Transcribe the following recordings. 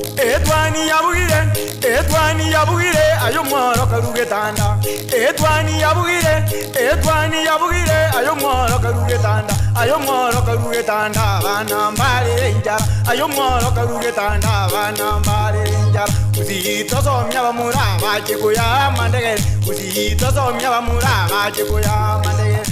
Etwani yabugire, etwani yabugire, aye omworo karue getanda. Etwani yabugire, etwani yabugire, aye omworo karue getanda. Aye omworo karue getanda, abana mbarere enchara. Aye omworo karue getanda, abana mbarere enchara. Gusii tosomia abamura bache koyaa amandegere. Gusii tosomia abamura bache koyaa amandegere.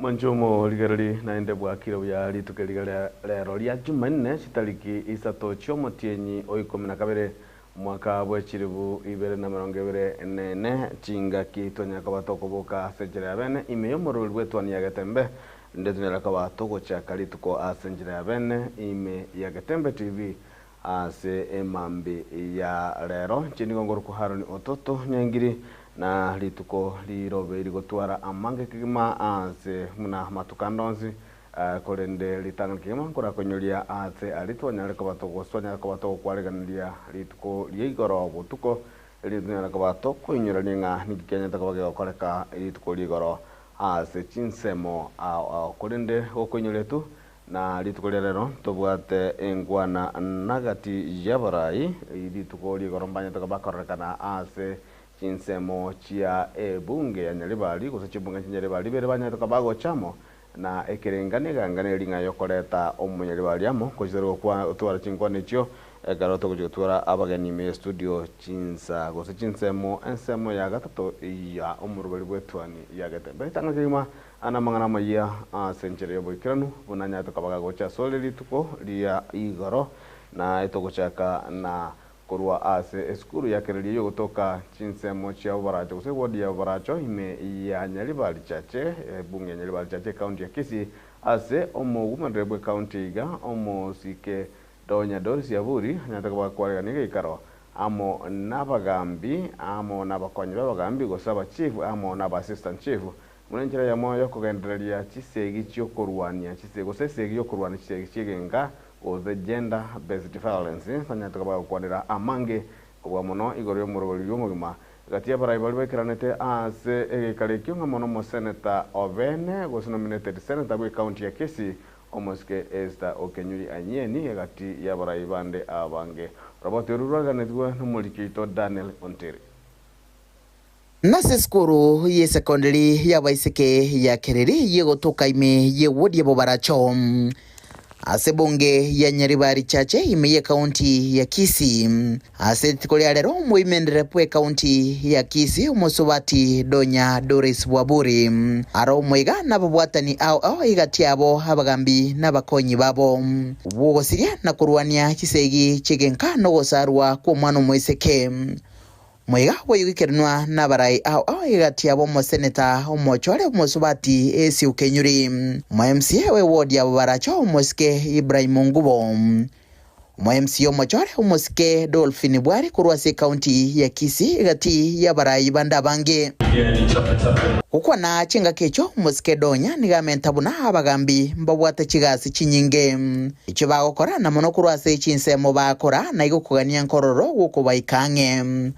Mwanche omorigererie naende bwakire buya rituko eriga ria rero ria Jumanne chitariki isato chi'omotienyi o ikomi na kabere omwaka bwe chilifu ibere na emerongo ebere na ene, chingaki twanyare koba tokoboka ase enchera ya bene ime y'omorweri bw'etuani ya Getembe, rinde tonyare koba togochaka rituko ase enchera ya bene ime ya Getembe TV Ase emambi ya rero, inche nigo ngorokwa Haroni Ototo Nyaingiri, na rituko rirobe rigotwara amange kegima aase buna amatuko ande onsi, korende ritang'ani kegima nkorakonyoria aase aria twanyare koba togoswa twanyare koba togokwareganeria rituko ria igoro botuko, erio tonyare koba tokoinyorania ng'a ninki kianyarete koba kegokoreka rituko ria igoro ase chinsemo ao ao. Korende gokoinyoria tu, Na rituko ria rero tobwate enkwana nagati y'abarai, rituko ri'igoro mbanyete bakororekana ase chinsemo chia ebunge ya Nyaribari, gose chibunge chia Nyaribari ibere banyete koba bagocha amo, na ekerengani eganga neri ng'a yokoreta omonyaribari amo, gochia tore gotwara chinkwana echio ekero togochia gotwara abageni ime ye studio chinsa gose chinsemo ensemo ya gatato ya omoroberi bw'etuani ya Getembe. Ritang'ani kegima Aya namang'ana amayia ase enchera y'oboikeranu, buna anyarete koba gagocha asore rituko ria igoro, na etogochaka na korwa ase esukuru ya kereria y'ogotoka chinsemo chia Bobaracho gose eward ya Bobaracho ime ya Nyaribari Chache, ebunge ya Nyaribari Chache ecounty ya Kisii, ase omogumanere bw'ecounty iga omosike Donya Doris Aburi anyarete koba gakwaregania egeikaro amo nabagambi amo nabakonyi b'abagambi gose abachief amo naba assistant chief Buna enchera eyemo y'okogendereria chisegi chi'okorwania chisegi gose esegi y'okorwania chisegi chi'egenka gose gender based violence, tonyarete koba gokwanera amange kobua mono igoro y'omoroberio omogima gati y'abarai baria baikeranete ase egeikaro ekio ng'a mono omoseneta obene gose nominated senator bw'ecounty ya Kisii omosike Esther Okenyuri Anyieni egati y'abarai bande abange. Roboti oru rwaganetwe nomoriki oito Daniel Ontiri. Nase esukuru y'esekondari y'abaiseke ya Kereri y'egotoka ime y'ewodi ya Bobaracho, ase ebunge ya Nyaribari Chache ime y'ekaunti ya Kisii. Ase rituko ria rero omoimenere bw'ekaunti ya Kisii omosubati Donya Doris Bwaburi are omoiga nababwatani ao ao egati yabo abagambi nabakonyi babo bw'ogosiria na korwania chisegi chi'egenka nogosarwa kw'omwana omoiseke. Moiga bw'oigikeranwa nabarai ao ao egati yabo omoseneta omochore omosubati Esau Kenyuri, omo MCA we ward ya Bobaracho omosike Ibrahim Ngubo, omo MCA omochore omosike Dolphin Bwari korwa ase ecounty ya Kisii egati y'abarai bande abange. Gokwana chingaki echio omosike Donya nigo amenta buna abagambi mbabwate chigasi chinyinge. Ekio bagokora na mono korwa ase chinsemo bakora, na igo kogania nkororo gw'okobaika ang'e,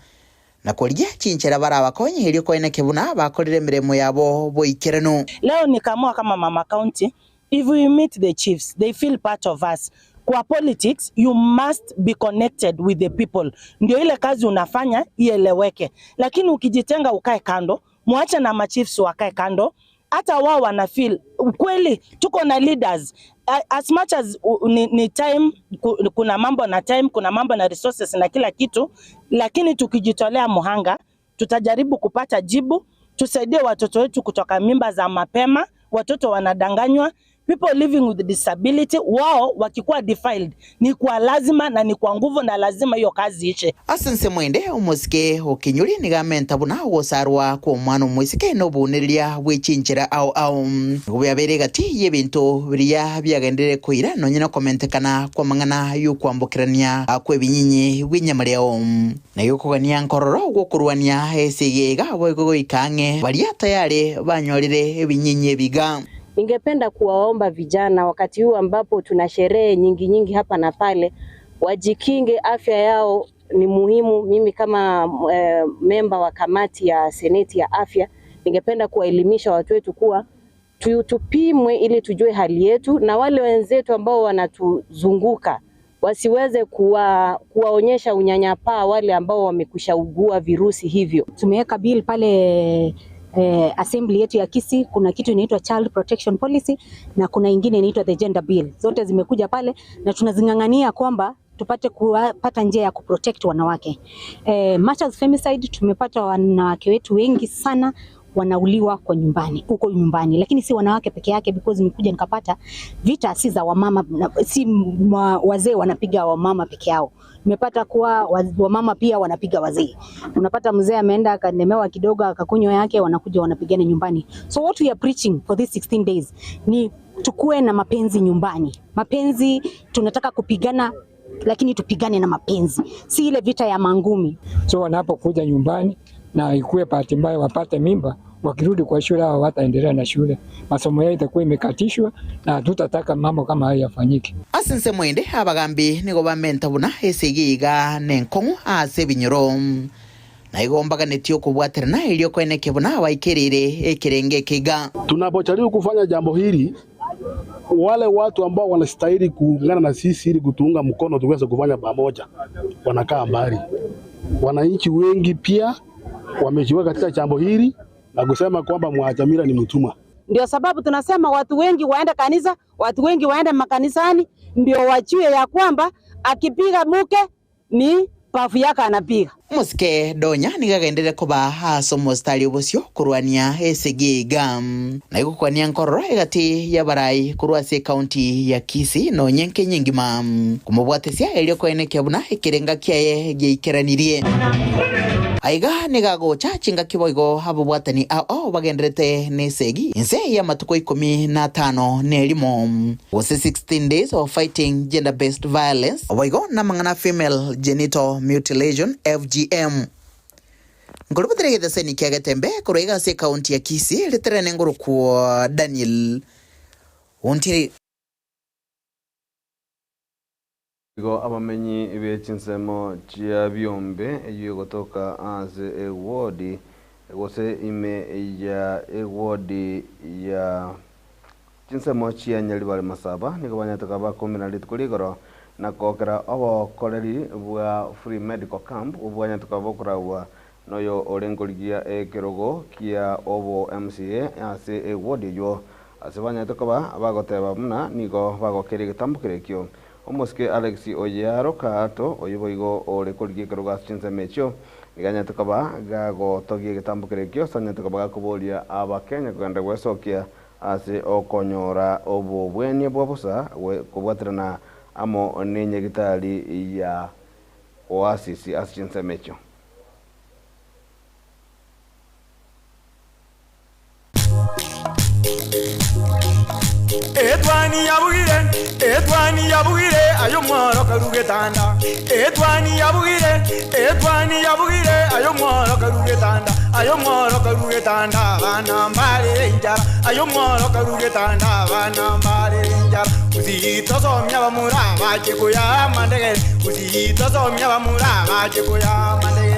na korigia chinchera barabakonye erio koeneke buna bakorire emeremo yabo boikeranu. Leo nikaamua kama mama county if we meet the chiefs they feel part of us kwa politics you must be connected with the people ndio ile kazi unafanya ieleweke lakini ukijitenga ukae kando muache na machiefs wakae kando hata wao wana feel kweli tuko na leaders as much as ni, ni time kuna mambo na time, kuna mambo na resources na kila kitu, lakini tukijitolea muhanga tutajaribu kupata jibu, tusaidie watoto wetu kutoka mimba za mapema. Watoto wanadanganywa, people living with disability wao wakikuwa defiled ni kwa lazima na ni kwa nguvu na lazima hiyo kazi ishe. Ase ensemo ende omosike o Kinyuri nigo amenta buna ogosarwa kw'omwana omoiseke nobonereria bwe chinchera ao ao. Nigo bwabeire egati y'ebinto biria biagenderire koira nonya nokomentekana kw'amang'ana y'okwambokerania kw'ebinyinyi bw'enyamareo. Na igo kogania nkororo gw'okorwania esegi iga boigo goika ang'e baria tayari banyorire ebinyinyi ebiga. Ningependa kuwaomba vijana wakati huu ambapo tuna sherehe nyingi nyingi hapa na pale, wajikinge, afya yao ni muhimu. Mimi kama e, memba wa kamati ya seneti ya afya, ningependa kuwaelimisha watu wetu kuwa tupimwe ili tujue hali yetu, na wale wenzetu ambao wanatuzunguka Wasiweze kuwa, kuwaonyesha unyanyapaa wale ambao wamekwisha ugua virusi hivyo. Tumeweka bill pale assembly yetu ya Kisii, kuna kitu inaitwa Child Protection Policy na kuna ingine inaitwa the Gender Bill. Zote zimekuja pale na tunazing'ang'ania kwamba tupate kupata njia ya kuprotect wanawake. Matters femicide, tumepata wanawake wetu wengi sana wanauliwa kwa nyumbani, huko nyumbani, lakini si wanawake peke yake, because nimekuja nikapata vita si za wamama, si wazee wanapiga wamama peke yao. Nimepata kuwa wamama pia wanapiga wazee. Unapata mzee ameenda akanemewa kidogo akakunywa yake, wanakuja wanapigana nyumbani. So what we are preaching for these 16 days ni tukue na mapenzi nyumbani. Mapenzi tunataka kupigana, lakini tupigane na mapenzi, si ile vita ya mangumi. So wanapokuja nyumbani na ikuwe bahati mbaya wapate mimba, wakirudi kwa shule hao wataendelea na shule, masomo yao itakuwa imekatishwa, na hatutataka mambo kama hayo yafanyike. Ase ense moende abagambi nigo bamenta buna esegi iga nenkong'u ase ebinyoro, na igo mbaganetie okobwaterana erio koenekia buna baikereire ekerengo eke iga. Tunapojaribu kufanya jambo hili, wale watu ambao wanastahili kuungana na sisi ili kutuunga mkono tuweze kufanya pamoja wanakaa mbali. Wananchi wengi pia wamejiweka katika jambo hili na kusema kwamba Mwachamila ni mtumwa. Ndio sababu tunasema watu wengi waende kanisa, watu wengi waende makanisani, ndio wajue ya kwamba akipiga mke ni pafu yake anapiga. Mosike Donya nigagendere koba ase omostari obosio korwania esegi iga. Na igokwania nkororo egati y'abarai korwa ase ekaunti ya Kisii nonye Kenya engima. Komobwatesia erio koenekia buna ekerenga kiaye giaikeranirie. Aiga nigagocha chingaki boigo ababwatani ao bagenderete nesegi inse y'amatuko ikomi na atano na erimo gose 16 days of fighting gender based violence boigo namang'ana female genital mutilation FGM. Nkorobotera egeteseni kia Getembe korwa iga ase ekaunti ya Kisii riterene ngorokwo Daniel Ontiri. Igo abamenyi be chinsemo chia biombe eyio egotoka ase ewodi gose ime ya ewodi ya chinsemo chia Nyaribari Masaba nigo banyetoka bakomina rituko rigoro na kokera obokoreri bwa free medical camp obwanyetoka bokoragwa noyo orengorigia ekerogo kia obo MCA ase ewodi eyio ase banyetoka bagoteba buna nigo bagokera egetambo kerekio. Omosike Alex Oyaro Kaato oyo boigo ore korigia ekerogo ase chinsemo echio iganyete koba gagotogia egetambo kerekio ase anyete koba gakoboria abakenya kogenda gwesokia ase okonyora obobwenia bwa bosa kobwaterana amo nenyagitari ya Oasis ase chinsemo echio. Etwani yabugire, etwani yabugire, ayo mworo karugetanda. Etwani yabugire, etwani yabugire, ayo mworo karugetanda. Ayo mworo karugetanda, bana mbare injara. Ayo mworo karugetanda, bana mbare injara. Usitosomya bamura bache kuya mandege. Usitosomya bamura bache kuya mandege.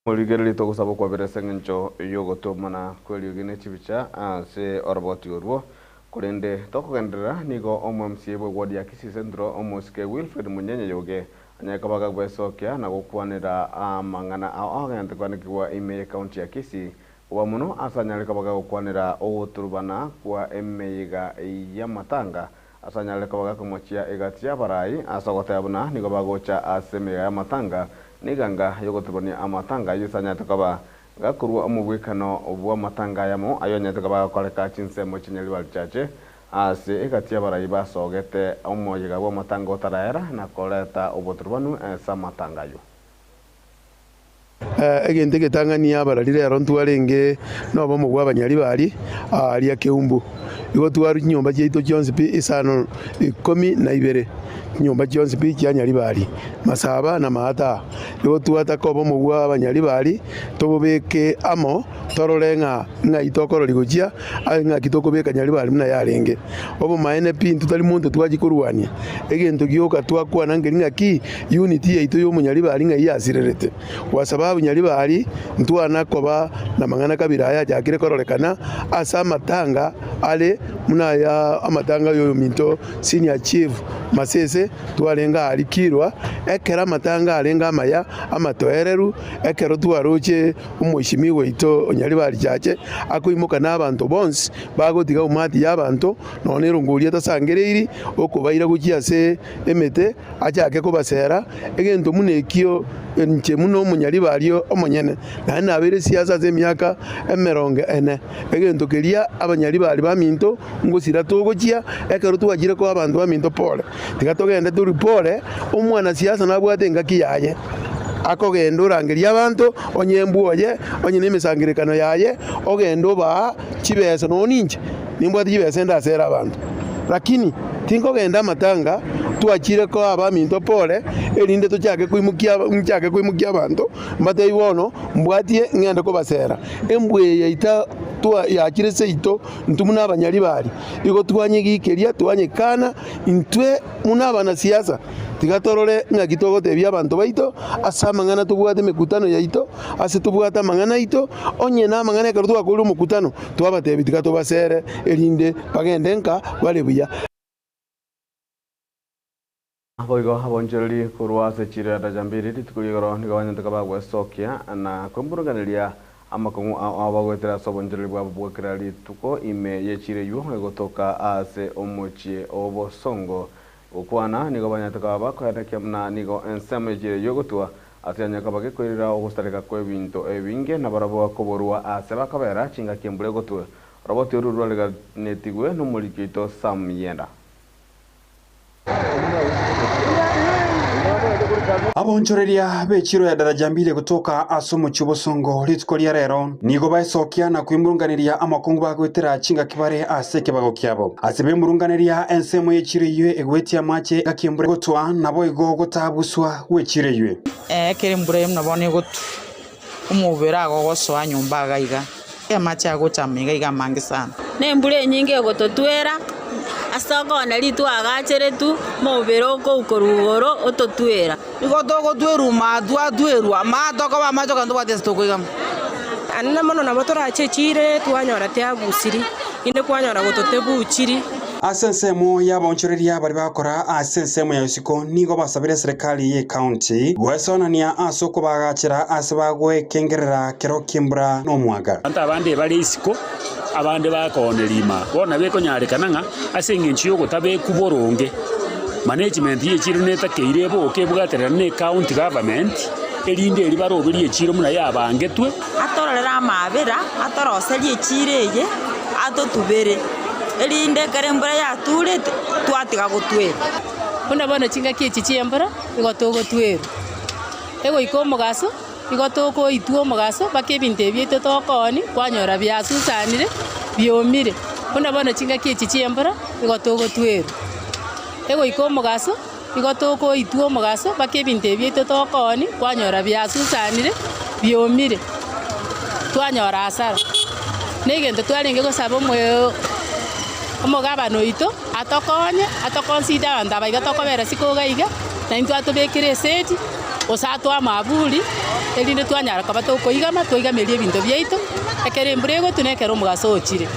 Morigereri togosaba kwabera ase eng'encho yogotomana kweriogi na echibicha ase oroboti orwo korende tokogenderera nigo omo MCA bwa ward ya Kisii Central omosike Wilfred Munyenye Yoge anyaka bagagwesokia na gokwanera amang'ana ao agente kwanekigwa ime ya county ya Kisii oba mono ase anyareka bagagokwanera ogoturubana kwa emeiga ya matanga ase anyareka bagakomochia egati ya abarai ase ogoteba buna nigo bagocha ase emeiga ya matanga niganga yogoturubania amatanga aywo ase anyarete koba gakorwa omobwekano bwa amatanga ayamo ayo anyarete koba gakoreka chinsemo chinyaribari chache ase egati ya abarai basogete omoyega bwa amatanga otaraera na koreta oboturubanu ase amatanga aywo. Egento egetang'ani abarari rero ntwarenge nobomo bwa abanyaribari aria Keumbu. Igo twaru chinyomba chiaito chionsi pi isano ikomi na ibere chinyomba chionsi pi chia Nyaribari Masaba na Maata. Igo twataka obomo bwa abanyaribari tobobeke amo torore ng'a ng'ai tokorori gochia aye ng'aki tokobeka Nyaribari buna yarenge. Obomaene pi intwe tari monto twachi korwania egento gioka twakwana nkeri ng'aki unity yaito ya omonyaribari ng'ai yasirerete. Kwa sababu Nyaribari ntwana koba na mang'ana kabira aya achakire kororekana ase amatanga are. buna aya amatanga y'oyominto Senior Chief Masese twarenge aria Kilwa, ekero amatanga arenge amaya amatoereru, ekero twaroche omoishimiwa oito Onyaribari Chache akoimoka na abanto bonsi bagotiga umati y'abanto nonya na erongori etasangereiri okobaira gochia ase emete achake kobasera, egento buna ekio inche buna omonyaribari omonyene, naende nabeire siasa ase emiaka emerongo ene, egento keria abanyaribari baminto ngosira togochia, ekero twachire koa abanto baminto pole, tiga togende torue pole, omwanasiasa nabwate engaki yaye, akogenda orangeria abanto, onye embwa oye, onye na emesangererekano yaye, ogende obaa chibesa nonya ninche. Nimbwate chibesa ende asere abanto, lakini tinkogenda amatanga, twachire koa abaminto pole, erinde tochake koimokia nchake koimokia abanto, mbatebi bono mbwatie ng'ende kobasera. Embwa eye yaita twa yachire seito intwe buna abanyaribari, igo twanyegikeria twanyekana intwe buna abanasiasa. Tiga torore ng'aki togotebia abanto baito ase amang'ana tobwate emekutano yaito, ase tobwate amang'ana aito, onye namang'ana ekero twakorire omokutano, twabatebia tiga tobasere, erinde bagende nka bare buya. Naboigo abonchoreri korwa ase chiira daraja mbiri rituko ri'igoro nigo banyenteka bagwesokia na kwemurunganeria amakong'u ao ao bagoetera ase obonchoreri bwabo bwa kera rituko ime ye chiira eyio egotoka ase omochie o Bosongo. Gokwana nigo banyarete koba bakoenekia buna nigo ensemo y'echiira eyio egotwa ase yanyare koba gekoirera ogosareka kw'ebinto ebinge, na barabwo koborwa aase bakobera chingaki embura egotwa. Oroboti oru rwareganetigwe nomoriki oito Sam Yenda. Aboonchoreria b'echiro ya Daraja Mbili gotoka ase omochie o Bosongo rituko ria rero nigo baesokia na kwemurunganeria amakungu bagoetera chingaki bare ase ekebago kiabo. Ase bemurunganeria ensemo y'echiro eyio egwetie amache engaki embura egotwa, naboigo gotaabuswa gw'echiro eyio. Ekero embura eye buna bono egotwa, omobere agogosoa nyomba iga iga, amache agocha ime iga iga amange sana. Na embura enyinge egototwera, ase okona rituko agacheretwe, omobere okouka korwa igoro ototwera. Nigo togotwerwa maatwa atwerwa amato akoba amache okonyora tobwati ase tokoigama. Anene mono nabo torache chiire twanyora tiabusiri, inde kwanyora gototebuchiri. Ase ensemo y'abaonchoreria baria bagokora ase ensemo ya isiko nigo basabire eserekari y'ecounty goesoanania ase okobaagachera ase bagwekengerera kero ki'embura nomwaga. Abanto abande bare isiko, abande bakooneria ime. Bono nabo ekonyarekana ng'a ase eng'encho y'ogotabekwa boronge, management ye echiro netakeire eboke ebwatererane na ecounty government, erinde erio baroberie echiro buna yabangetwe. Atororere amaabera, atoroserie echiiro eye, atotubere, erinde ekero embura yature twatiga gotwera. Buna bono chingaki echi chi'embura, igo togotwerwa, egoika omogaso, igo tokoitwa omogaso mpaka ebinto ebi biaito tokoonia, kwanyora biasusanire, biomire. Buna bono chingaki echi chi'embura, igo togotwerwa, egoika omogaso. Igo tokoitwa omogaso mpaka ebinto ebi biaito tokoonia, kwanyora biasusanire, biomire, twanyora hasara. Na egento twarenge gosaba omoeoo omogabana oito, atokonye, atoconsider abanto aba iga tokobera isiko iga iga, naintwe atobekere esedi, gose atoe amaburi, erinde twanyara koba tokoigama, twaigameria ebinto biaito, ekero embura egotwa na ekero omogaso ochire.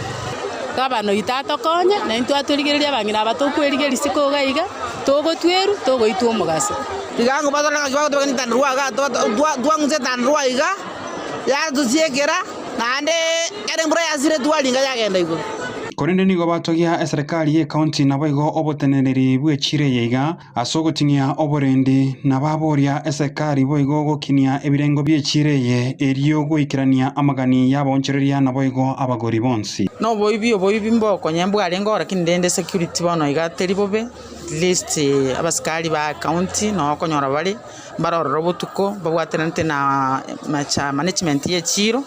Gabana oito atokonye, na intwe atorigererie abang'ina aba tokwerigeria isiko iga iga, togotwerwa, togoitwa omogaso. Tiga ngobatore ng'aki bagotobeka netandarua iga, twang'usa etandarua iga, yatosiekera, naende ekero embura yasire twaringa yagenda igoro. Korende nigo batogia eserekari y'ecounty naboigo oboteneneri bw'echiro eye iga, Ase ogotinia oborendi, nababoria esekari boigo gokinia ebirengo bi'echiira eye, erio goikerania amagani y'abaonchoreria naboigo abagori bonsi. Noboibi oboibi mbokonye mbwarenge oo lakini rende security bono iga teri bobe, at least abasikari ba county noo okonyora bare, mbare ororo botuko, babwateranete na macha management ya echiro.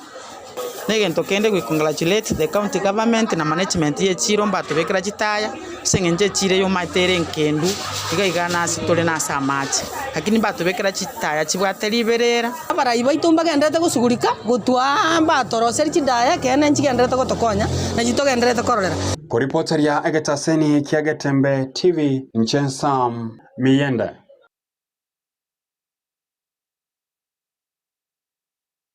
Na egento kende we congratulate the county government na management ya echiro mbatobekera chitaya, ase eng'encho echiro eye omanyete ere enkendu, iga iga nase tore nase amache, lakini mbatobekera chitaya chibwate riberera. Abarai baito mbagendererete gosugurika, gotwa mbatoroserie chidaya, ekeene nchigendererete gotokonya, na chitogendererete kororera. Koripoteria egetaseni kia Getembe TV, inche Sam Miyende.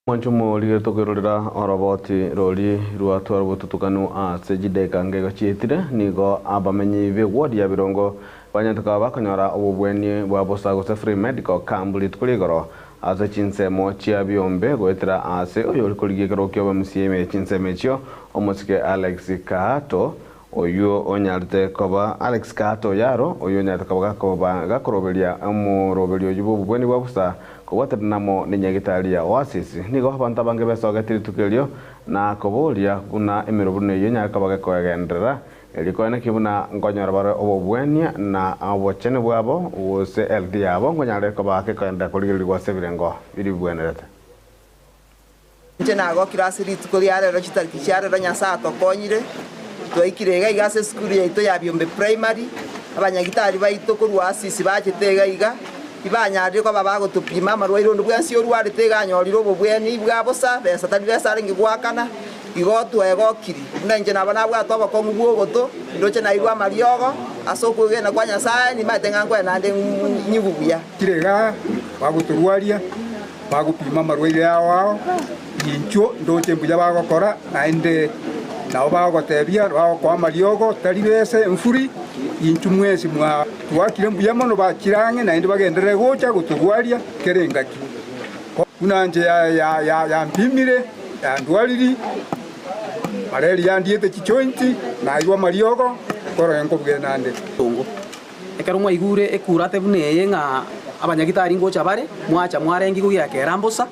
Mwanche omorige tokerorera oroboti rori rwatwara obotutukanu ase chidaeka ngego chietire, nigo abamenyi b'eward ya Birongo banyarete koba bakonyora obobweni bwa bosa gose free medical camp rituko rigoro ase chinsemo chia biombe goetera ase oyori korigia ekerogo kia oboMCA ime ye chinsemo echio omosike Alex Kaato Oyio onyarete koba Alex Kaato Oyaro, oyio onyarete koba gakoba gakoroberia omoroberio oyio bw'obobweni bwa bosa kobwaterana amo nenyagitari ya Oasis. Nigo abanto abange besogetie rituko erio na koboria buna emerobrio eyio enyare koba gekogenderera, erio koenekia buna nkonyora bare obobwania na obochenu bwabo gose health yabo nkonyare koba gekogenderera korigererigwa ase ebirengo biria bibwenerete. Inche nagokire ase rituko ria rero chitariki chia rero Nyasae atokonyire, twaikire iga iga ase esukuru yaito ya Biombe Primary, abanyagitari baito korwa Asisi bachete iga iga, tibanyarire koba bagotopima amarwaire onde bwensi orwarete iga anyorire obobweni bwa bosa, besa tari besa arenge goakana, igo twegokiri. Buna inche nabo nabwate obokong'u bw'ogoto, ndoche nairwe amariogo, ase okwegena kwa Nyasae nimanyete ng'a nkoe naende nyigwe buya. Kire igaa bagotorwaria. Bagopima amarwaire ao ao, inchuo ndoche mbuya bagokora, naende nabo bagogotebia, bagokoa amariogo, tari besa enfuri, inchuo mwensi mwatwakire mbuya mono bachire ang'e naende bagenderere gocha gotorwaria kera engaki. Buna inche yampimire, yandwariri, malaria yandiete chijointi, naigwa amariogo, nkorora nkobugera naende. Ekero mwaigure ekurate buna eye ng'a abanyagitari ngocha bare, mwacha mwarenge igo giakera mbosa,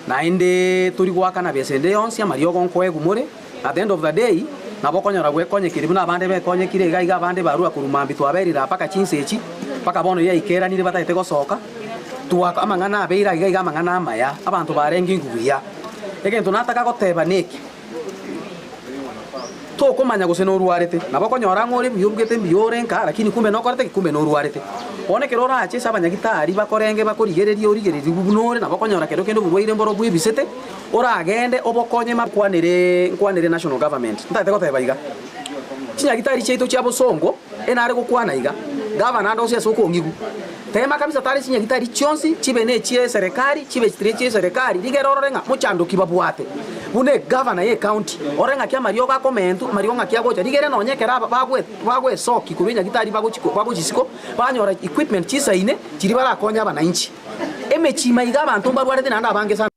naende tori goakana besa ende yonsi, amariogo nkoegwa more, at the end of the day, nabo okonyora gwekonyekire buna abande bekonyekire iga iga abande barua korwa mambia twaberire aa mpaka chinsa echi, mpaka bono yaikeranire batagete gosoka, twaka amang'ana abeire aiga iga amang'ana amaya, abanto barenge ingo buya. Egento nataka goteba neki. Tokomanya gose norwarete. Nabo okonyora ng'a ore buya obugete mbuya ore nka, lakini kumbe nokorete ki? Kumbe norwarete. Bono ekero orache ase abanyagitari bakorenge bakorigererie origererigwe buna ore, nabo okonyora kero kende oborwaire mboro bwebisete, oragende obokonye ma nkwanere nkwanere national government. Ntagete goteba iga, chinyagitari chiaito chia bosongo, enare gokwana iga, gavana ande onsi ase okong'igwa, tema kabisa tare chinyagitari chionsi, chibe ne echie eserekari, chibe chitiri echie eserekari, rigere orore ng'a mochando ki babwate. Buna egavana ye ecounty, orore ng'aki amariogo akomentwa, amariogo ng'aki agocha, rigere nonye ekero aba bagwe bagwesoki korwa enyagitari bagochi bagochi isiko, banyora equipment chisaine, chiria barakonye abananchi. Emechie ime iga abanto mbarwarete naende abange sana.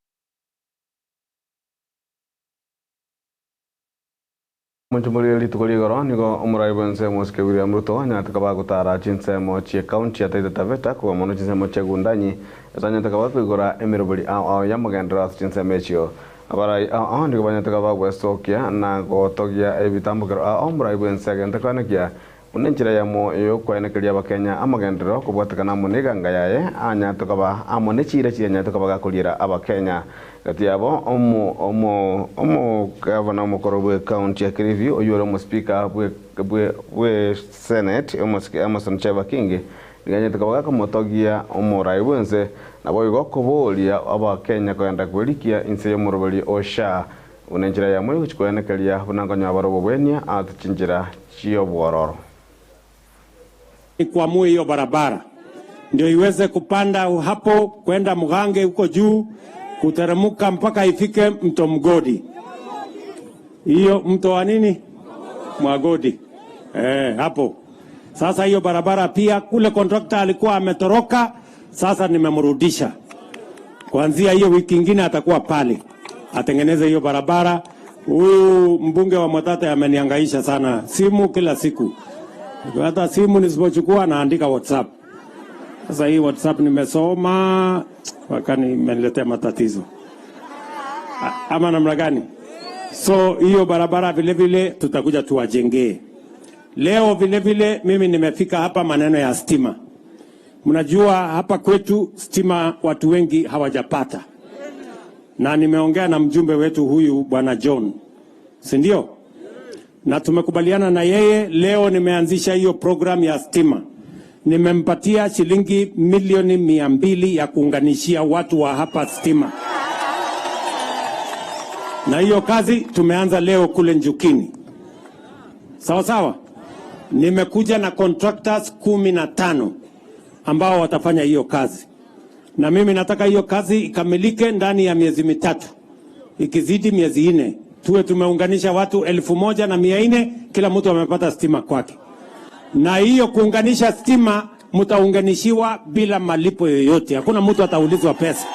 Omonchomori ore rituko rigoro nigo omorai bw'ensemo Osike William Ruto anyarete koba agotara chinsemo chie county ya Taita Taveta kobua mono chinsemo chia Gundanyi ase anyarete koba akoigora emeroberi ao ao y'amagenderero ase chinsemo echio. Abarai ao ao nigo banyarete koba bagwesokia na gotogia ebitambokero ao ao omorai bw'ense agente koenekia Buna enchera eyemo y'okwaenekeria Abakenya amagenderero kobwatekana amo neganga yaye anyarete koba amo ne chiira chiria anyarete koba gakoriera Abakenya. Gati yabo omo omo omogavana omokoro bwe county ya Kilifi oyio ore omospeaker bwe bwe bwe senate omosike Amason Cheva Kingi nigo anyarete koba gakomotogia omorai bwense naboigo koboria Abakenya kogenda kwerikia inse y'omoroberi o SHA Buna enchera yamo y'ogochia koenekeria buna nkonyora bare obogwenia ase chinchera chi'obwororo. Ikwamue hiyo barabara ndio iweze kupanda hapo kwenda Mgange huko juu kuteremuka mpaka ifike mto Mgodi. Hiyo mto wa nini? Mwagodi. Eh, hapo. Sasa hiyo barabara pia kule contractor alikuwa ametoroka, sasa nimemrudisha. Kuanzia hiyo wiki ingine atakuwa pale atengeneze hiyo barabara. Huyu mbunge wa Mwatate amenihangaisha sana, simu kila siku, hata simu nisipochukua naandika WhatsApp. Sasa hii WhatsApp nimesoma mpaka nimeniletea matatizo ama namna gani? So hiyo barabara vile vile tutakuja tuwajengee. Leo vile vile mimi nimefika hapa maneno ya stima. Mnajua hapa kwetu stima watu wengi hawajapata, na nimeongea na mjumbe wetu huyu bwana John, si ndio? Na tumekubaliana na yeye leo. Nimeanzisha hiyo program ya stima, nimempatia shilingi milioni 200 ya kuunganishia watu wa hapa stima, na hiyo kazi tumeanza leo kule Njukini. Sawa sawa, nimekuja na contractors 15 ambao watafanya hiyo kazi. Na mimi nataka hiyo kazi ikamilike ndani ya miezi mitatu, ikizidi miezi nne, tuwe tumeunganisha watu 1,400, kila mtu amepata stima kwake. Na hiyo kuunganisha stima, mtaunganishiwa bila malipo yoyote, hakuna mtu ataulizwa pesa,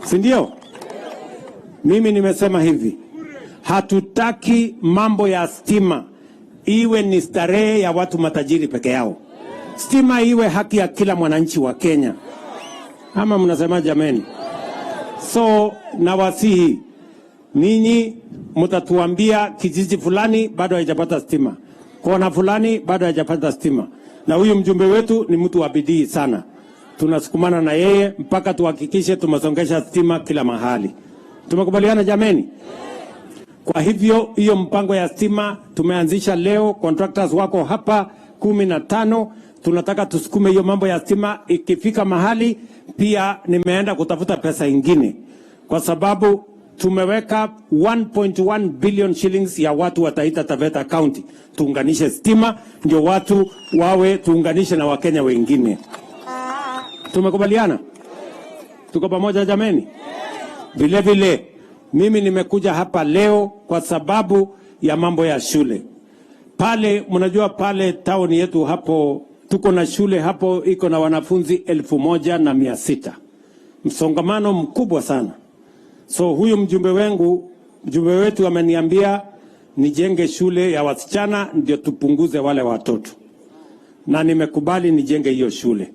si ndio? Mimi nimesema hivi, hatutaki mambo ya stima iwe ni starehe ya watu matajiri peke yao. Stima iwe haki ya kila mwananchi wa Kenya, ama mnasema jameni? So nawasihi ninyi, mtatuambia kijiji fulani bado haijapata stima, kona fulani bado haijapata stima, na huyu mjumbe wetu ni mtu wa bidii sana. Tunasukumana na yeye mpaka tuhakikishe tumesongesha stima kila mahali. Tumekubaliana jameni? Kwa hivyo hiyo mpango ya stima tumeanzisha leo, contractors wako hapa 15. Tunataka tusukume hiyo mambo ya stima. Ikifika mahali pia nimeenda kutafuta pesa ingine, kwa sababu tumeweka 1.1 billion shillings ya watu wa Taita Taveta County, tuunganishe stima ndio watu wawe, tuunganishe na Wakenya wengine. Tumekubaliana, tuko pamoja jameni? Vile vile mimi nimekuja hapa leo kwa sababu ya mambo ya shule pale. Mnajua pale town yetu hapo tuko na shule hapo iko na wanafunzi 1,600, msongamano mkubwa sana. So huyu mjumbe wangu, mjumbe wetu ameniambia nijenge shule ya wasichana ndio tupunguze wale watoto, na nimekubali nijenge hiyo shule.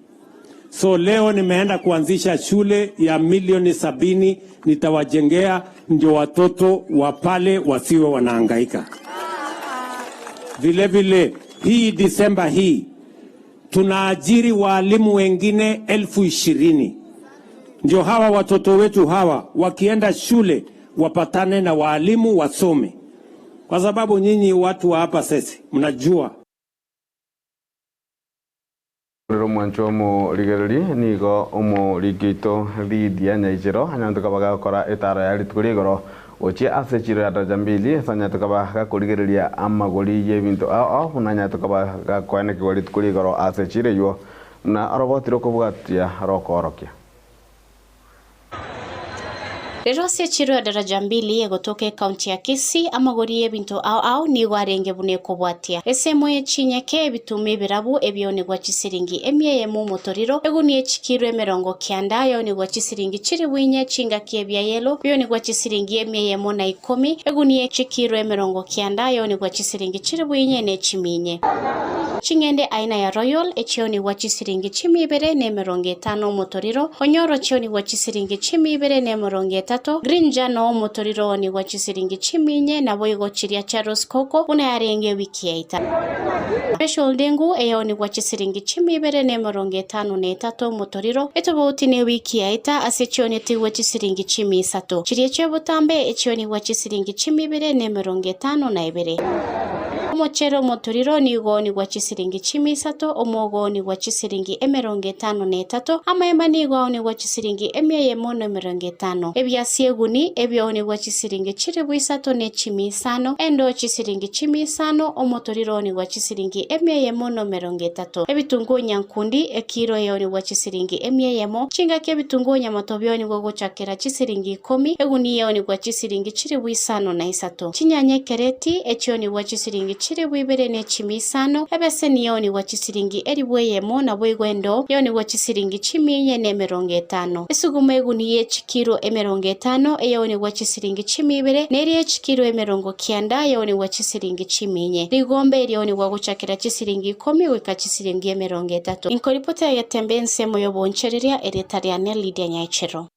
So leo nimeenda kuanzisha shule ya milioni 70 nitawajengea ndio watoto wa pale wasiwe wanahangaika. Vile vile hii Disemba hii tunaajiri waalimu wengine 20,000 ndio hawa watoto wetu hawa wakienda shule wapatane na waalimu wasome, kwa sababu nyinyi watu wa hapa sisi mnajua Rero omwancho omorigereri nigo omorikito Lydia Nyaijero anyarete koba gagokora etaro ya rituko ria igoro gochia ase echiro ya daraja mbili ase anyarete koba gakorigereria amagori ya ebinto ao ao buna anyarete koba gakoenekerwa rituko ria igoro ase echiro eywo buna oroboti rokobwatia rokoorokia. Rero ase echiro ya daraja mbili egotoka ekaunti ya Kisii amagori ya ebinto ao ao nigo arenge buna ekobwatia. Esemo ye chinyeke ebituma ebirabu ebionigwa chisiringi emia eyemo omotoriro egunia echikiro 90 yaonigwa chisiringi chiribu inye chingaki ebia yellow bionigwa chisiringi 110 egunia echikiro 90 yaonigwa chisiringi chiribu inye na echiminye. Ching'ende aina ya Royal echionigwa chisiringi 250 omotoriro onyoro chionigwa chisiringi 230 Green Jano omotoriro onigwa chisiringi 400 nabo igo chiria cha Rosecoco buna yarenge wiki yaita. Special ndengu eyaonigwa chisiringi 253 omotoriro etobauti ne wiki yaita ase chionetigwe chisiringi 300 chiria chia botambe echionigwa chisiringi 252. Omochere omotoriro nigo onigwa chisiringi 300 omwogo onigwa chisiringi 53 amaemba nigo aonigwa chisiringi 150 ebiasi eguni ebionigwa chisiringi 300 ne 500 endo chisiringi 500 omotoriro onigwa chisiringi 130 ebitunguo nyankundi ekiro eonigwa chisiringi 100 chingaki ebitunguo nyamatobe onigwa gochakera chisiringi 10 eguni eonigwa chisiringi 53 chinyanya ekereti echionigwa chisiringi 2 ne 500 ebeseni yaonigwa chisiringi 1,000 nabo igo endo yaonigwa chisiringi 450 esuguma eguni ye chikiro 50 eyaonigwa chisiringi 200 neri echikiro 90 yaonigwa chisiringi 400 rigombe erionigwa gochakera chisiringi 10 goika chisiringi 30 inkoripota ya Getembe ensemo y'obonchereria erieta riane Lydia Nyaichero.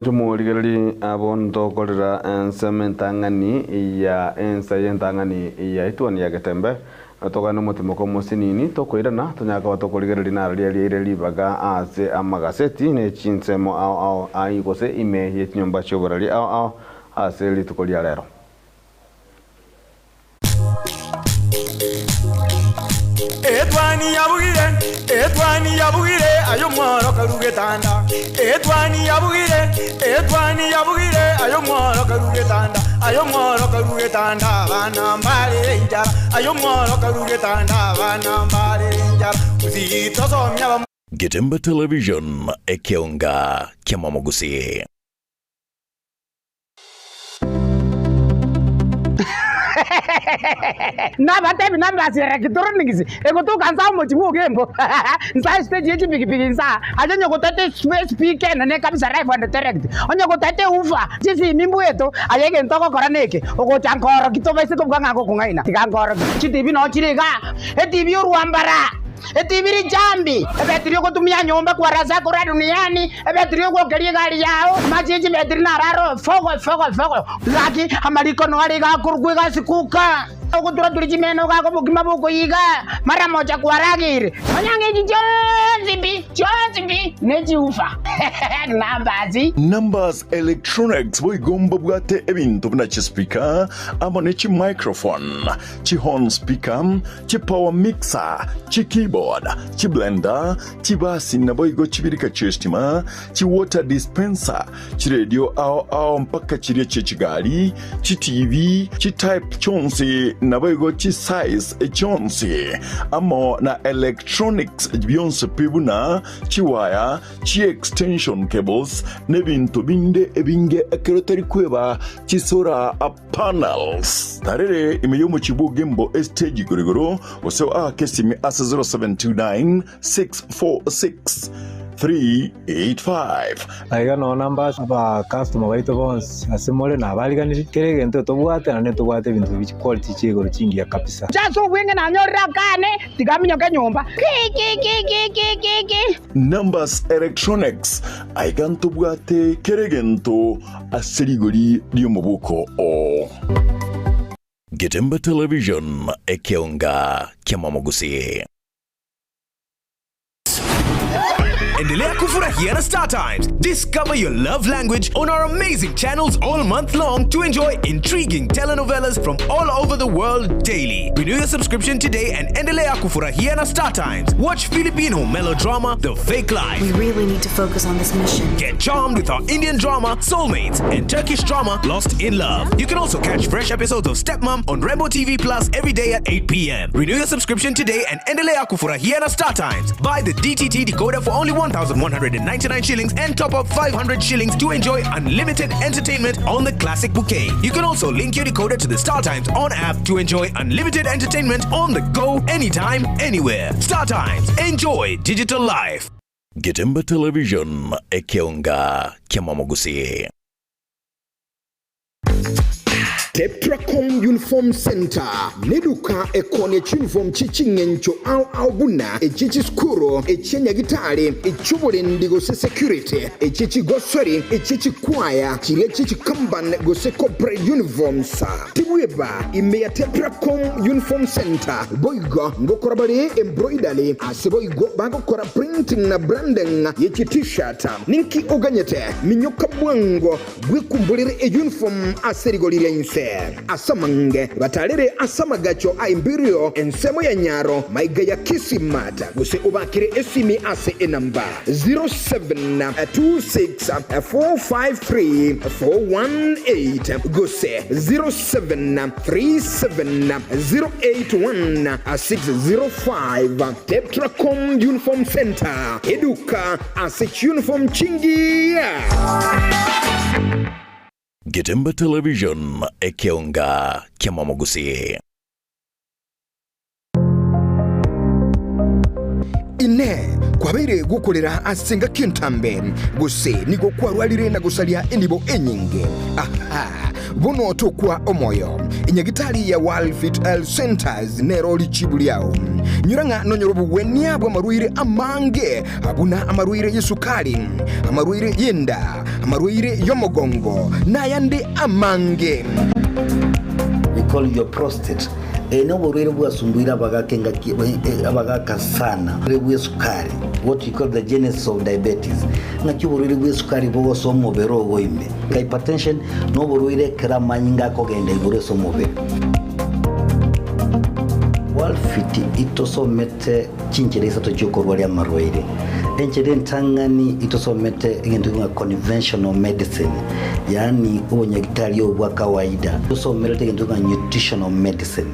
Tumurigereri abo ntokorera ensemo entang'ani ya ensa y'entang'ani ya etwani ya Getembe togana omotimoko omosinini tokoirana tonyaka tokorigereria nararia riaire ribaga ase amagaseti ne chinsemo ao ao ai gose ime ye chinyomba chioborari ao ao ase rituko ria rero. Etwani yabugire, etwani yabugire, ayo mworo karugetanda. Etwani yabugire, etwani yabugire, ayo mworo karugetanda. Ayo mworo karugetanda abana mbare enchara. Ayo mworo karugetanda abana mbare enchara. Usitosomia ba Getemba Television, ekeonga kiamamogusi. Nabatebi nambasi ya electronics egotoka nsa omochi bwa Ogembo nsa estage ye chipikipiki nsa aye onye gotete speaker enene kabisa live and direct onye gotete woofer chisimi mbweto aye egento ogokora neke ogocha nkoroki tobaise kobuga ng'a ngokong'aina tiga nkoroki chitibi noo chire igaa etibi orwambara Etibi richambi, ebetiri ogotumia nyomba kwarasa korwa duniani, ebetiri ogwokeria egari yao, amache ye chibetiri nararo fogo fogo fogo. Gaki amariko noare iga akorokwa egasi kuka, ogotura-turia chimeno gaka obokima bokoiga, mara mocha kwarageire. Nonya ng'a echi chionsi pi, chionsi pi, nechiufa. Numbers. Numbers Electronics boigo mbabwate ebinto buna chispeaker amo ne chimicrophone, chihorn speaker, Chipower mixer, chikeyboard, chiblender, chibasi naboigo chibirika chi'estima, chiwater dispenser, chiredio ao ao mpaka chiria chi'echigari, chiTV, chitype chionsi naboigo chisize chionsi, amo na electronics bionsi pi buna chiwaya, chiextension cables, nebinto binde ebinge ekero tari kweba chisolar Panels. Tarere ime y'omochie bw'Ogembo estage igoro igoro, gose oake esimi ase 0729 646 385. Aiga noo namba ase abakastoma baito bonsi ase more nabariganirie, kera egento tobwate naende ntobwate ebinto bi chiquality chia igoro chingiya kabisa. Inche ase obweng'e nanyorire akane, tiga aminyoke nyomba. Ki ki ki ki ki ki ki. Numbers Electronics, aiga ntobwate kera egento ase rigori ri'omobuko oo. Getembe Television, ekeonga ki'amamogusi. Endelea kufurahia na Star Times. Discover your love language on our amazing channels all month long to enjoy intriguing telenovelas from all over the world daily. Renew your subscription today and endelea kufurahia na Star Times. Watch Filipino melodrama The Fake Life. We really need to focus on this mission. Get charmed with our Indian drama Soulmates and Turkish drama Lost in Love. You can also catch fresh episodes of Stepmom on Rainbow TV Plus every day at 8 p.m. Renew your subscription today and endelea kufurahia na Star Times. Buy the DTT decoder for only 1,199 shillings and top up 500 shillings to enjoy unlimited entertainment on the classic bouquet. You can also link your decoder to the Star Times on app to enjoy unlimited entertainment on the go anytime, anywhere. Star Times, enjoy digital life. Getembe Television, ekeonga kiamamogusi. Tetracom Uniform Centre neduka ekoonia chiuniform chie ching'encho ao ao buna echie chisukuru, echie nyagitari, echi'oborendi gose security, echie chigosori, echie chikwaya, chiria chie chikambani gose corporate uniforms. Tibweba ime ya Tetracom Uniform Centre boigo ngokora bare embroidery ase boigo bagokora printing na branding ye chi t-shirt. Ninki oganyete? Minyoka bwango Bwekumborere eyunifomu ase rigori ria inse. Ase amange batarere ase amagacho a Imperial, ensemo ya Nyaro, maiga ya Kisii Mart, gose obakere esimi ase enamba 0726453418 gose 0737081605. Tetracom Uniform Centre, eduka Ase chiuniform chingiya. Getembe Television, ekeonga ki'amamogusi. Inee! Kwabeire gokorera ase engaki entambe, gose nigo kwarwarire na gosaria enibo enyinge? Aha! Bono tokwa omoyo. Enyagitari ya World Health Centers nero richibu riao. Nyora ng'a nonyore obogwenia bw'amarwaire amange buna amarwaire y'esukari, amarwaire y'enda, amarwaire y'omogongo, na ayande amange. We call your prostate. Eye noborwaire bwasumbuire abagaka engaki abagaka sana. Oborwaire bw'esukari, what we call the genesis of diabetes. Ng'aki oborwaire bw'esukari bogosoa omobere ogo ime. Hypertension noborwaire ekero amanyinga akogenda igoro ase omobere. Walfit itosomete chinchera isato chiokorwaria amarwaire. Enchera entang'ani itosomete egento ng'a conventional medicine, yaani obonyagitari obo bwa kawaida. Tosomerete egento ng'a nutritional medicine.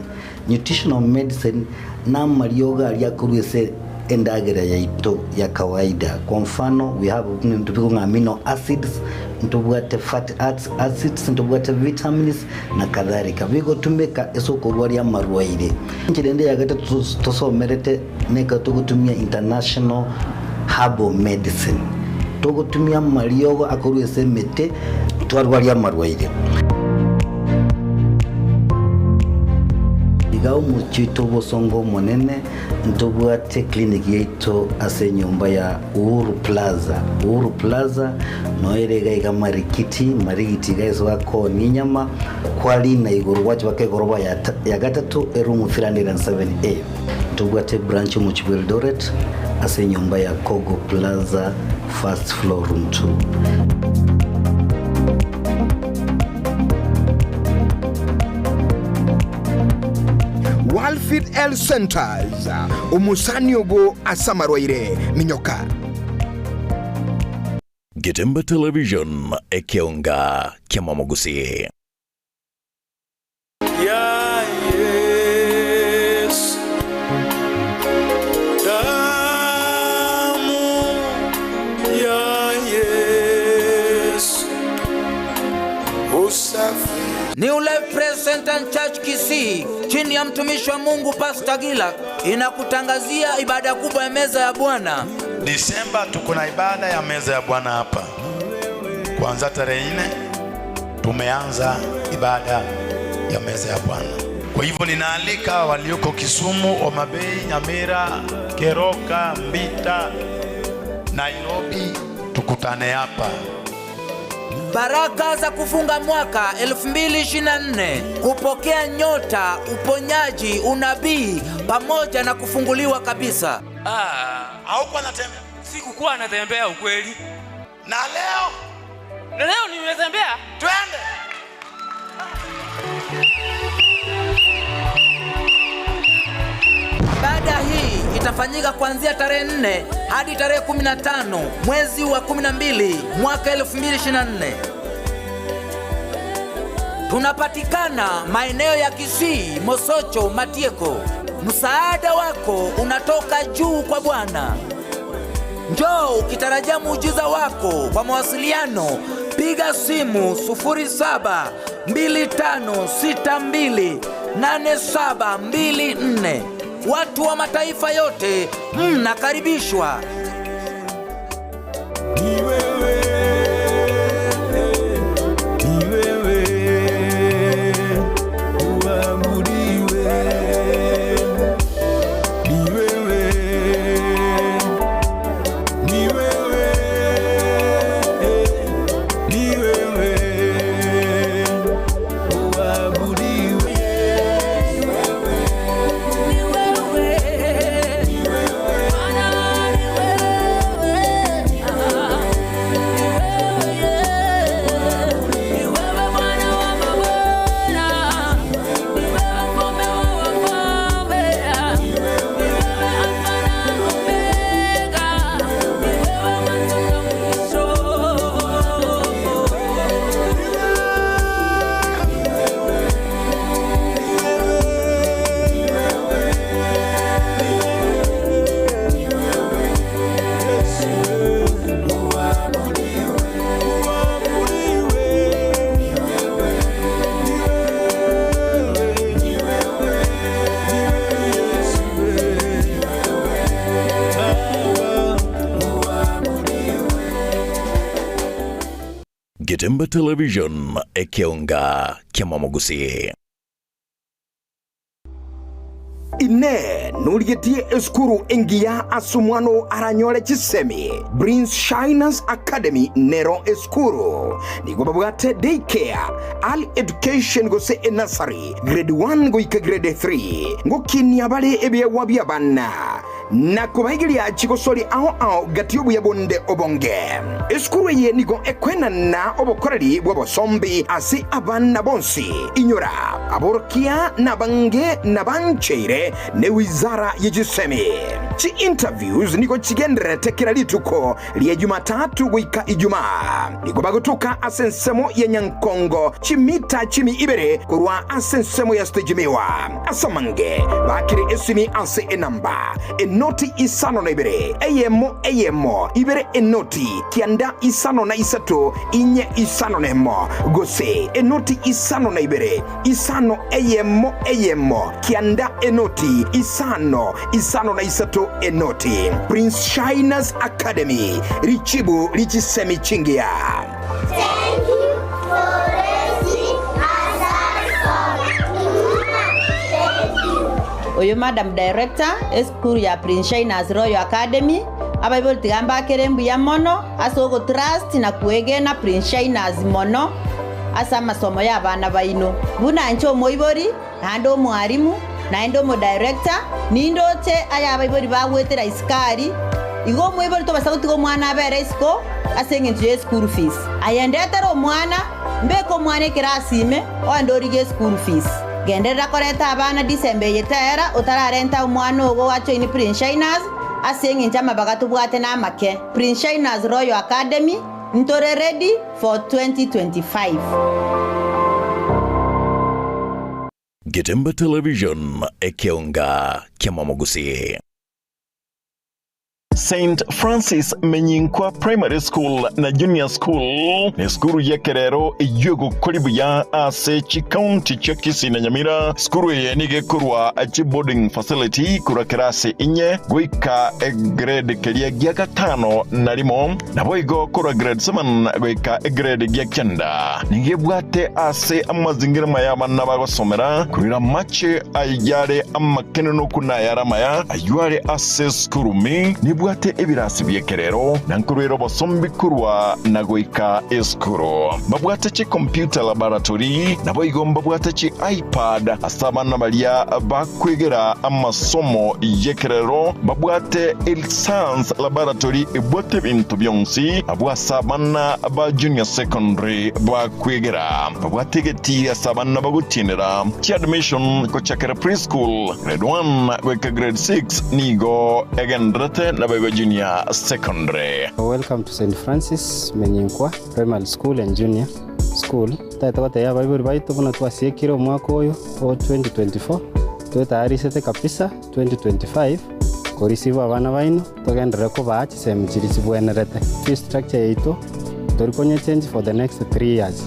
Nutritional medicine namariogo aria akorwa ase endagera yaito ya kawaida. Kwa mfano, we have ebinto bikong'a amino acids, ntobwate fatty acids, ntobwate vitamins na kadhalika, bigotumeka ase okorwaria amarwaire. Enchera ende ya gatato tosomerete nekero togotumia international herbal medicine, togotumia amariogo akorwa ase emete twarwaria amarwaire. Iga omochie oito obosongo omonene ntobwate clinic yaito ase enyomba ya Uhuru Plaza. Uhuru Plaza noyo ere iga iga Marikiti, Marigiti iga ase bakoonia enyama, kwarina igoro gwacha baka egoroba ya gatato eroom 307A. Ntobwate ebranch omochie bwa Eldoret ase enyomba ya Kogo Plaza first floor room 2. Walfit Health Centers, omosani obo ase amarwaire, minyoka. Getembe Television, ekeonga ki'amamogusii. Ya Yesu, damu ya Yesu, usafi. New Life Praise Center and Church Kisii chini ya mtumishi wa Mungu Pastor Gila inakutangazia ibada kubwa ya meza ya Bwana. Disemba tuko na ibada ya meza ya Bwana hapa kuanza tarehe 4 tumeanza ibada ya meza ya Bwana. Kwa hivyo ninaalika walioko Kisumu, Homa Bay, Nyamira, Keroka, Mbita, Nairobi, tukutane hapa. Baraka za kufunga mwaka 2024, kupokea nyota, uponyaji, unabii pamoja na kufunguliwa kabisa. Haukuwa natembea? Sikukuwa natembea ukweli. Na leo? Na leo nimetembea. Twende. Ibada hii itafanyika kuanzia tarehe 4 hadi tarehe 15 mwezi wa 12 mwaka 2024. Tunapatikana maeneo ya Kisii, Mosocho, Matieko. Msaada wako unatoka juu kwa Bwana. Njoo ukitarajia muujiza wako. Kwa mawasiliano piga simu 0725628724. Watu wa mataifa yote mnakaribishwa. Ni wewe, ni wewe, uabudiwe. Ni wewe, ni wewe, ni wewe, uabudiwe. Ni wewe, ni wewe, Bwana ni wewe. Ni wewe Bwana wa mabwana, ni wewe mfalme wa wafalme, ni wewe Alfa na Omega, ni wewe mwanzo na mwisho. Getembe Television, ekeonga ki'amamogusii. Inee! Norigetie esukuru engiya ase omwana oo aranyore chisemi? Prince Shiners Academy nero esukuru. Nigo babwate day care, early education gose enursery, grade 1 goika grade 3. Ngokinia bare ebiegwa bi'abana. Na kobaigeria chigosori ao ao gati y'obuya bonde obonge. Esukuru eye nigo ekoenana obokoreri bw'obosombi ase abana bonsi. Inyora, aborokia nabange nabancheire ne wizara ye chisemi. Chi interviews nigo chigendererete kera rituko ria Jumatatu goika Ijumaa. Nigo bagotoka ase ensemo ya Nyankongo chimita chimi ibere korwa ase ensemo ya Stage Miwa. Ase amange bakire esimi ase enamba enoti 52 eyemo eyemo ibere enoti 953 inye 51 gose enoti 52 isano eyemo eyemo kianda enoti isano 53 enoti. Prince Shiners Academy, richibu richisemi chingiya. Thank you for raising us up. Thank you. Oyo Madam Director, esukuru ya Prince Shiners Royal Academy, abaibori tiga mbakere mbuya mono ase ogotrust na kwegena Prince Shiners mono ase amasomo ya abana baino. Buna inche omoibori, naende omwarimu, naende omodirector, nindoche aya abaibori bagwetera isiko aria, igo omoibori tobasa gotiga omwana abere isiko ase eng'encho ye school fees. Aye ndetere omwana, mbeke omwana ekerasi ime, oende origie school fees. Genderera koreta abana December eye tera otararenta omwana ogo oajoin Prince Shiners ase eng'encho amabaga tobwate namake. Prince Shiners Royal Academy, ntore ready for 2025. Getembe Television, ekeonga ki'amamogusii. St Francis Menyinkwa Primary School na Junior School nesukuru y'ekerero eyio egokori buya ase chikaunti chia Kisii na Nyamira. Sukuru eye nigo ekorwa chiboarding facility korwa kerasi inye goika egrade keria gia gatano na rimo. Naboigo korwa grade 7 goika egrade gia kianda nigo ebwate ase amazingira maya abana bagosomera, korera amache ayare amakenenoku na ayare amaya, ayio are ase esukuru me nebwate ebirasi bi'ekerero, na nkorwera obosombi korwa na goika esukuru. Mbabwate chikomputa laboratory, naboigo mbabwate chi iPad ase abana baria bakwegera amasomo y'ekerero, mbabwate Science Laboratory ebwate ebinto bionsi abwo ase abana ba junior secondary bakwegera. Babwate egetii ase abana bagotienera chiadmission gochakera preschool, grade 1 goika grade 6 nigo egendererete naboigo junior secondary. Welcome to St Francis Menyinkwa Primary School and Junior School. Totagete gotebia abaibori baito buna twasiekire omwaka oyo o 2024, twetayarisete kabisa 2025 Koreceive abana baino, togenderere kobaa chisemi chiria chibwenerete. Fee structure yaito tori konyechange for the next 3 years,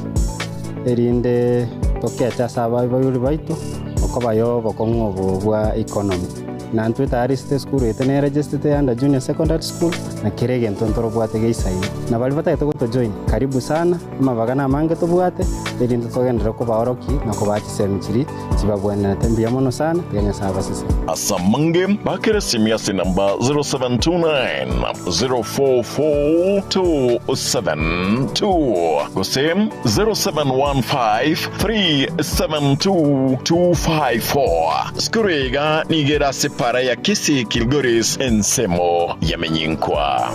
erinde tokeche ase abaibori baito okoba obokong'u obo bwa economy. Na intwe tayarisete esukuru yaito neregistete under junior secondary school, na kera egento ntorobwate geisaine. Na baria batagete gotojoin, karibu sana, amabaga namange tobwate, erinde togenderere kobaorokia na kobaa chisemi chiria Chibagwenerete mbuya mono sana, tiga Nyasae abasesenie. Ase amange, bakere esimi ase enamba 0729 044 272 gose 0715 372 254. Sukuru eye iga nigo ere ase para ya Kisii Kilgoris ensemo ya Menyinkwa.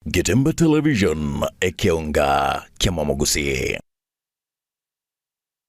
Getembe Television, ekeonga ki'amamogusii.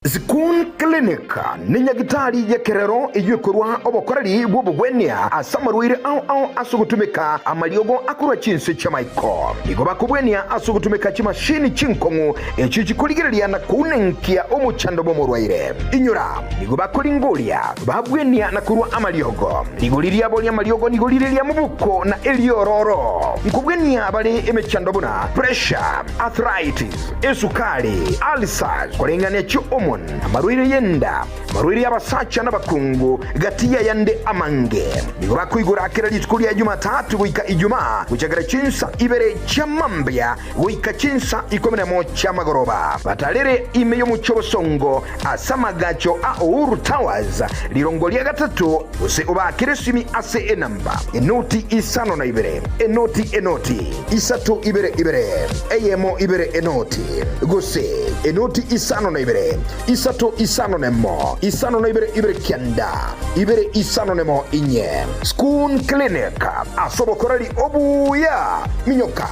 Zikun Clinic ne nyagitari y'ekerero eyio ekorua obokoreri bw'obogwenia ase amarwaire ao ao ase ogotumeka amariogo akorwa chinse chi'amaiko. Nigo bakobwenia ase ogotumeka chimashini chinkong'u echio chikorigereria na kounenkia omochando bw'omorwaire. Inyora, nigo bakoringoria, babwenia na korua amariogo. Rigori riabo ri'amariogo nigo rire ri'amabuko na eriororo. Nkobwenia bare emechando buna pressure, arthritis, esukari, ulcers, koreng'ania chi'hormone, amarwaire y'enda, amarwaire y'abasacha n'abakungu, gati y'ayande amange. Nigo bakoigora kera rituko ria Jumatatu goika Ijumaa, gochakera chinsa ibere chia mambia goika chinsa ikomi nemo chi'amagoroba. Batarere ime y'omochie obosongo ase amagacho a Uhuru Towers, rirongo ria gatato, gose obaakere esimi ase enamba, enoti 52, enoti enoti, isato ibere ibere, eyemo ibere enoti, gose. Enoti isano na ibere, isato isano nemo, isano na ibere ibere kianda, ibere isano nemo inye. Schoon Clinic, ase obokoreri obuya. Minyoka.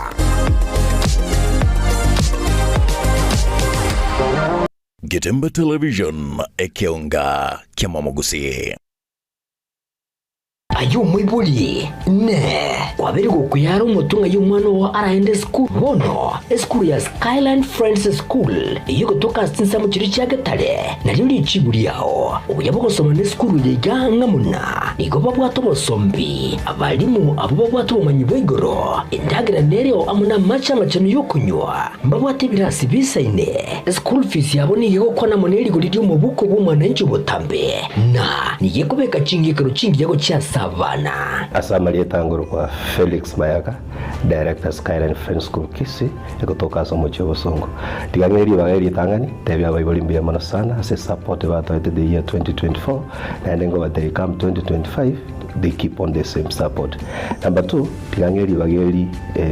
Getembe Television, ekeonga ki'amamogusii. Aye omoibori, Inee, kwabeire gokoyara omotwe ng'ai omwana oo araende esukuru? Bono, esukuru ya Skyline Friends School, eyio egotoka ase chinsemo chiria chia Getare, nario richibu riao. Obuya bw'ogosoma nesukuru eye iga ng'a muna nigo babwate obosombi, abalimu abwo babwate obomanyi bwa igoro, endagera nereo amo namache amachenu y'okonywa. Mbabwate ebirasi bisaine. Eschool fees yabo nigo egokwana amo nerigori ri'omobuko bw'omwananchi obotambe, na nigo ekobeka ching'ikero chingiya gochia ase abana. Ase amarieta ngorokwa Felix Mayaka, Director Skyline Friends School Kisii, egotoka ase omochie o Bosongo. Tiga ng'e ribaga eri ritang'ani, tebia abaibori mbuya mono sana ase esupport batoete the year 2024, naende ngobatebia come 2025 they keep on the same support. Number two, tiga ng'e ribaga eri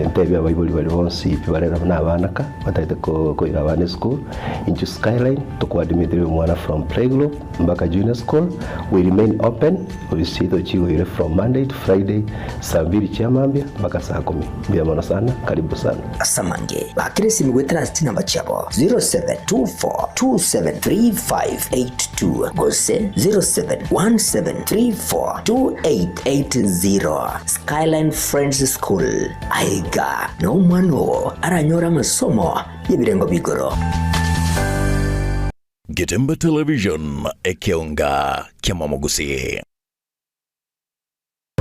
ntebie abaibori baria bonsi pi bare na abana ka, batagete koira abana esukuru, inchuo Skyline tokoadmitire omwana from playgroup mpaka junior school, we remain open, ofisi chiaito chigoire from Monday to Friday saa mbiri chia mambia mpaka saa kumi. Mbuya mono sana, karibu sana. Ase amange, bakire esimi goetera ase chinamba chiabo 0724273582 gose 0717342880. Skyline Friends School, aiga nomwana oo aranyore amasomo y'ebirengo b'igoro. Getembe Television, ekeonga ki'amamogusii.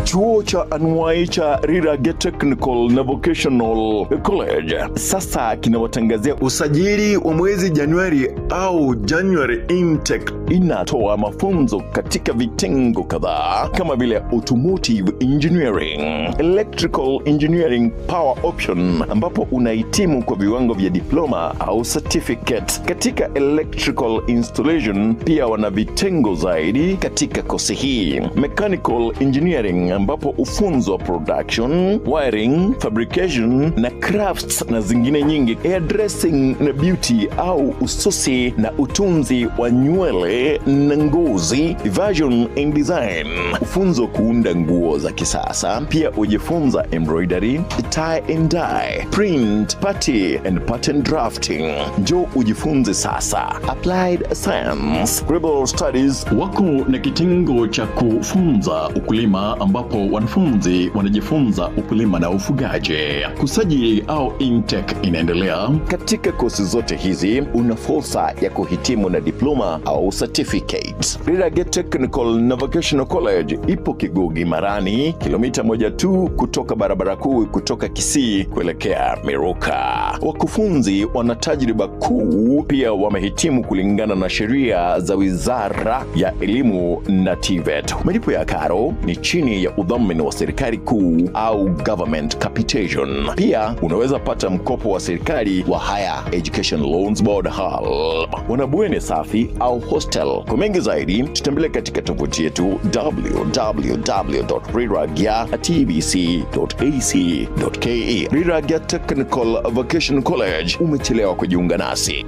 Chuo cha anuai cha Rirage Technical na Vocational College sasa kinawatangazia usajili wa mwezi Januari au January intake. Inatoa mafunzo katika vitengo kadhaa kama vile automotive engineering, electrical engineering power option, ambapo unahitimu kwa viwango vya diploma au certificate katika electrical installation. Pia wana vitengo zaidi katika kosi hii, mechanical engineering, ambapo ufunzwa production, wiring, fabrication na crafts na zingine nyingi, hairdressing na beauty au ususi na utunzi wa nywele na ngozi, fashion and design, ufunzo kuunda nguo za kisasa. Pia ujifunza embroidery, tie and dye, print, party and pattern drafting. Njoo ujifunze sasa. Applied Science, Global Studies wako na kitengo cha kufunza ukulima ambapo wanafunzi wanajifunza ukulima na ufugaji. Kusajili au intake inaendelea. Katika kosi zote hizi una fursa ya kuhitimu na diploma au certificate. Rirage Technical na Vocational College ipo Kigugi Marani, kilomita moja tu kutoka barabara kuu kutoka Kisii kuelekea Miruka. Wakufunzi wana tajriba kuu, pia wamehitimu kulingana na sheria za Wizara ya Elimu na TVET. Malipo ya karo ni chini ya udhamini wa serikali kuu au government capitation. Pia unaweza pata mkopo wa serikali wa Higher Education Loans Board HELB. Wana bweni safi au hostel. Kwa mengi zaidi, tutembelee katika tovuti yetu www.riragya.tbc.ac.ke. Riragya Technical Vocational College, umechelewa kujiunga nasi.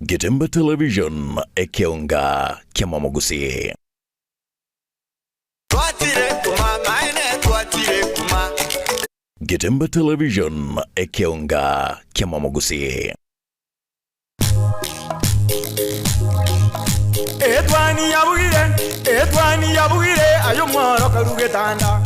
Getembe Television, ekeonga kiamamogusii. Getembe Television, ekeonga kiamamogusii. Etwani yabugire, etwani yabugire, ayo mworo karugetanda.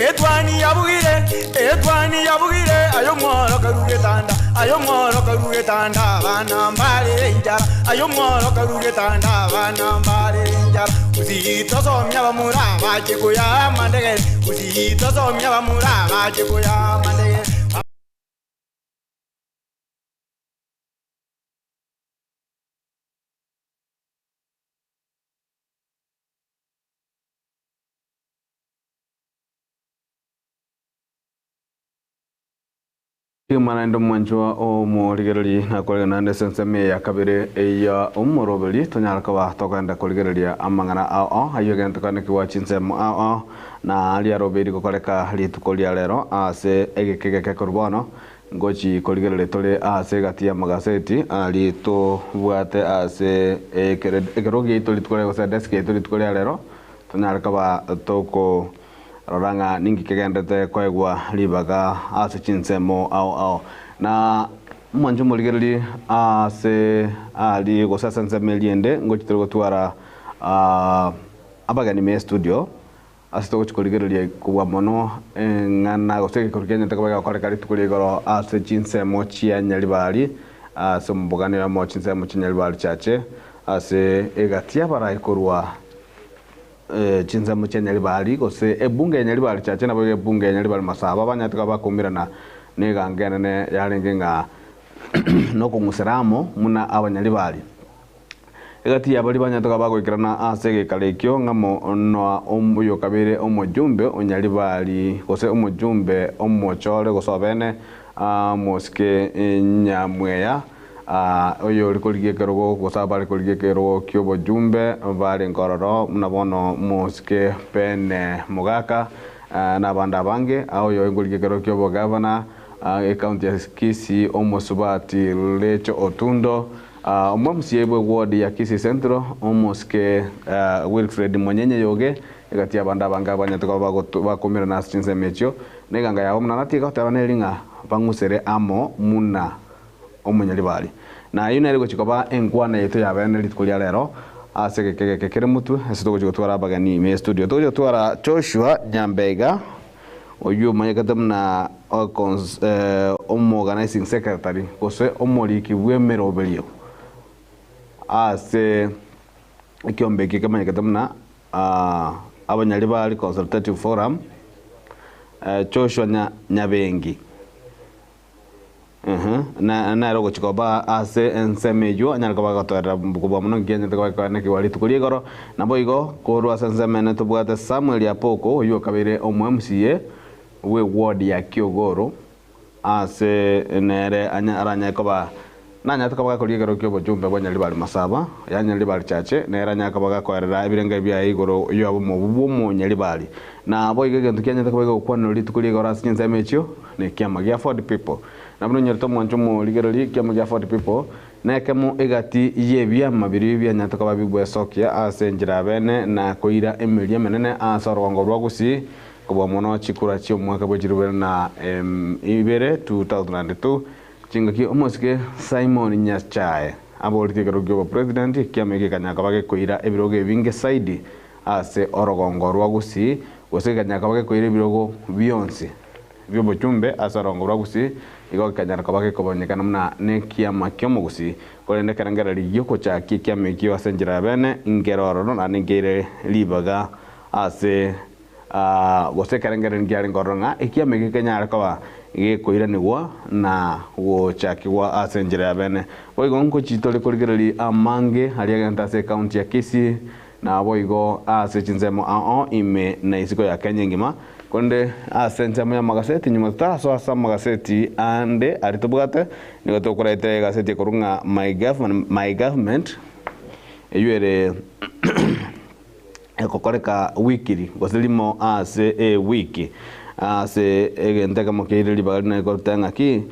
Etwani yabugire, etwani yabugire, ayo mworo karugetanda. Ayo mworo karugetanda, bana mbare injara. Ayo mworo karugetanda, bana mbare injara. Usitosomya bamura bache kuya mandege. Usitosomya bamura bache kuya mandege. Naende omwanchwa omorigereria nakorigereria naende ase ensemo eye ya kabere ya omoroberi tonyare koba tokogenda korigereria amang'ana ao ao ayio egento koanekigwa chinsemo ao ao na aria arobeiri gokoreka rituko ria rero ase egeka egeke korwa bono ngochi korigereria tore ase egati y'amagaseti aria tobwate ase ekere ekerogo giaito rituko ria gose edesk yaito rituko ria rero tonyare koba toko Rora ng'a ninki kegenderete koegwa ribaga ase chinsemo ao ao. Na mwanche omorigererie aase aria gose ase ensemo eria ende ngochi tore gotwara abageni me estudio ase togochi korigereria kobua mono eng'ana gose egekorwa kianyete koba gegokoreka rituko ria igoro ase chinsemo chia Nyaribari ase omobogani oyomo chinsemo chia Nyaribari Chache ase egati y'abarai korwa Chinsemo chia Nyaribari, gose ebunge ya Nyaribari Chache naboigo ebunge ya Nyaribari Masaba, abanyate koba bakoumerana negango enene yarenge ng'a nokong'usera amo buna Abanyaribari. Egati ya baria banyate koba bagoikerana ase egekaro ekio ng'amo noa oyokabeire omojumbe o Nyaribari gose omojumbe omochore gose obene Mosike Nyamweya, Oyore korigia ekerogo, gose abare korigia ekerogo ki'obojumbe, barenge ororo, buna bono mosike Bene Mogaka, na abande abange. Oyo korigia ekerogo ki'obogavana, ecounty ya Kisii, omosubati Rachel Otundo, omomca bwe ward ya Kisii Central, omosike Wilfred Monyenye Yoge, egati y'abande abange abanyete koba bakomerana ase chinsemo echio, na eganga yabo buna natiga goteba neri ng'a bang'usere amo muna omonyaribari. Na eyio nere gochia koba enkwana yaito ya bene rituko ria rero ase egeka egeke kere motwe ase togochia gotwara abageni ime estudio. Togochia gotwara Joshua Nyambega oyio omanyekete buna omoorganising secretary gose omoriki bw'emeroberio ase ekiombe eke kemanyekete buna Abanyaribari Consultative Forum, Joshua Nyabengi. Nere ogochia koba ase ensemo eyio anyare koba agotoerera kobua mono nki anyarete koba akoenekigwa rituko ria igoro. Naboigo korwa ase ensemo ene tobwate Samuel Apoko oyio okabeire omo MCA bwe ward ya Kiogoro ase nere aranyare koba nanyarete koba gakoria ekerogo kia obochumbe bwa Nyaribari Masaba ya Nyaribari Chache nere anyare koba gakoerera ebirengererio biaye igoro yobomobu bw'omonyaribari. Naboigo egento kianyarete koba gegokwanera rituko ria igoro ase chinsemo echio nekiama gia Ford People. Na buna onyorete omwancho omorigereria ekiama gia Ford People nekemo egati y'ebiama biria bianyarete koba bigwesokia ase enchera ya bene na koira emeria emenene ase orogongo rwa Gusii kobua mono chikura chi'omwaka bwe chirubere na ibere, 2002, chingaki omosike Simon Nyachae aboretie ekerogo ki'obopresident ekiama eke gekanyara koba gekoira ebirogo ebinge saidi ase orogongo rwa Gusii gose gekanyara koba gekoira ebirogo bionsi bi'obochumbe ase orongo rwa Gusii, igo gekanyara koba gekobonyekana buna nekiama ki'omogusii, korende ekerengererio gi'ogochakia ekiama ekio ase enchera ya bene nkere ororo naende nkeire ribaga ase gose ekerengererio nkiarenge ororo ng'a ekiama eke kenyare koba gekoiranigwa na gochakigwa ase enchera ya bene. Boigo ngochia tore korigereria amange aria agente ase ecounty ya Kisii, Naboigo ase chinsemo ao ime na isiko ya Kenya engima, korende ase ensemo y'amagaseti nyuma totarasoa ase amagaseti ande aria tobwate, nigo tokoraete egaseti ekorwa ng'a My Government, My Government, eyio ere egokoreka weekly gose rimo ase ewiki. Ase egento ekemo keire ribaga rinde koreta ng'aki,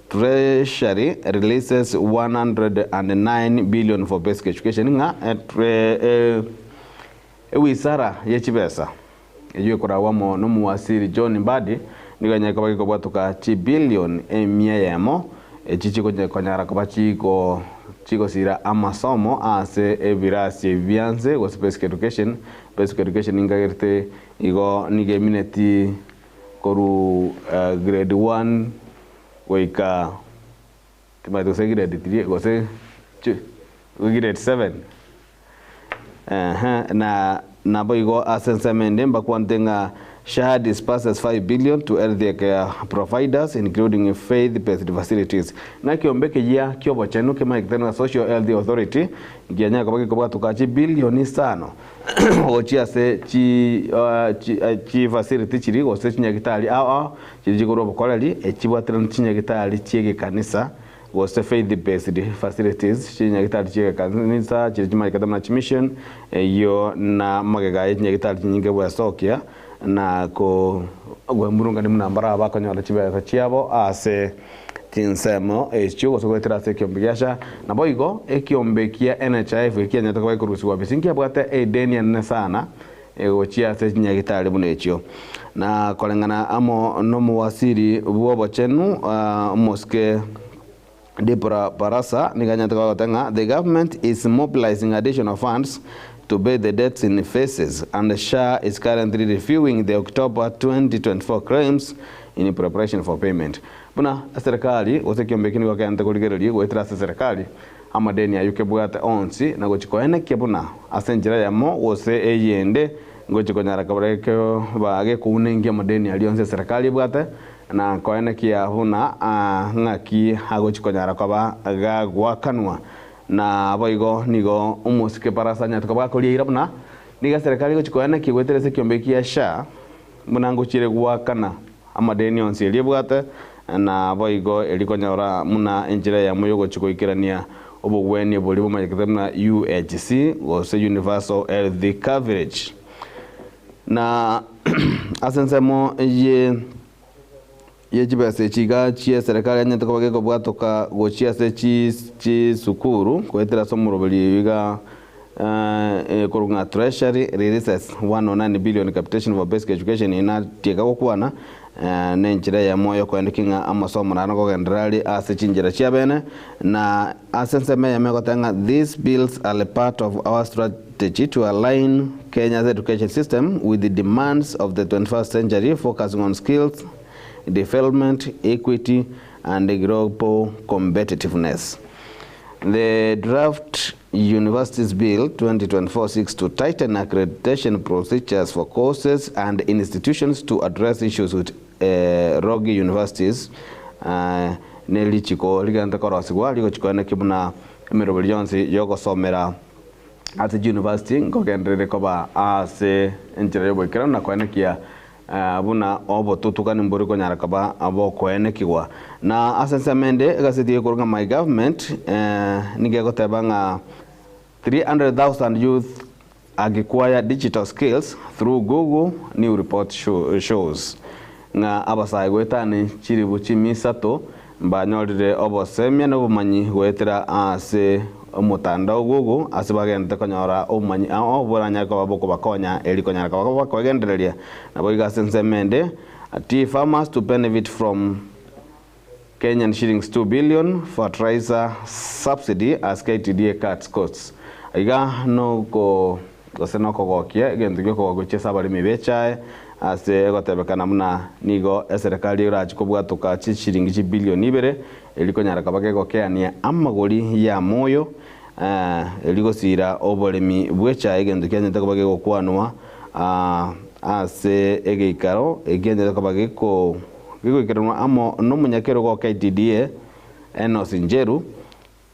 Treasury releases 109 billion for basic education ng'a ewizara ye chibesa eyio ekoragwa amo nomowaziri John Mbadi nigo enyare koba gekobwatoka chibillion emia eyemo echi chikonyara koba chigosira amasomo ase ebirasi ebi bianse gose basic education, basic education nkagerete Igo nigo emineti korwa grade one goika timanyeti gose grade three gose grade seven ehe na. Naboigo ase ensemo ende mbakwanete ng'a SHA disburses 5 billion to healthcare providers including faith based facilities. Ng'a ekeombe ekeyia ki'obochenu kemanyekete ng'a Social Health Authority nkianyare koba gekobwatoka chibilioni isano gochia ase chi chi facility chiria gose chinyagitari ao ao chiria chikorwa obokoreri echibwaterani chinyagitari chi'egekanisa gose faith based facilities chinyagitari chi'egekanisa chiria chimanyekete buna chimission eyio na magega ye chinyagitari chinyinge bwesokia na ko gwemurungania buna mbare bakonyora chibesa chiabo ase chinsemo echio gose goetera ase ekiombe gia SHA. Naboigo ekiombe kia NHIF ekianyarete koba gekorusigwa ofisi nkiabwate edeni enene sana gochia ase chinyagitari buna echio. Na koreng'ana amo nomowasiri bw'obochenu omosike Deborah Barasa nigo anyarete koba agoteba ng'a the government is mobilising additional funds to pay the debts in phases and SHA is currently reviewing the October 2024 claims in preparation for payment. Buna eserekari gose ekiombe eke nigo kegenderete korigereria goetera ase eserekari amadeni ayio kebwate onsi na gochia koenekia buna ase enchera eyemo gose eyende ngochia konyara kobora koba gekounenkia amadeni aria onsi eserekari ebwate na koenekia buna ng'aki agochia konyara koba gagoakanwa. Naboigo nigo omosike Barasa anyarete koba gakoria eira buna nigo eserekari egochia koenekia goetera ase ekiombe kia SHA buna ngochiire goakana amadeni onsi eria ebwate, na boigo eria konyora buna enchera eyemo y'ogochia goikerania obogwenia boria bomanyekete buna UHC gose Universal Health Coverage. Na ase ensemo ye ye chibesa echi iga chi'eserekari anyarete koba gekobwatoka gochia ase chisukuru goetera ase omoroberi oyo iga korwa ng'a Treasury releases 109 billion capitation for basic education inatieka gokwana nenchera eyemo yokoendekia ng'a amasomo naro kogenderera are ase chinchera chiabene na ase ensemo eyemo egoteba ng'a these bills are part of our strategy to align Kenya's education system with the demands of the 21st century focusing on skills development, equity and global competitiveness. The draft Universities Bill 2024 seeks to tighten accreditation procedures for courses and institutions to address issues with rogue universities ne richiko rigenderete korosigwa rigochi koenekia buna emeroberi yonsi yogosomera ase chiuniversity nkogenderere koba ase enchera yoboikeranu na koenekia Buna obotutukani mbori konyara koba bokoenekigwa. Na ase ensemo ende, egaseti ekorwa ng'a My Government nigo egoteba ng'a 300,000 youth acquire digital skills through Google, new report shows. Ng'a abasae goetani chilifu chimi isato mbanyorire obosemia na obomanyi goetera ase omotandao Google ase bagenderete konyora obomanyi ao boranyare koba bokobakonya eri konyara koba bakoegendereria. Naboigo ase ensemo ende, Tea farmers to benefit from Kenyan shillings 2 billion fertilizer subsidy as KTDA cuts costs. Iga noko gose nokogokia egento giokogokia gochia ase abaremi b'echae ase egotebekana buna nigo eserekari erache kobwatoka chishilingi chibilioni ibere eri konyara koba kegokeania amagori y'amoyo eri gosiira oboremi bw'echae egento kianyarete koba kegokwanwa ase egeikaro ekianyarete koba geko gegoikeranwa amo nomonyakerogo o KTDA Enos Njeru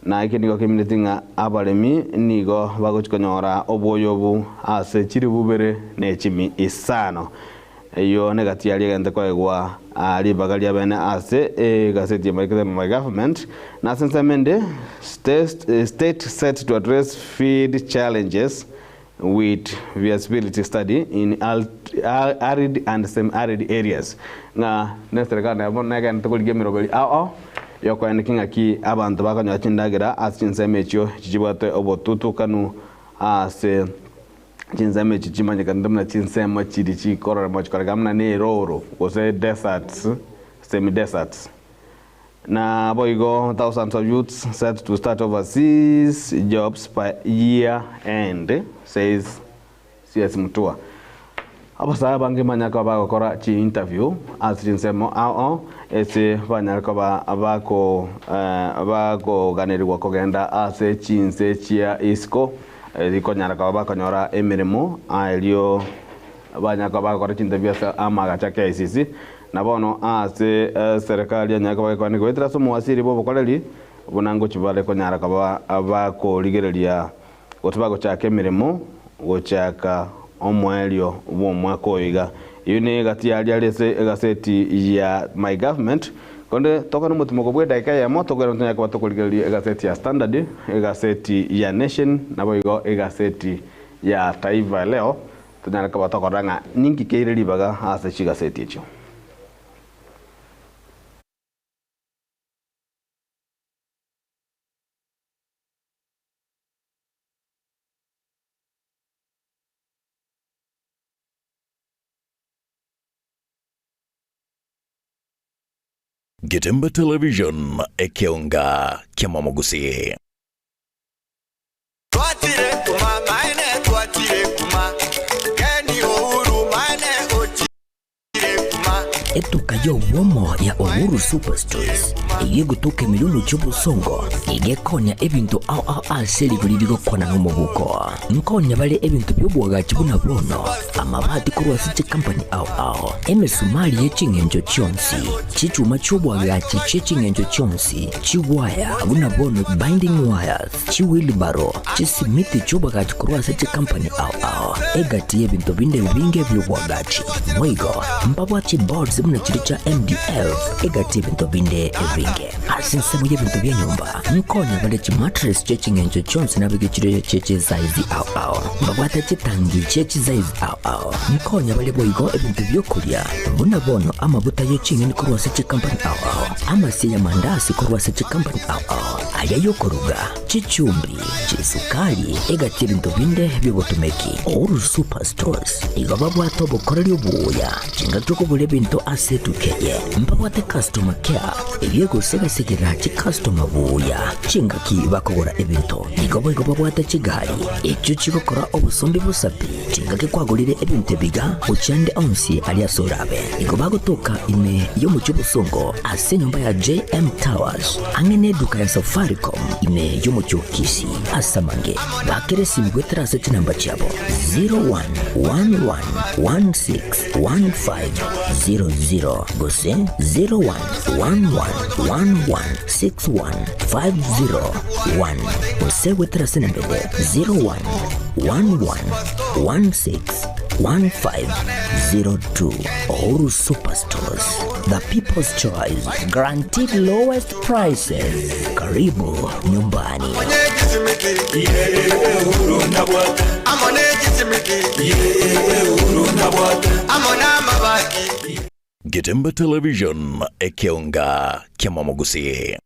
Na eke nigo kemineti ng'a abaremi nigo bagochia konyora obwoyo obo ase chilifu ibere ne chimi isano. Eyio negati yaria egente koegwa ribaga ria bene ase egaseti emarikete My Government. Na ase ensemo ende, State set to address feed challenges with feasibility study in arid and semi-arid areas ng'a neserekari nabo negenderete korigia emeroberi ao ao yokoeneki ng'aki abanto bakonyora chindagera ase chinsemo echio chichibwate obotutukanu ase chinsemo echi chimanyekanete buna chinsemo chiri chikororema chikoreka buna ne eroro gose deserts, semi-deserts. Naboigo thousands of youths set to start overseas jobs by year end, says CS Mutua. Abasae abange banyare koba bagokora chi interview ase chinsemo ao ao ase banyare koba bako bakoganerigwa kogenda ase chinse chia isiko. Rikonyara koba bakonyora emeremo erio banyare koba bagokora chintabia ase amagacho a KICC. Na bono ase eserekari yanyare koba gekwana goetera ase omowasiri bw'obokoreri buna ngochia bare konyara koba bakorigereria gose bagochaka emeremo gochaka omoerio bw'omwaka oyo iga. Eyio ne egati yaria are ase egaseti ya My Government. Konde tokore omotimoko bwa edaika eyemo tokore tonyare koba tokorigereria egaseti ya Standard, egaseti ya Nation naboigo egaseti ya Taifa Leo tonyare koba tokorora ng'a ninki keire ribaga ase chigaseti echio. Getembe Television, ekeonga kia Momogusi. Twachire kuma maene twachire kuma Keni Uhuru maene ochire kuma Etuka y'obwomo ya Uhuru Superstores eyio egotoka ime y'omochie obosongo nigo ekonya ebinto ao ao ase rigori rigokwana n'omobuko. Nkonya bare ebinto bi'obwagachi buna bono, amabati korwa ase chikampani ao ao, emesumari ye ching'encho chionsi, chichuma chi'obwagachi chie ching'encho chionsi, chiwaya buna bono binding wires, chiwheelbarrow, chisimiti chi'obwagachi korwa ase chikampani ao ao, egati y'ebinto binde ebinge bi'obwagachi. Boigo, mbabwate chiboards buna chiria chia MDF, egati y'ebinto binde ebinge. Ase ensemo y'ebinto bia nyomba, nkonya bare chimattress chie ching'encho chionsi nabeke chire chie chisaizi ao ao. Mbabwate chitangi chie chisaizi ao ao. Nkonya bare boigo ebinto bi'okoria, buna bono amaguta ye ching'eni korwa ase chikampani ao ao, amasie y'amandasi korwa ase chikampani ao ao, aria y'okoruga, chichumbi, chisukari, egati y'ebinto binde bi'obotomeki. Uhuru Super Stores igo babwate obokoreri obuya, chingaki okogora ebinto ase etuka eye, mbabwate customer care eyio egosegasegera chicustomer buya chingaki bakogora ebinto. Igo boigo babwate chigari echio chigokora obosombi bosapi chingaki kwagorire ebinto ebiga gochia ande onsi aria ase orabe. Igo bagotoka ime y'omochie obosongo ase enyomba ya JM Towers ang'e neduka ya Safaricom ime y'omochie o Kisii. Ase amange bakere esimi goetera ase chinamba chiabo 0111161500 gose 0111161501 gose goetera ase enamba ende 0111161502. Uhuru Superstores, the people's choice, guaranteed lowest prices. Karibu nyumbani. Getembe Television, ekeonga kia Momogusi.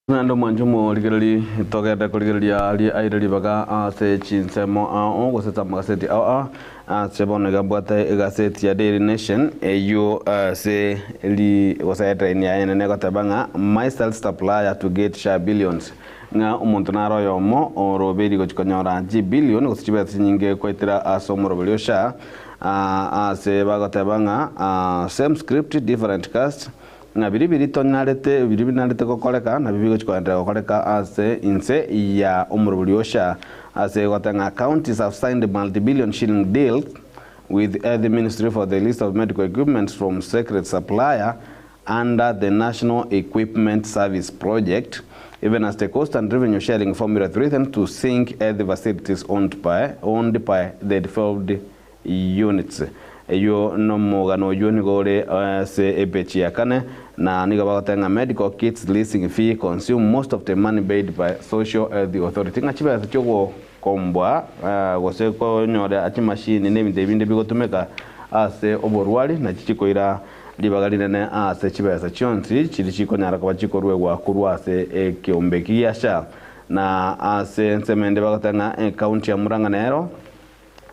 Naende omwancho omorigereri togende korigereria aria aire ribaga ase chinsemo ao gose ase amagaseti ao ao ase bono iga mbwate egaseti ya Daily Nation eywo ase ri gose headline yaye enene egoteba ng'a Myself supplier to get SHA billions ng'a omonto nare oyomo orobeiri gochi konyora chibillion gose chibesa chinyinge koetera ase omoroberi o SHA ase bagoteba ng'a same script different cast Ng'a biria biritonyarete, biria binarete gokoreka, nabio bigochia koenderera gokoreka ase inse ya omorobori o SHA, ase egoteba ng'a counties have signed multi-billion shilling deals with Health Ministry for the lease of medical equipment from secret supplier under the National Equipment Service Project, even as the cost and revenue sharing formula threatens to sink health facilities owned by, owned by the devolved units. Eyio nomogano oyio nigo ore ase epeji ya kane, na nigo bagoteba ng'a medical kits leasing fee consume most of the money paid by Social Health Authority ng'a chibesa chiogokomboa gose konyora chimashini na ebinto ebinde bigotumeka ase oborwari nachi chikoira ribaga rinene ase chibesa chionsi chiria chikonyara koba chikoruegwa korwa ase ekeombe gia SHA. Na ase ensemo ende bagoteba ng'a ecounty ya Murang'a nero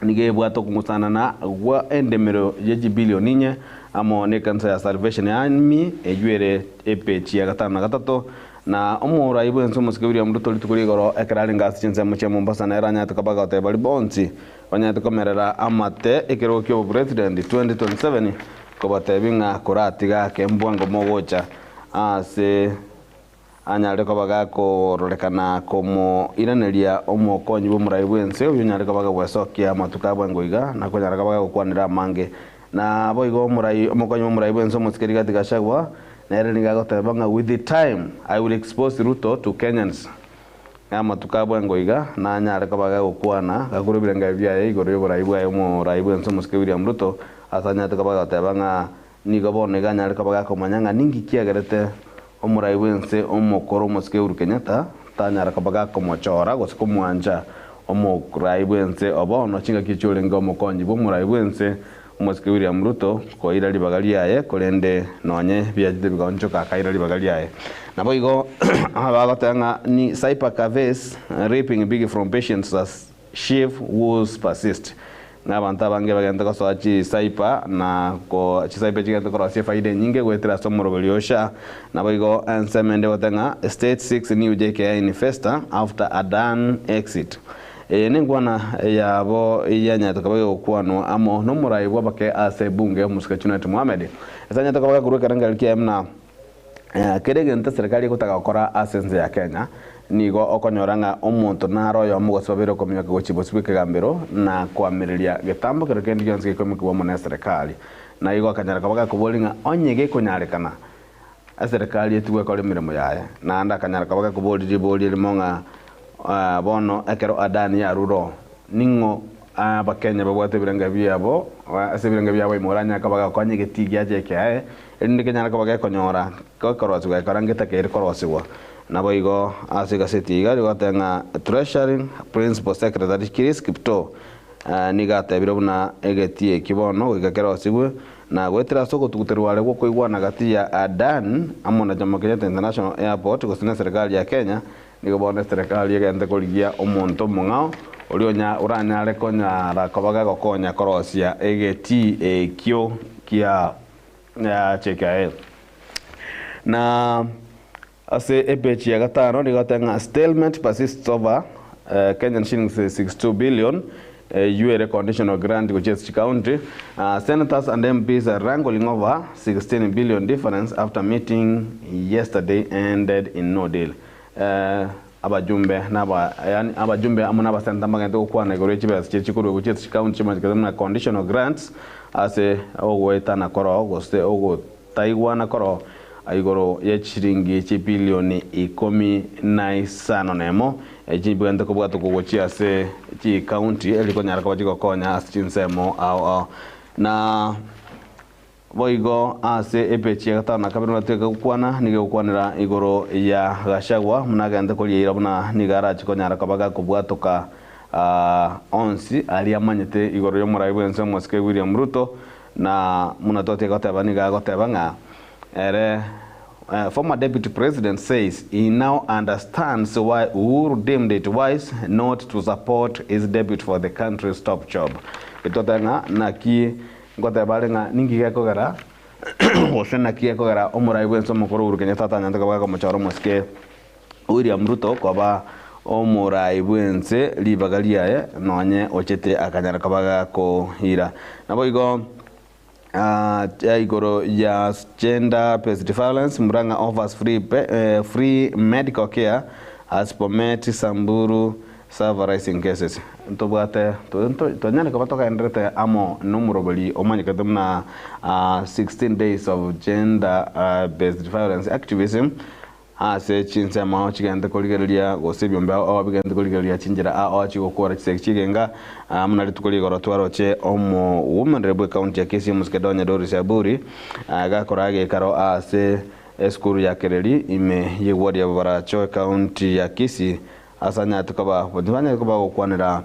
nigo ebwate okong'usanana gwa endemero ye chibilioni inye amo nekanisa ya Salvation Army eywo ere epeji ya gatano na gatato. Na omorai bw'ense omosike William Ruto rituko rigoro ekero arenge ase chinsemo chia Mombasa nere anyarete koba agotebia baria bonsi banyarete komerera amate ekerogo kia obopresident 2027 kobatebia ng'a koratiga ake mbwango mogocha ase anyare koba gakororekana komoiraneria omokonyi bw'omorai bw'ense oyio onyare koba gagwesokia amatuko a bwango iga na konyara koba gagokwanera amange. Naboigo omorai omokonyi bw'omorai bw'ense omosike Rigathi Gachagua nere nigo agoteba ng'a with the time I will expose Ruto to Kenyans ng'a amatuko a bwango iga nanyare koba gagokwana gakure ebirengererio biaye igoro y'oborai bwaye omorai bw'ense omosike William Ruto ase anyarete koba agoteba ng'a Nigo bono iga anyare koba gakomanya ng'a ninki kiagerete omorai bw'ense omokoro omosike Uhuru Kenyatta tanyara koba gakomochora gose komwancha omorai bw'ense o bono chingaki echi orenge omokonyi bw'omorai bw'ense omosike William Ruto koira ribaga riaye korende nonye biachete bigaonchoka akaira ribaga riaye. Naboigo bagoteba ng'a ni Cyper Cafes reaping big from patients as Chief woes persist, ng'a abanto abange bagente gosoa chisaipa na ko chisaipa chigente korosia efaida enyinge goetera ase omoroberi o SHA. Naboigo ensemo ende egote ng'a State seeks new JKIA investor after Adan exit. Eye nenkwana yabo yanyarete koba egokwanwa amo nomorai bw'abake ase ebunge Omosike Junet Mohamed. Ase anyarete koba gakorwa ekerengererio kiaye buna Kera egento eserekari egotaka gokora ase ense ya Kenya, nigo okonyora ng'a omonto nare oyomo gose babere okominyoka gochia bosio bw'ekegambero na koamereria getambo kero kende gionsi gekoimokigwa amo neserekari. Na igo akanyara koba gakoboria ng'a onye gekonyarekana eserekari etigwe ekore emeremo yaye. Naende akanyara koba gakoboria riborio erimo ng'a bono ekero Adani yarure oo, ning'o Abakenya babwate ebirenga biabo ase ebirenga biabo ime oranyare koba gakonya egetii giacha ekeaye erinde kenyare koba gekonyora gekorosigwa gekora ngetakeire korosigwa. Naboigo ase egaseti iga rigoteba ng'a Treasury Principal Secretary Chris Kiptoo nigo atebire buna egetii eki bono goika kerosigwe na goetera ase ogotuguterwa are gwokoigwana gati ya Adan amo na Jomo Kenyatta International Airport gose na eserekari ya Kenya Nigo bono eserekari egente korigia omonto omong'ao oria onya oranyare konyara koba gagokonya korosia egetii ekio kia JKIA. Na ase epeji ya gatano nigo egoteba ng'a stalemate persists over Kenyan shillings 62 billion eyio ere conditional grant gochia ase chicounty. Senators and MPs are wrangling over 16 billion difference after meeting yesterday ended in no deal. Abajumbe naba yaani abajumbe amo na abaseneta mbagente gokwana igoro ye chibesa chiria chikorwa gochia ase chicounty chimanyekete buna conditional grants ase ogoetana koroo gose ogotaigwana koroo igoro ye chishiringi chibilioni ikomi na isano nemo echi chibwente kobwatokwa gochia ase chicounty erio konyara koba chigokonya ase chinsemo ao ao na Boigo ase epeji ya gatano na kabere natweke gokwana, nigo egokwanera igoro ya Gachagua buna agente koria eira buna nigo arache konyara koba gakobwatoka onsi aria amanyete igoro y'omorai bw'ense omosike William Ruto na buna twatiga goteba nigo agoteba ng'a ere Former deputy president says he now understands why Uhuru deemed it wise not to support his deputy for the country's top job. Etwateba ng'a naki Ngoteba are ng'a ninki gekogera, gose naki gekogera omorai bw'ense omokoro Uhuru Kenyatta atanyarete koba gakomochora omosike William Ruto koba omorai bw'ense ribaga riaye nonye ochete akanyara koba gakoira. Naboigo igoro ya gender based violence Murang'a offers free free medical care as Bomet Samburu Serve rising cases. Ntobwate twanyare koba togenderete amo nomoroberi omanyekete buna 16 days of gender based violence activism ase chinsemo chigente korigereria gose ebiombe ao bigente korigereria chinchera ao chigokora chisegi chigenga buna rituko rigoro twaroche omo woman rep bwe county ya Kisii Omosike Donya Doris Aburi gakora egekaro ase esukuru ya Kereri ime ye ward ya Bobaracho ecounty ya Kisii Ase anyarete koba tibanyarete koba gokwanera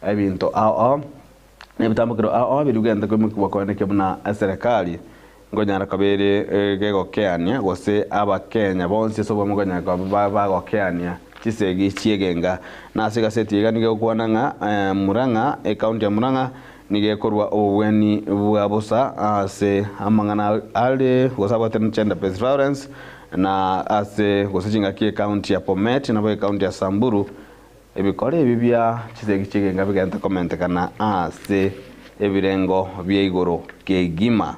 ebinto ao ao, na ebitambokero ao ao biria bigente koimokigwa koenekia buna eserekari nkonyara koba ere gegokeania gose abakenya bonsi ase obomo konyara koba bagokeania chisegi chi'egenga. Na ase egaseti iga nigo egokwana ng'a Murang'a, ecounty ya Murang'a nigo ekorwa obobweni bwa bosa ase amang'ana are gose abwate gender based violence. Na ase gose chingaki ecounty ya Bomet nabo ecounty ya Samburu, ebikore ebi bia chisegi chi'egenga bigente komentekana ase ebirengo bia igoro kegima.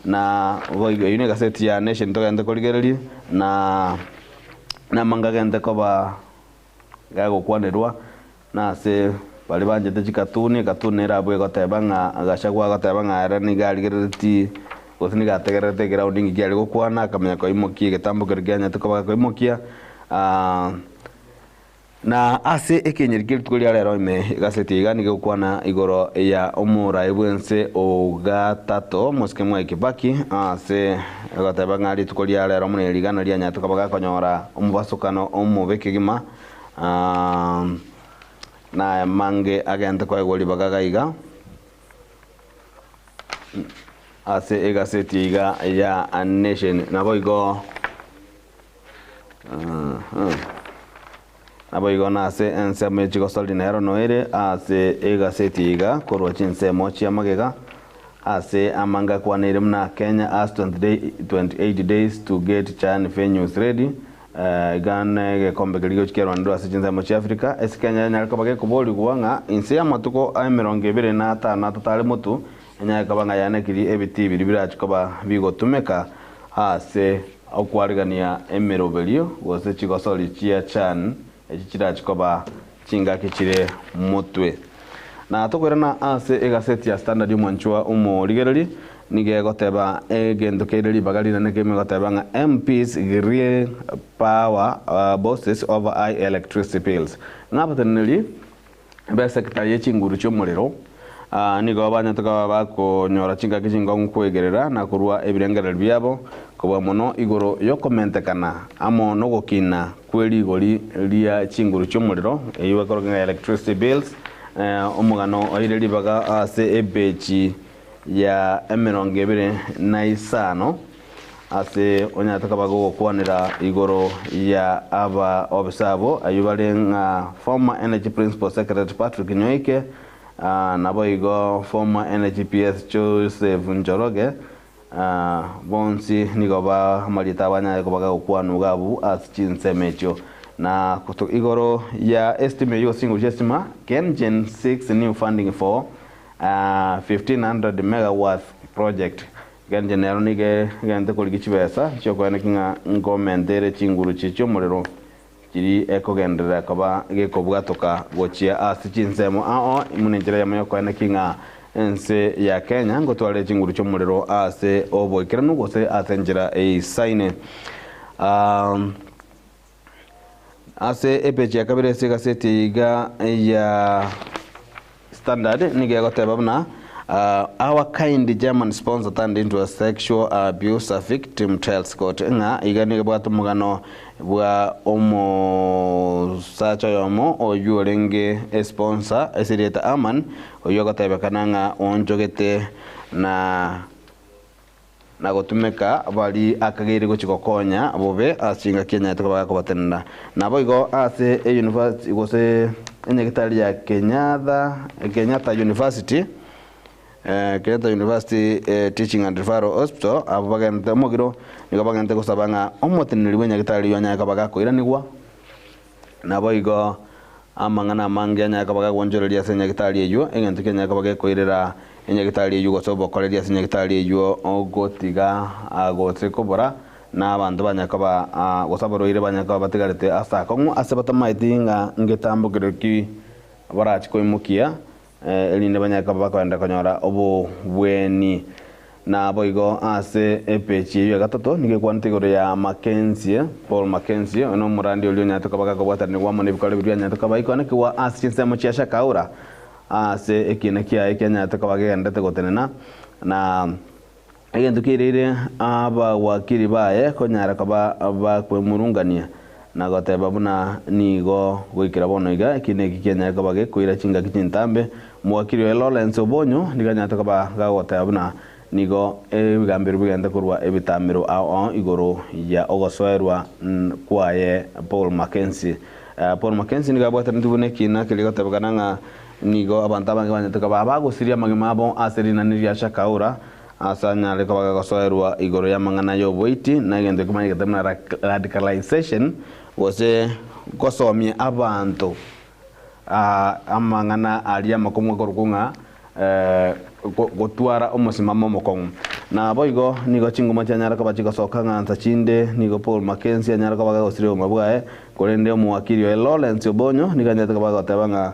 Na boigo eyio negaseti ya Nation togente korigereria na namanga agente koba gagokwanerwa na ase baria banchete chikatuni, ekatuni nere abwo egoteba ng'a Gachagua agoteba ng'a ere nigo arigereretie gose nigo ategererete eground ng'iki kiare gokwana akamanya koimokia egetambo keria kianyete koba gakoimokia Na ase ekenyeri kia rituko ria rero ime egaseti iga nigo egokwana igoro ya omoraai bw'ense o gatato Mosike Mwai Kibaki ase egoteba ng'a rituko ria rero buna rigana rianyarete koba gakonyora omobasokano omobe kegima na amange agente koegwa ribaga gaiga ase egaseti iga ya Nation. Naboigo Naboigo nase ensemo ye chigosori nero noere ase egaseti iga korwa chinsemo chia magega ase amange akwaneire buna Kenya has 28 days to get Chan venues ready iga negekombe keria gochia kerwanirwe ase chinsemo chia Africa ase Kenya yanyare koba gekoborigwa ng'a inse y'amatuko a 25 na atato are motu enyare koba ng'a yanekirie ebitii biria birachi koba bigotumeka ase okwarigania emeroberio gose chigosori chia chan echi chirachi koba chingaki chire motwe. Na tokoirana ase egaseti ya Standard omwanchwa omorigereri nigo egoteba egento keire ribaga rinene kegima egoteba ng'a MPs grill power bosses over high electricity bills. Ng'a abateneneri B'esecta ye chinguru chi'omorero nigo banyarete koba bakonyora chingaki chinkong'u kwegerera na korua ebirengererio biabo, kobua mono igoro y'okomentekana amo nogokina kwe rigori ria chinguru chi'omorero, eyio ekoroka ng'a electricity bills. Omogano oire ribaga ase epeji ya 25. Ase onyarete koba gogokwanera igoro ya aba obisa abwo, ayio bare ng'a former Energy Principal Secretary Patrick Nyoike, naboigo former Energy PS Joseph Njoroge, bonsi nigo ba amarieta abo anyare koba gagokwanwa iga abwo ase chinsemo echio. Na igoro ya estima eyio gose chinguru chia estima, KenGen seeks new funding for 1500 megawatts project. Egencho nero nigo egente korigia chibesa chi'okoenekia ng'a nkomenta ere chinguru chie chi'omorero chiri ekogenderera koba gekobwatoka gochia ase chinsemo ao buna enchera eyemo y'okoenekia ng'a ense ya Kenya ngotwara ere chinguru chi'omorero ase oboikeranu gose ase enchera eisaine. Ase epeji ya kabere ase egaseti eye iga ya Standard nigo egoteba buna Our kind German sponsor turned into a sexual abuse victim tells court ng'a iga nigo ebwate omogano bwa omosacha oyomo oyio orenge esponsor ase erieta Herman oyio ogotebekana ng'a oonchogete na na gotumeka baria akageire gochia gokonya bobe ase chingaki enyarete koba gakobatenena. Naboigo ase eyunivasiti gose enyagitari ya Kenyatta Kenyatta University Kenyatta University Teaching and Referral Hospital abwo bagenderete omogiro nigo bagenderete gosaba ng'a omoteneneri bw'enyagitari oyio anyare koba gakoiranigwa. Naboigo amang'ana amange anyare koba gagwonchoreria ase enyagitari eyio, egento kianyare koba gekoirera enyagitari eyio gose obokoreri ase enyagitari eyio ogotiga gose kobora, na abanto banyare koba gose abarwaire banyare koba batigarete ase akong'u ase batamaeti ng'a ngetambokero ki barache koimokia erinde banyare koba bakoenda konyora obobweni. Naboigo ase epeji eyio ya gatato nigo ekwanete igoro ya Mackenzie, Paul Mackenzie, oyo nomorandi oria onyarete koba gakobwatanigwa amo nebikoro biria bianyarete koba bikoanekigwa ase chinsemo chia Shakaura ase ekiina kiaye kianyarete koba kegenderete gotenena na Egento kiairaire abawakiri baye konyara koba bakwemurungania na goteba buna nigo goikera bono iga ekiina eki kianyare koba gekoira chingaki chintambe. Omowakiri oye Lawrence Obonyo nigo anyarete koba gagoteba buna nigo ebigambero bigente korwa ebitamero ao ao igoro ya ogosoerwa kwaye Paul Mackenzie. Paul Mackenzie nigo abwatanetwe buna ekiina keria gotebekana ng'a nigo abanto abange banyarete koba bagosiria amagima abo ase rinani ria Shakahola. Ase anyare koba gagosoerwa igoro y'amang'ana y'oboiti na egento ekemanyegete buna radicalisation, gose gosomia abanto amang'ana aria amakong'u akorokwa ng'a gotwara omosimamo omokong'u. Naboigo nigo chinguma chianyare koba chigosoka ng'a nsa chinde nigo Paul Mackenzie anyare koba gagosiria obogima bwaye, korende omowakiri oye Lawrence Obonyo nigo anyarete koba agoteba ng'a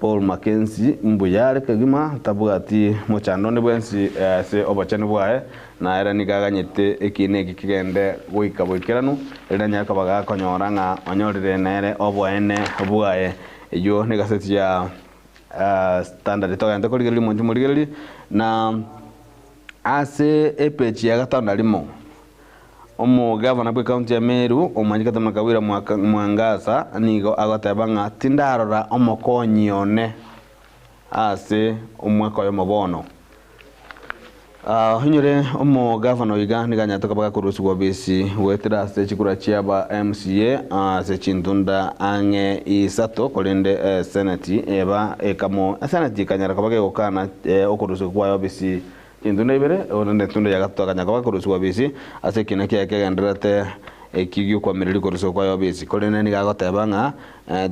Paul Mackenzie mbuya are kegima, tabwati mochando onde bwensi ase obochenu bwaye, na ere nigo aganyete ekiina eki kegende goika boikeranu, erinde anyare koba gakonyora ng'a onyorire nere oboene bwaye. Eyio negaseti ya Standard togente korigereria omonche morigererie, na ase epeji ya gatano na rimo. Omogavana bw'ecounty ya Meru, omanyekete buna Kawira Mwangaza, nigo agoteba ng'a tindarora omokonyi one ase omwaka oyomo bono. Onyore omogavana oyo iga nigo anyarete koba gakorusigwa obisi goetera ase chikura chiaba MCA ase chintunda ang'e isato korende eseneti eba ekamo eseneti ekanyara koba gegokana okorusigwa kwaye obisi Chintunda ibere, korende entunda ya gatato akanya koba korusigwa bisi, ase ekina kiaye kegendererete ekio gi'okoamereria korusigwa kwaye bisi. Korende nigo agoteba ng'a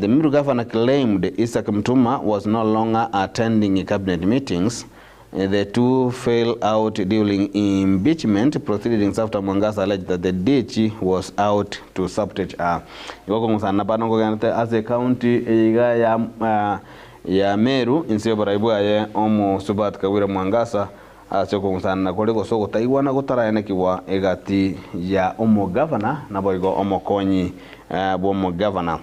The Meru governor claimed Isaac Mutuma was no longer attending cabinet meetings. The two fell out during impeachment proceedings after Mwangaza alleged that the DG was out to sabotage her. Igo okong'usana bano nkogenderete ase ecounty eye iga ya ya Meru, inse y'oborai bwaye Omosubaati Kawira Mwangasa, ase okong'usanana kore gose ogotaigwana gotaraenekigwa egati ya omogavana naboigo omokonyi bw'omogavana.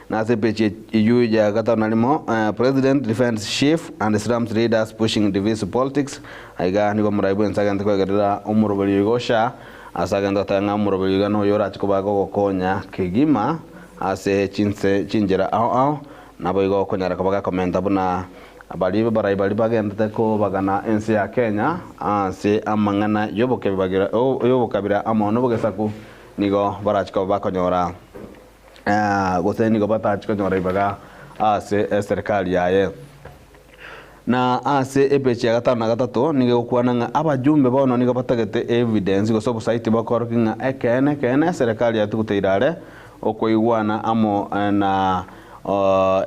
Na ase epeji eyio ya gatano na rimo, President defends SHIF and slams leaders pushing divisive politics, aiga nigo omorai bwense agente kwegerera omoroberio igo SHA ase agente goteba ng'a omoroberio iga noyo orache koba gogokonya kegima ase chinse chinchera ao ao Naboigo okonyara koba gakomenta buna baria barai baria bagenderete kobagana ense ya Kenya ase amang'ana y'obokabira amo nobogesaku nigo barachi koba bakonyora gose nigo batachi konyora ribaga ase eserekari yaye. Na ase epeji ya gatano na gatato nigo egokwana ng'a abajumbe bono nigo batagete evidence gose obosaiti bokorokia ng'a ekeene ekeene eserekari yatuguteire are okoigwana amo na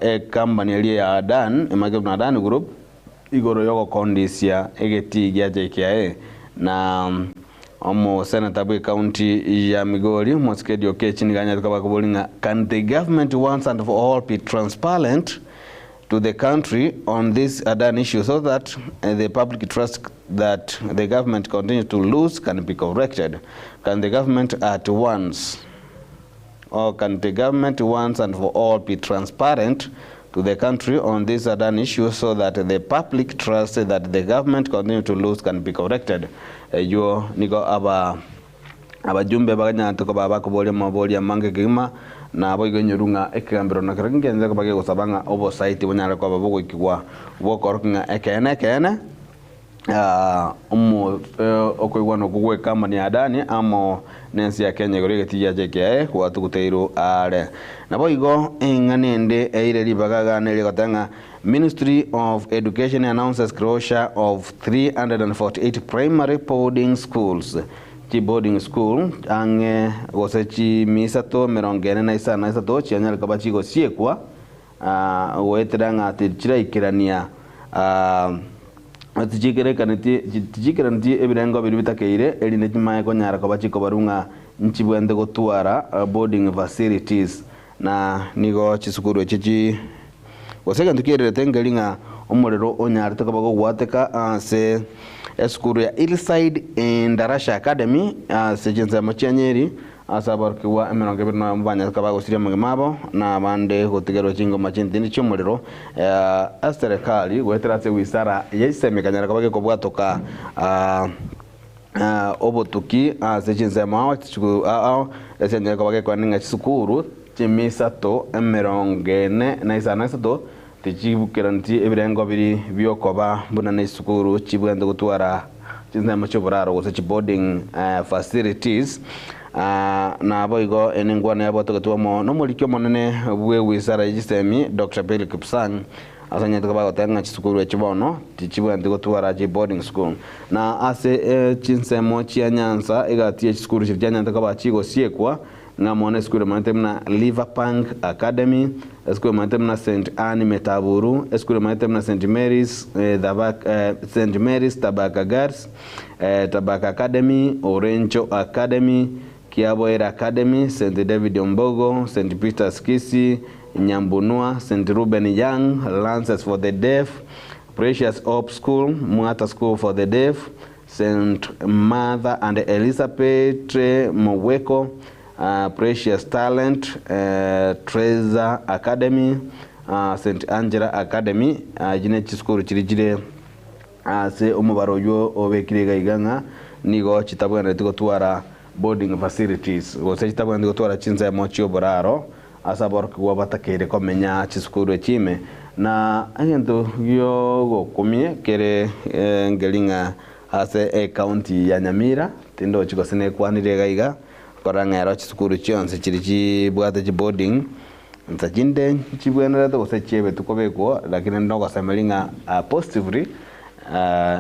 ecompany eria ya Adani emanyete buna Adani Group igoro yogokondisia egetii gia JKIA na omoseneta bwe county ya Migori Mosikedi Oketch nigo anyarete koba akobori ng'a can the government once and for all be transparent to the country on this Adani issue so that the public trust that the government continues to lose can be corrected. Can the government at once or can the government once and for all be transparent to the country on this Adani issue so that the public trust that the government continue to lose can be corrected? Eywo nigo aba Abajumbe baganyarete koba abakoboria amaborio amange kegima, naboigo inyoru ng'a ekegambero nakerokio nkense koba gegosaba ng'a obosaiti bonyare koba bogoikigwa bw'okorokia ng'a ekeene ekeene omo okoigwana okwo gw'ekamani ya Adani amo nense ya Kenya igoro y'egetii giacha ekiaye gwatuguteirwe aare. Naboigo eng'ana ende eire ribaga iga neria egoteba ng'a Ministry of Education announces closure of 348 primary boarding schools Chi boarding school ang'e gose chimisato emerongo ene na isano na isato chianyare koba chigosiekwa goetera ng'a tichiraikerania tichiikeraneti ebirengo biria bitakeire erinde chimanye konyara koba chikobarwa ng'a nchibwenerete gotwara boarding facilities na nigo chisukuru echi chi Gose egento kiererete nkeri ng'a omorero onyarete koba gogwateka ase esukuru ya Hillside Endarasha Academy ase chinsemo chia Nyeri ase aborokigwa 21 banyarete koba bagosiria amagima abo na abande gotigerwa chingoma chintindi chi'omorero eserekari goetera ase ewizara ye chisemi ekanyara koba gekobwatoka obotuki ase chinsemo ao ao ase enyare koba gekwana ng'a chisukuru chimisato 43 tichibukeraneti ebirengo biri biokoba buna ne chisukuru chibwenerete gotwara chinsemo chi'oboraro gose chiboarding facilities. Naboigo enengwana yabwatogetwe amo nomoriki omonene bw'ewizara ye chisemi Doctor Bill Kipsang. Ase onyarete koba agoteba ng'a chisukuru echi bono tichibwenereti gotwara chi boarding school. Na ase chinsemo chia Nyanza egati ye chisukuru chiria chianyarete koba chigosiekwa ng'a mono esukuru emanyete buna Liverpank Academy, esukuru emanyete buna St Anne Metaburu, esukuru emanyete buna St Mary's St Mary's Tabaka Girls, Tabaka Academy, Orencho Academy, Kiaboire Academy, St David Ombogo, St Peter's Kisii, Nyambunua, St Reuben Young, Lances for the Deaf, Precious Hope School, Mwata School for the Deaf, St Martha and Elizabeth Moweko, Precious Talent, Treasure Academy, St Angela Academy, echi ne chisukuru chiria chire ase omobaro oywo obekire iga iga ng'a nigo chitabwenereti gotwara boarding facilities gose chitabwenereti gotwara chinsemo chi'oboraro ase aborokigwa batakeire komenya chisukuru echi ime. Na egento gi'ogokumia kere nkeri ng'a ase ecounty ya Nyamira, tindochi gose nekwanire iga iga, korora ng'a ero chisukuru chionsi chiria chibwate chiboarding, nsa chinde nchibwenerete gose chiebetwe kobekwa, lakini nogosemeria ng'a positively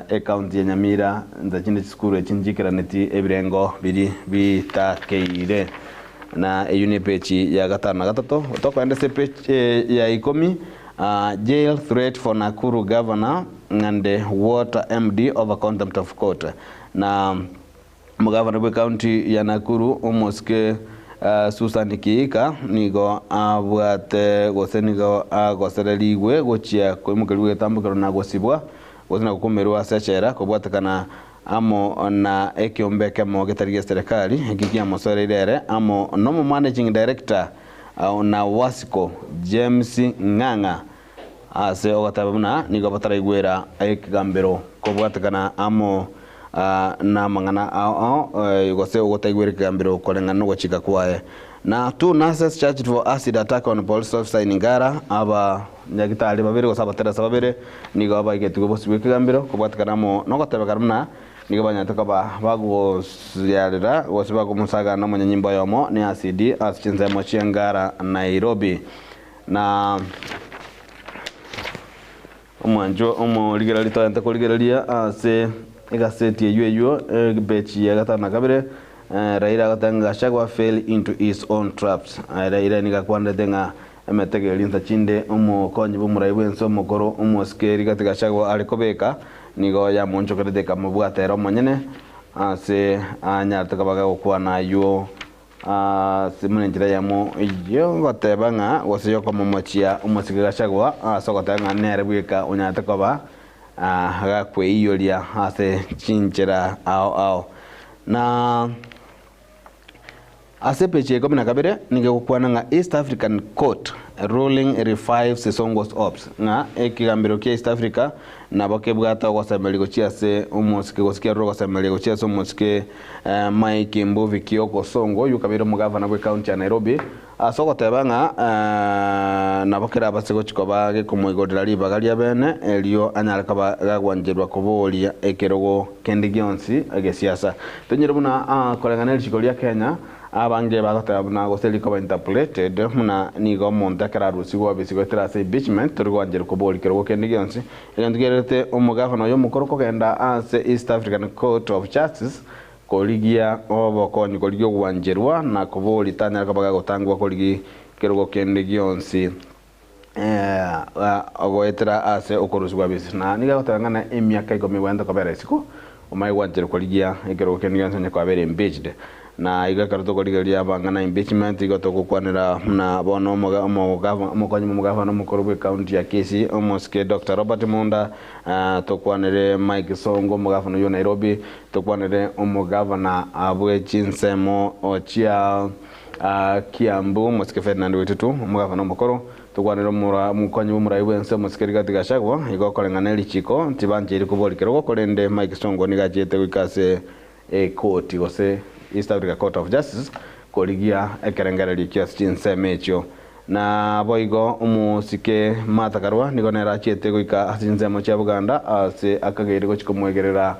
ecounty ya Nyamira nsa chinde chisukuru echi nchikeraneti ebirengo biria bitakeire. Na eyio ne epeji ya gatano na gatato. Tokoenda ase epeji ya ikomi, Jail threat for Nakuru governor and water MD over contempt of court. Na omogavana bwe county ya Nakuru omosike Susan Kihika nigo abwate gose nigo agosererigwe gochia koimokerigwa egetambokero na gosibwa gose na gokumerwa ase echela kobwatekana amo na ekeombe ekemo getari gia serekari eki kiamosoereire ere amo nomo managing director na Wasco James Ng'ang'a ase ogoteba buna nigo bataraigwera ekegambero kobwatekana amo namang'ana ao ao gose ogotaigwera ekegambero koreng'ana nogochika kwaye. Na two nurses charged for acid attack on police officer in Ngara, aba nyagitari babere gose abateresa babere nigo baigetigwe bosio bw'ekegambero kobwatekana amo nogotebekana buna nigo banyarete koba bagosiarera gose bagomosagana omonyanyimbo oyomo ne acid ase chinsemo chia Ngara Nairobi. Na omwanchwa omorigereria toente korigereria ase egaseti eywo eywo epeji ya gatano na kabere Raila agoteba ng'a Gachagua fell into his own traps. Raila nigo akwanderete ng'a emetego eria nsa chinde omokonyi bw'omorai bw'ense omokoro omosike Rigathi Gachagua are kobeka nigo yamoonchokerete ekamobwata ere omonyene ase anyarete koba gagokwana aywo ase buna enchera eyemo y'ogoteba ng'a gose y'okomomochia omosike Gachagua ase ogoteba ng'a nere bweka onyarete koba gakweiyoria ase chinchera ao ao. Na ase epeji ya ikomi na kabere nigo egokwana ng'a East African Court ruling revives Sonko's hopes, ng'a ekegambero kia East Africa nabo kebwate ogosemeria gochia ase omosike gose kiarure ogosemeria gochia ase omosike Mike Mbuvi Kioko Sonko oyio okabeire omogavana bwe county ya Nairobi Ase ogoteba ng'a nabo kerabase gochia koba gekomoigorera ribaga ria bene, erio anyare koba gagwancherwa koboria ekerogo kende gionsi gesiasa. Tonyore buna koreng'ana nerishiko ria Kenya, abange bagoteba buna gose rikoba interpolated buna nigo omonto ekero arusigwe obisi goetera ase impeachment tori gwancherwa koboria kerogo kende gionsi. Egento kererete omogavana oyo omokoro kogenda ase East African Court of Justice Korigia obokonyi, korigia ogwancherwa, na koboria tanyare koba gagotangwa korigia kerogo kende gionsi goetera ase okorusigwa bisi. Na nigo agoteba ng'a na emiaka ikomi egwenerete kobera isiko, omanye gwancherwa korigia ekerogo kende gionsi onye kwabera impeached. Na igo ekero tokorigereria amang'ana a impeachment igo togokwanera buna bono omokonyi bw'omogavana omokoro bw'ecounty ya Kisii, omosike Doctor Robert Munda, Tokwanere Mike Sonko omogavana oyio o Nairobi, tokwanere omogavana bwe chinsemo chia Kiambu omosike Ferdinand Waititu, omogavana omokoro, tokwanere omokonyi bw'omorai bw'ense omosike Rigathi Gachagua, igo okoreng'ana erichiko tibancheiri koboria kerogo korende Mike Sonko nigo achiete goika ase ekoti gose East Africa Court of Justice korigia ekerengererio kia ase chinsemo echio. Naboigo omosike Martha Karua nigo nere achiete goika ase chinsemo chia Buganda ase akageire gochia komoegerera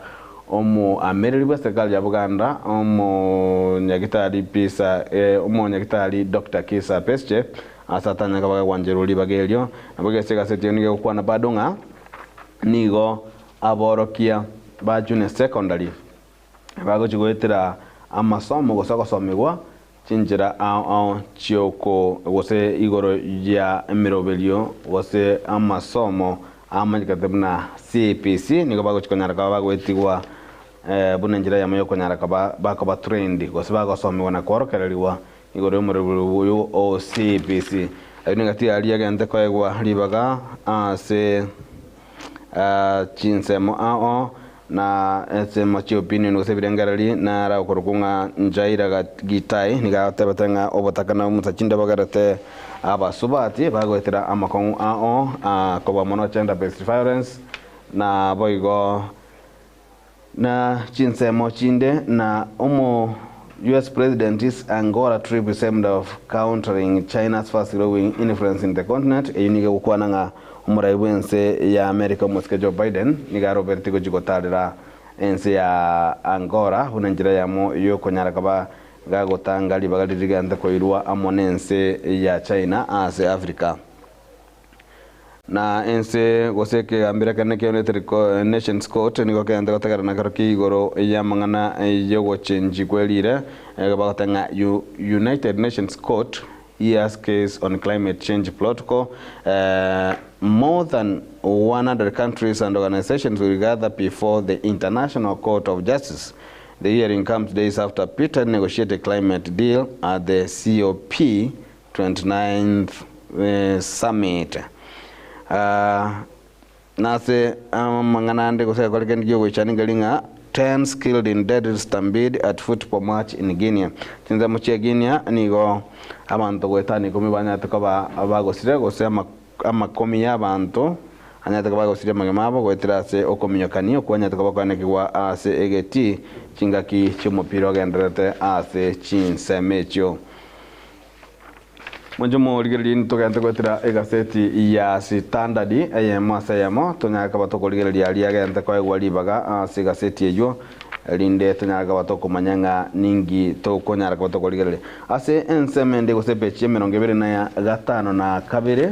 omoamereri bw'eserikari ya Buganda omonyagitari Pisa omonyagitari Doctor Kizza Besigye. Ase atanyare koba gagwancherwa ribaga erio. Nabo gese egaseti eyio nigo egokwana bado ng'a nigo aborokia ba junior secondary bagochia goetera amasomo gose ogosomigwa chinchera ao ao chioko gose igoro ya emeroberio gose amasomo amanyekete buna CPC nigo bagochia konyara koba bagoetigwa buna enchera eyemo yokonyara koba bakoba trained gose bagosomigwa na kworokererigwa igoro y'omoroberio oyo o CPC. Ayio nengaki aria agente koegwa ribaga ase chinsemo ao na ensemo chi'opinion gose ebirengereri, nara okorokwa ng'a Njaira Gitai nigo agotebete ng'a obotaka na omosacha inde bogerete abasubati bagoetera amakong'u ao kobua mono gender based violence na boigo na chinsemo chinde na omo US President's Angola trip is aimed of countering China's fast growing influence in the continent. Eyio nigo egokwana ng'a omorai bw'ense ya America omosike Joe Biden nigo arobereti gochia gotarera ense ya Angola buna enchera eyemo yokonyara koba gagotanga ribaga riria rigente koirwa amo nense ya China ase Africa. Na ense gose ekegambero ekenene kia United Nations Court nigo kegente gotegerana ekero kia igoro y'amang'ana y'ogochenchi kwe riire, bagoteba ng'a United Nations Court hears case on climate change protocol, More than 100 countries and organizations will gather before the International Court of Justice. The hearing comes days after Britain negotiated a climate deal at the COP 29th summit. Nase amang'ana ande gose egekore kende ki'ogoichania nkeri ng'a 10 killed in deadly stampede at football match in Guinea. Chinsemo chia Guinea nigo abanto goetania ikomi banyarete koba bagosire gose amakomi y'abanto anyarete koba agosiria amagima abo goetera ase okominyokania okwo anyarete koba koanekigwa ase egetii chingaki chi'omopira ogendererete ase chinsemo echio. Mwanche morigererie ntogente goetera egaseti ya Sitandadi eyemo ase eyemo, tonyare koba tokorigereria aria agente koegwa ribaga ase egaseti eyio, erinde tonyare koba tokomanya ng'a ninki tokonyara koba tokorigereria. Ase ensemo ende gose epeji y'emerongo ebere na gatano na kabere,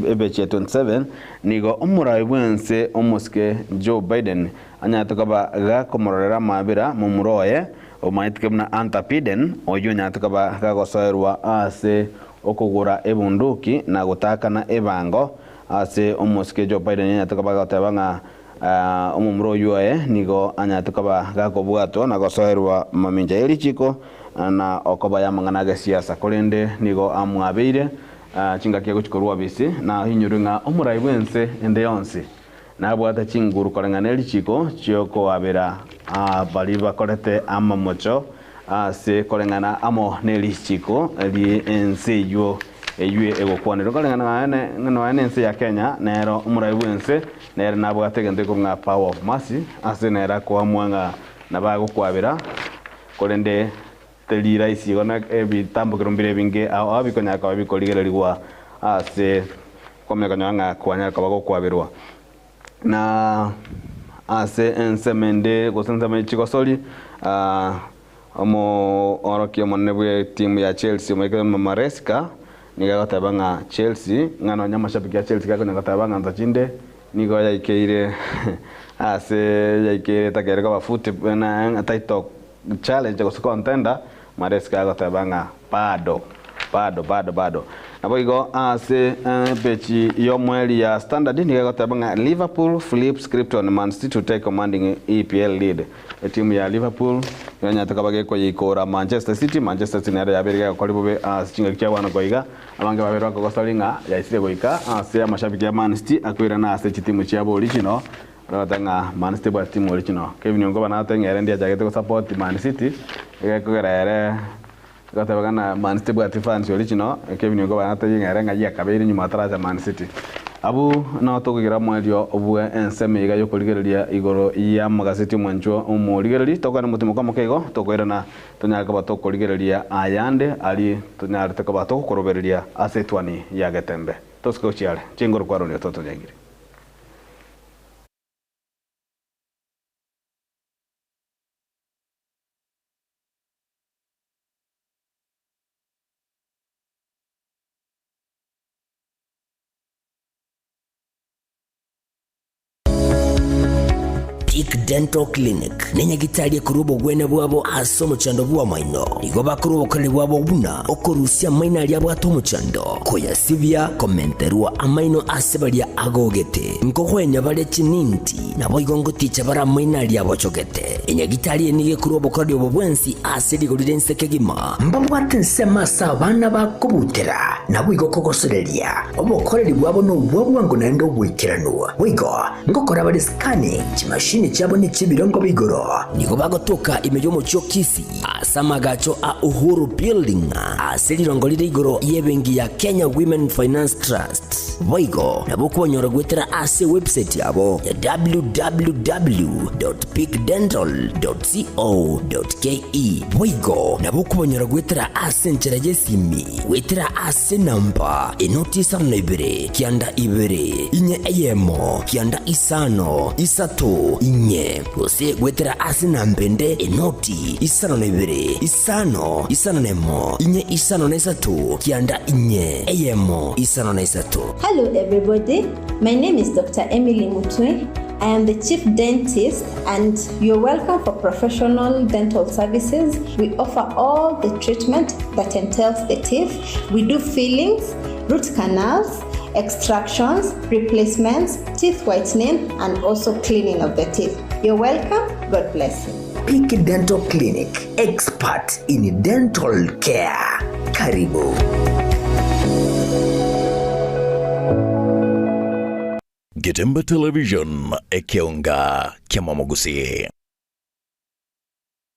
epeji ya 27, nigo omorai bw'ense omosike Joe Biden anyarete koba gakomororera amabera momura oye, Omaeteke buna Hunter Biden, oyio onyarete koba gagosoerwa ase okogora ebunduki na gotaakana ebango ase omosike Joe Biden anyarete koba agoteba ng'a omomura oyio oye nigo anyarete koba gakobwatwa na gosoerwa mamincha ye richiko na okoba y'amang'ana agesiasa korende nigo amwabeire chingaki agochia korwa obisi na oinyorwe ng'a omorai bwense ende yonsi Nabwate chinguru koreng'ana ne richiko chi'okoabera baria bakorete amamocho ase koreng'ana amo ne richiko ri'ense eyio eyio egokwanerwa. Koreng'ana nonya nense ya Kenya nero omorai bw'ense nere nabwate egento gekorwa ng'a power of mercy ase nere akoamua ng'a nabo agokwabera korende teri rahisi igo na ebitambokero mbire ebinge ao ao bikonyara koba bikorigererigwa ase Kwamanya konyora ng'a kwanyara koba gokwaberwa. Na ase ensemo ende gose ensemo ye chigosori, omoorokia omonene bw'etimu ya Chelsea omoika Maresca nigo agoteba ng'a Chelsea ng'a nonya amashabiki a Chelsea gakonya goteba ng'a nsa chinde nigo yaikeire ase yaikeire etakeire koba foot na title challenge gose contender, Maresca agoteba ng'a bado, bado, bado, bado. Naboigo ase epeji y'omoerio ya Standard nigo egoteba ng'a Liverpool flips script on Man City to take commanding EPL lead. Etimu ya Liverpool nigo enyarete koba gekoyeikora Manchester City, Manchester City nero yabeire gegokora bobe ase chingaki chia bono koiga, abange babere bakogosori ng'a yaisire goika ase amashabiki a Man City akoirana ase chitimu chiabo original Orogoteba ng'a Man City ebwate timu original. Kevin Onkoba nagoteba ng'a ere ndiachagete gosupport Man City, egekogera ere goteba ng'a Man City ebwati fans original, Kevin Onkoba natebie ng'a ere ng'ai akabeire nyuma ataracha Man City. Abwo nao tokogera omoerio bwe ensemo iga yokorigereria igoro y'amagaseti omwanchwa omorigereri, tokwane motimoka omoke igo, tokoirana tonyare koba tokorigereria ayande aria tonyarete koba togokorobereria ase etwani ya Getembe. Tosike gochia are, chingoro kwaronia totonyagire. Peak Dental Clinic nenyagitari ekorwa obogwenia bwabo ase omochando bw'amaino. Igo bakorwa obokoreri bwabo buna okorusia amaino aria abwate omochando, koyasibia, komenterwa amaino ase baria agogete, nkogwenia bare chininti, naboigo ngoticha bare amaino aria abochogete. Enyagitari eye nigo ekorwa obokoreri obo bwensi ase rigori ri'ense kegima. Mbabwate ensemo ase abana bakobutera, naboigo kogosoreria. Obokoreri bwabo nobwa bwango naende oboikeranu. Boigo ngokora bare scanning, chimashini chiabo nechi'ebirengo bia igoro. Nigo bagotoka ime y'omochie o Kisii ase amagacho a Uhuru Building ase rirongo rire igoro y'ebenki ya Kenya Women Finance Trust. Boigo nabo okobanyora goetera ase ewebsite yabo ya www.peakdental.co.ke. Boigo nabo okobanyora goetera ase enchera y'esimi goetera ase enamba enoti isano na ibere kianda ibere inye eyemo kianda isano isato inye gose goetera ase enamba ende enoti isano na ibere isano isano na emo inye isano na isato kianda inye eyemo isano na isato. Hello everybody, my name is Dr. Emily Mutwe. I am the chief dentist and you're welcome for professional dental services. We offer all the treatment that entails the teeth. We do fillings, root canals, extractions, replacements, teeth whitening, and also cleaning of the teeth. You're welcome. God bless you. Peak Dental Clinic, expert in dental care. Karibu. Getemba Television, ekeonga kiamamogusii.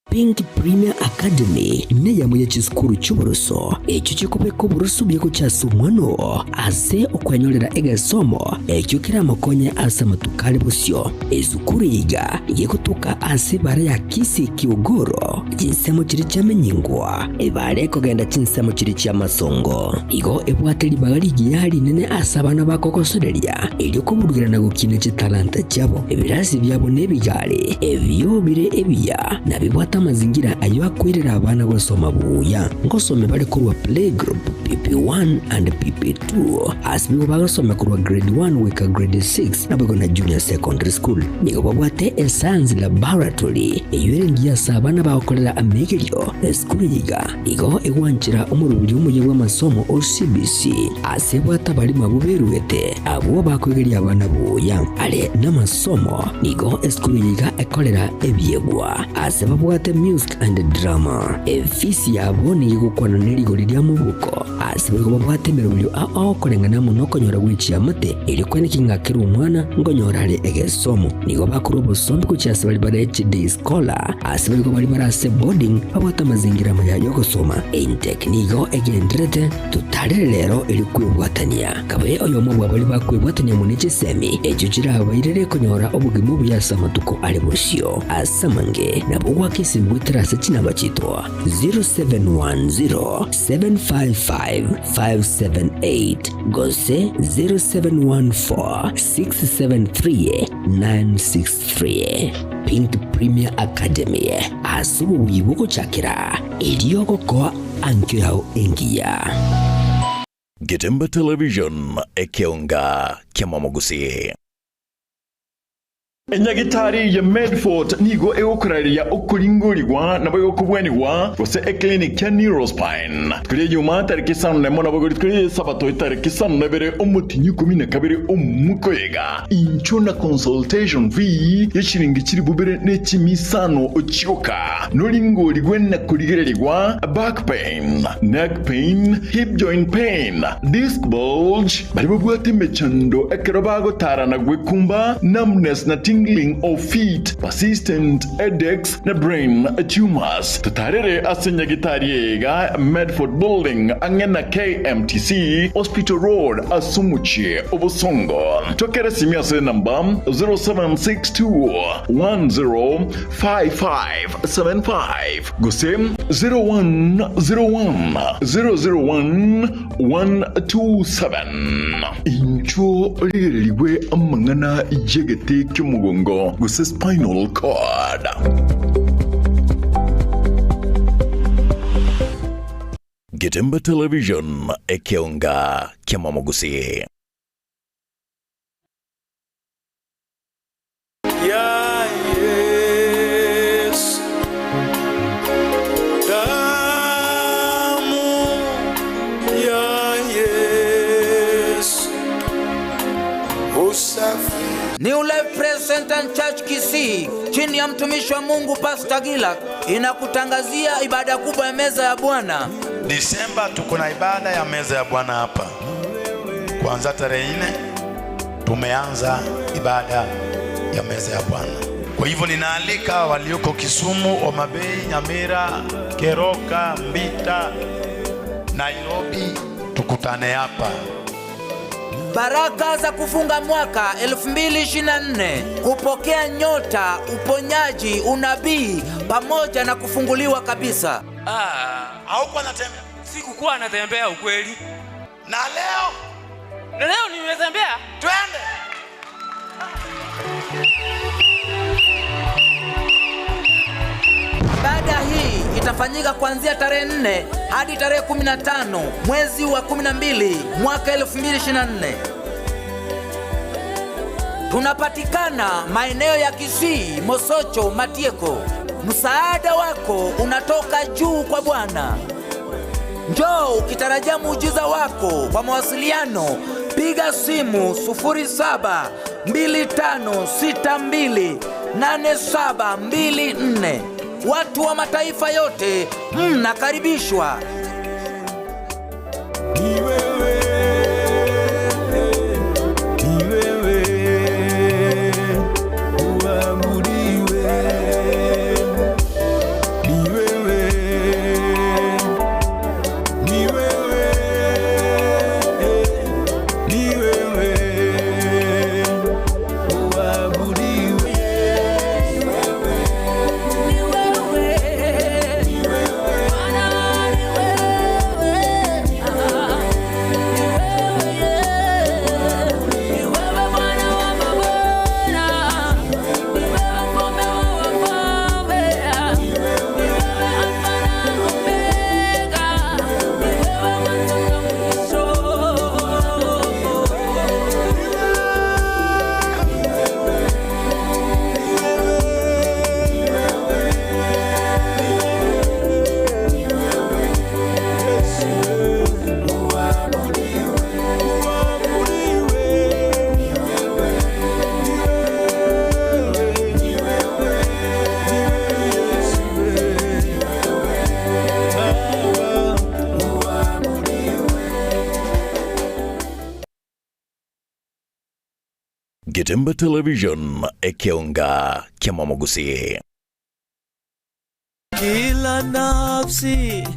Pink Premier Academy neyamo ye chisukuru chi'oboroso, echio chikobeka oboroso buya gochia ase omwana oo ase okwenyorera egesomo ekio keramokonye ase amatuko are bosio. Esukuru eye iga gegotoka ase ebara ya Kisii Kiogoro, chinsemo chiria chiamenyingwa, ebara ekogenda chinsemo chiria chi'amasongo. Igo ebwate ribaga rigiya rinene ase abana bakogosoreria, erio koburugera na gokina chitalanta chiabo. Ebirasi biabo nebigare, ebio bire ebiya, na bibwate amazingira ayio akoirera abana gosoma buya. Ngosome bare korwa playgroup, PP1 and PP2, ase nigo bagosoma korwa grade 1 goika grade 6 naboigo na junior secondary school. Nigo babwate escience laboratory eyio ere engiya ase abana bagokorera amegerio. Esukuru eye iga igo egwanchera omoroberi omuya bw'amasomo o CBC ase ebwate abarimu abwo berugete abwo bakoegeria abana buya are namasomo. Nigo esukuru eye iga ekorera ebiegwa ase babwate music and drama. Efisi yabo nigo egokwana nerigori ria mobuko ase boigo babwate emeroberio ao koreng'ana amo nokonyora gwe chiamate erio kweneki ng'a kera omwana nkonyora are egesomo. Nigo bakorwa obosombi gochia ase baria bare chiday scholar ase boigo baria bare ase boarding babwate amazingira amaya yogosoma. Intake nigo egendererete totarere rero erio kwebwatania. Kabe oyomo bwa baria bakwebwatania amo ne chisemi echio chirabairere konyora obogima obuya ase amatuko are bosio. Ase amange nabo goaka esimi goetera ase chinamba chiaito 0710 755 578 gose 0714 673 963. Pink Premier Academy ase obobuyi bogochakera erio ogokoa ankio yao engiya. Getemba Television, ekeonga kiamamogusii. Enyagitari ya Medfort nigo egokorareria okoringorigwa nabo egokobwanigwa gose eclinic ya Neurospine. Rituko ria Ijumaa tariki isano nemo nabo rituko ria Esabato etariki isano na ibere omotinyi ikomi na kabere omokoyega. Inchuo na consultation fee ye chiringi chilifu bibere ne chimi isano chioka. Noringorigwe na korigererigwa back pain, neck pain, hip joint pain, disc bulge, Baria babwate emechando ekero bagotara na gwekumba, numbness na tingling of feet, persistent headaches na brain tumors. Totarere ase nyagitari eye iga Medford Building ang'e na KMTC Hospital Road ase omochie o Bosongo. Twakere esimi ase enamba 0762 10 5575 gose 0101 001 127. Inchuo origererigwe amang'ana y'egete ki'omogongo gose spinal cord. Getemba Television, ekeonga ki'amamogusii. Kisii chini ya mtumishi wa Mungu Pastor Gilak inakutangazia ibada kubwa ya meza ya Bwana. Disemba tuko na ibada ya meza ya Bwana hapa kuanza tarehe 4 tumeanza ibada ya meza ya Bwana. Kwa hivyo ninaalika walioko Kisumu, Homa Bay, Nyamira, Keroka, Mbita, Nairobi, tukutane hapa. Baraka za kufunga mwaka 2024, kupokea nyota, uponyaji, unabii pamoja na kufunguliwa kabisa. Haukuwa natembea? Sikukuwa natembea ukweli. Na leo? Na leo nimetembea. Twende. Ibada hii itafanyika kuanzia tarehe 4 hadi tarehe 15 mwezi wa 12 mwaka 2024. Tunapatikana maeneo ya Kisii, Mosocho, Matieko. Msaada wako unatoka juu kwa Bwana. Njoo ukitarajia muujiza wako. Kwa mawasiliano piga simu 0725628724. Watu wa mataifa yote mnakaribishwa. Getembe Television ekeonga kia Mamagusi. Kila nafsi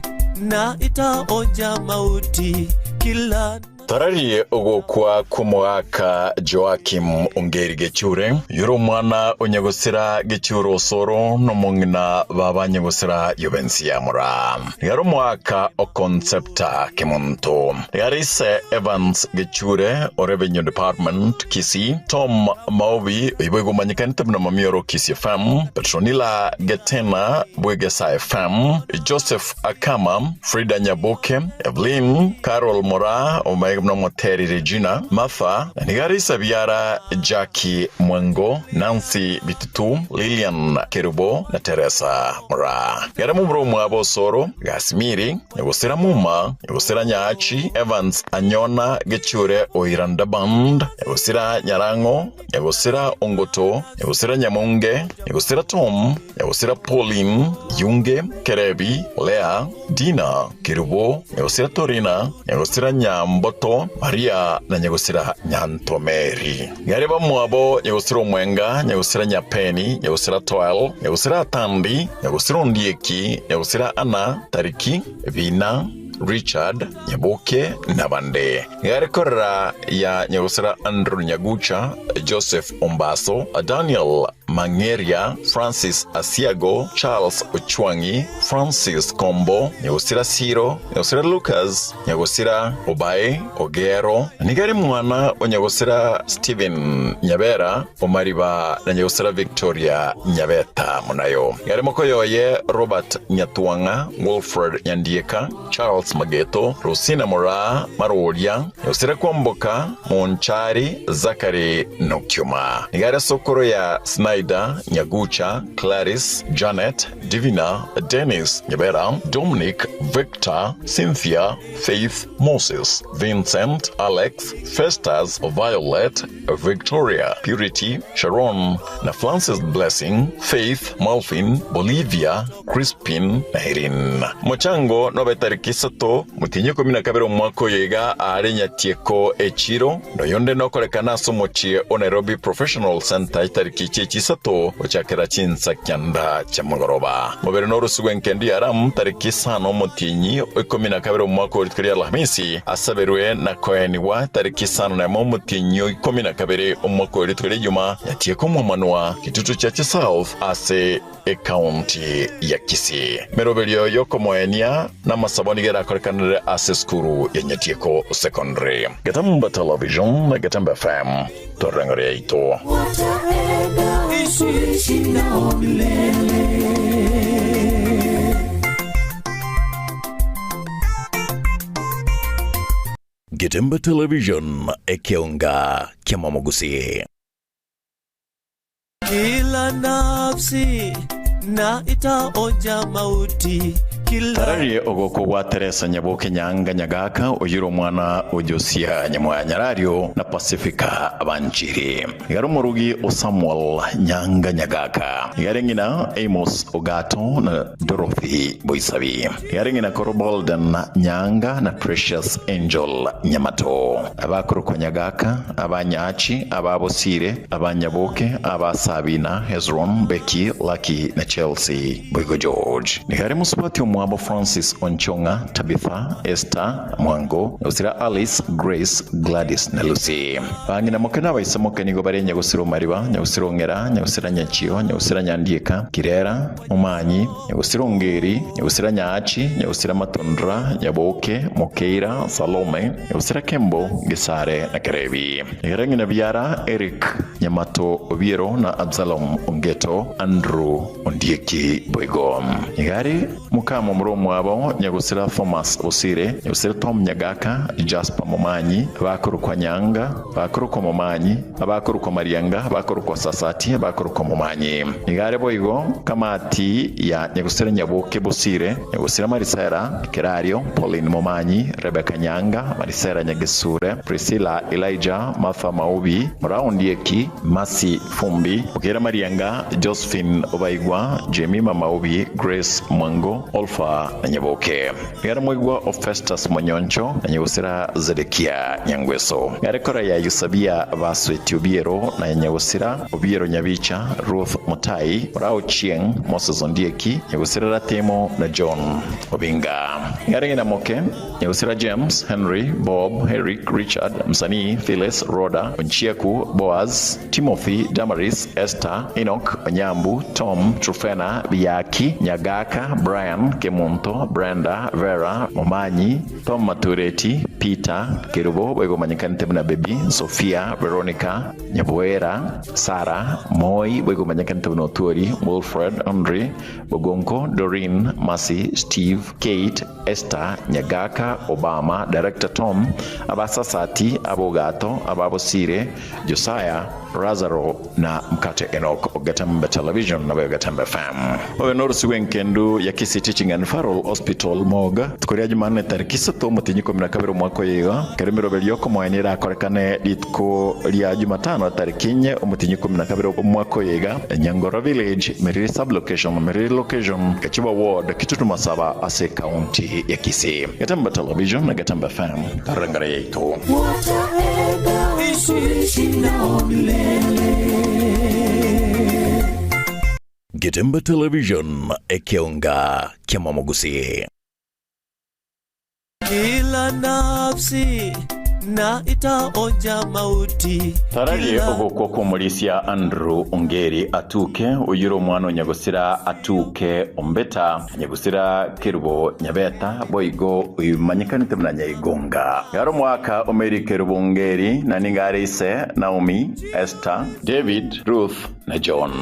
na itaonja mauti, kila Tararie ogokwa kw'omogaka Joakim Ongeri Gechure yuri omwana onyagosera Gechure osoro n'omong'ina baba nyagosera yobensi mura nigari omwaka oconcepta kimuntu nigari ise Evans Gechure o Revenue Department Kisii Tom Maubi oibo igomanyikanite buna mamioro Kisii FM Petronila Getena Bwegesa FM Joseph Akama Frida Nyaboke Evelyn Carol Mora omaega buna Moteri Regina Martha nigarisa biara Jackie Mwango Nancy Bitutu Lilian Kerubo na Teresa Mora gara mumuro mwabo Soro Gasimiri Nyagosera Muma Nyagosera Nyachi Evans Anyona Gechure Oiranda Band Nyagosera Nyarango Nyagosera Ongoto Nyagosera Nyamunge Nyagosera Tom Nyagosera Pauline Yunge Kerebi Lea Dina Kerubo Nyagosera Torina Nyagosera Nyamboto Maria na Nyagosera Nyantomeri gari bamwabo Nyagosera Omwenga Nyagosera Nyapeni Nyagosera Toel Nyagosera Atandi Nyagosera Ondieki Nyagosera Anna Tariki Bina Richard Nyaboke na bande garikorera ya Nyagosera Andrew Nyagucha Joseph Ombaso Daniel Mangeria Francis Asiago Charles Ochwangi Francis Kombo Nyagosera Siro Nyagosera Lucas Nyagosera Obae Ogero nigari mwana o Nyagosera Steven Nyabera Omariba na Nyagosera Victoria Nyabeta munayo gari mokoyoye Robert Nyatuanga Wilfred Nyandieka Charles Mageto Rosina Mora Maroria Nyagosera Kwamboka Monchari Zakari Nokyuma nigari sokoro ya Snyder Frida, Nyagucha, Clarice, Janet, Divina, Dennis, Nyabera, Dominic, Victor, Cynthia, Faith, Moses, Vincent, Alex, Festus, Violet, Victoria, Purity, Sharon na Francis Blessing, Faith, Malvin, Bolivia, Crispin na Irene. Mochango nobe tariki isato motienyi ikomi na kabere omwaka oyo iga aare Nyatieko echiro, na oyonde nokorekana ase omochie o Nairobi Professional Centre chitariki chi'echi isato gochakera chinsa kianda chiamogoroba. Mobere norusigwe enkendu ya Ram tariki isano omotienyi o ikomi na kabere omwaka o rituko ria Alhamisi, asaberwe na koenigwa tariki isano nemo omotienyi o ikomi na kabere omwaka o rituko ria Ijuma, Nyatieko omwamanwa, Kitutu Chache South ase Ekaunti ya Kisii. Meroberio y'okomoenia n'amasabo nigo erakorekanere ase esukuru ya Nyatieko Secondary. Getembe Television na Getembe FM, toreng'ore yaito. Tuishi nao milele. Getembe Television, ekeonga kiamamogusii. Kila nafsi na itaonja mauti kila Tararie ogokwa gwa Teresa Nyaboke Nyanga Nyagaka oyire omwana o Josia Nyamwaya Nyarario na Pacifica Banchiri. Igare omorugi o Samuel Nyanga Nyagaka. Igare ng'ina Amos Ogato na Dorothy Boisabi. Igare ng'ina koro Bolden Nyanga na Precious Angel Nyamato. Abakorokwa Nyagaka, Abanyachi, Ababosire, Abanyaboke, Abasabina, Hezron, Becky, Lucky na Chelsea. Boigo George. Nigo are mosubati omwabo Francis Onchong'a, Tabitha, Esther, Mwango, Nyagosira Alice, Grace, Gladys na Lucy. Bang'ina moke na abaise moke nigo bare Nyagosira Omariba, Nyagosira Ong'era, Nyagosira Nyachio, Nyagosira Nyandieka, Kirera, Omanyi, Nyagosira Ongeri, Nyagosira Nyaachi, Nyagosira Matundra, Nyaboke, Mokeira, Salome, Nyagosira Kembo, Gesare na Kerebi. Nigo are ng'ina biara Eric, Nyamato Obiero na Absalom Ongeto, Andrew Ondieki boigo. Nigo are mokamomura omwabo Nyagosira Thomas Osire, Nyagosira Tom Nyagaka, Jasper Momanyi, abakorokwa Nyanga, abakorokwa Momanyi, abakorokwa Marianga, abakorokwa Sasati, abakorokwa Momanyi. Nigo are boigo kamati ya Nyagosira Nyaboke Bosire, Nyagosira Marisera Kerario, Pauline Momanyi, Rebecca Nyanga, Marisera Nyagesure, Priscilla Elijah, Martha Maubi, Mora Ondieki, Mercy Fumbi, Okera Marianga, Josephine Obaigwa, Jemima Maubi, Grace Mwango, Olfa na Nyaboke. Nigo are moigwa o Festus Monyoncho na Nyagosira Zedekia Nyangweso. Nigo are kora ya Yusabia Basweti Obiero na Nyagosira Obiero Nyabicha, Ruth Mutai, Mora Ochieng, Moses Ondieki, Nyagosira Ratemo na John Obinga. Nigo are ng'ina moke, Nyagosira James, Henry, Bob, Eric, Richard, Msanii, Phyllis, Rhoda, Onchieku, Boaz, Timothy, Damaris, Esther, Enoch, Onyambu, Tom, Trufena, Biaki, Nyagaka, Brian, Kemunto, Brenda, Vera, Momanyi, Tom Matureti, Peter, Kerubo, boigo omanyekanete buna Baby, Sophia, Veronica, Nyaboera, Sarah, Moi, boigo omanyekanete buna Otuori, Wilfred, Andre, Bogonko, Doreen, Mercy, Steve, Kate, Esther, Nyagaka, Obama, Director Tom, Abasasati, Abogato, Ababosire, Josiah, Lazaro na Mkate Enoch o Getembe Television na boigo Getembe FM. Obe norusi bw'enkendu ya Kisii Teaching and Referral Hospital Morgue rituko ria Jumanne tariki isato omotienyi ikomi na kabere omwaka oyo iga ekero emeroberio y'okomoenia erakorekane rituko ria Jumatano tariki inye omotienyi ikomi na kabere omwaka oyo iga Nyangoro Village, Meriri Sub-Location, Meriri Location, Gachiba Ward, Kitutu Masaba ase Ekaunti ya Kisii. Getembe Television na Getembe FM, torengare yaito. Tuishi nao milele. Getembe Television, ekeonga kiamamogusii. Kila nafsi na itaonja mauti. Tararie ogokwa kw'omorisia Andrew Ongeri Atuke, oyio ore omwana o Nyagosira Atuke Ombeta, Nyagosira Kerubo Nyabeta, boigo oyomanyekanete buna Nyaigonga. Iga are omwaka o Mary Kerubo Ongeri, na nigo are ise Naomi, Esther, David, Ruth na John.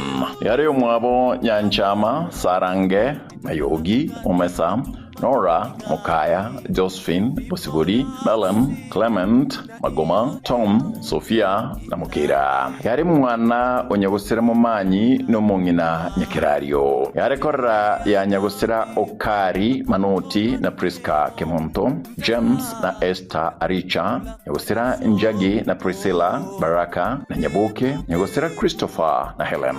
Iga are omwabo Nyanchama, Sarange, Mayogi, Omesa, Nora, Mokaya, Josephine, Bosibori, Melen, Clement, Magoma, Tom, Sophia na Mokeira. Yare mwana o nyagosira Momanyi na omong'ina Nyakerario. Yare korera ya nyagosira Okari, Manoti na Prisca Kemonto, James na Esther Aricha, nyagosira Njagi na Priscilla, Baraka na Nyaboke, nyagosira Christopher na Helen.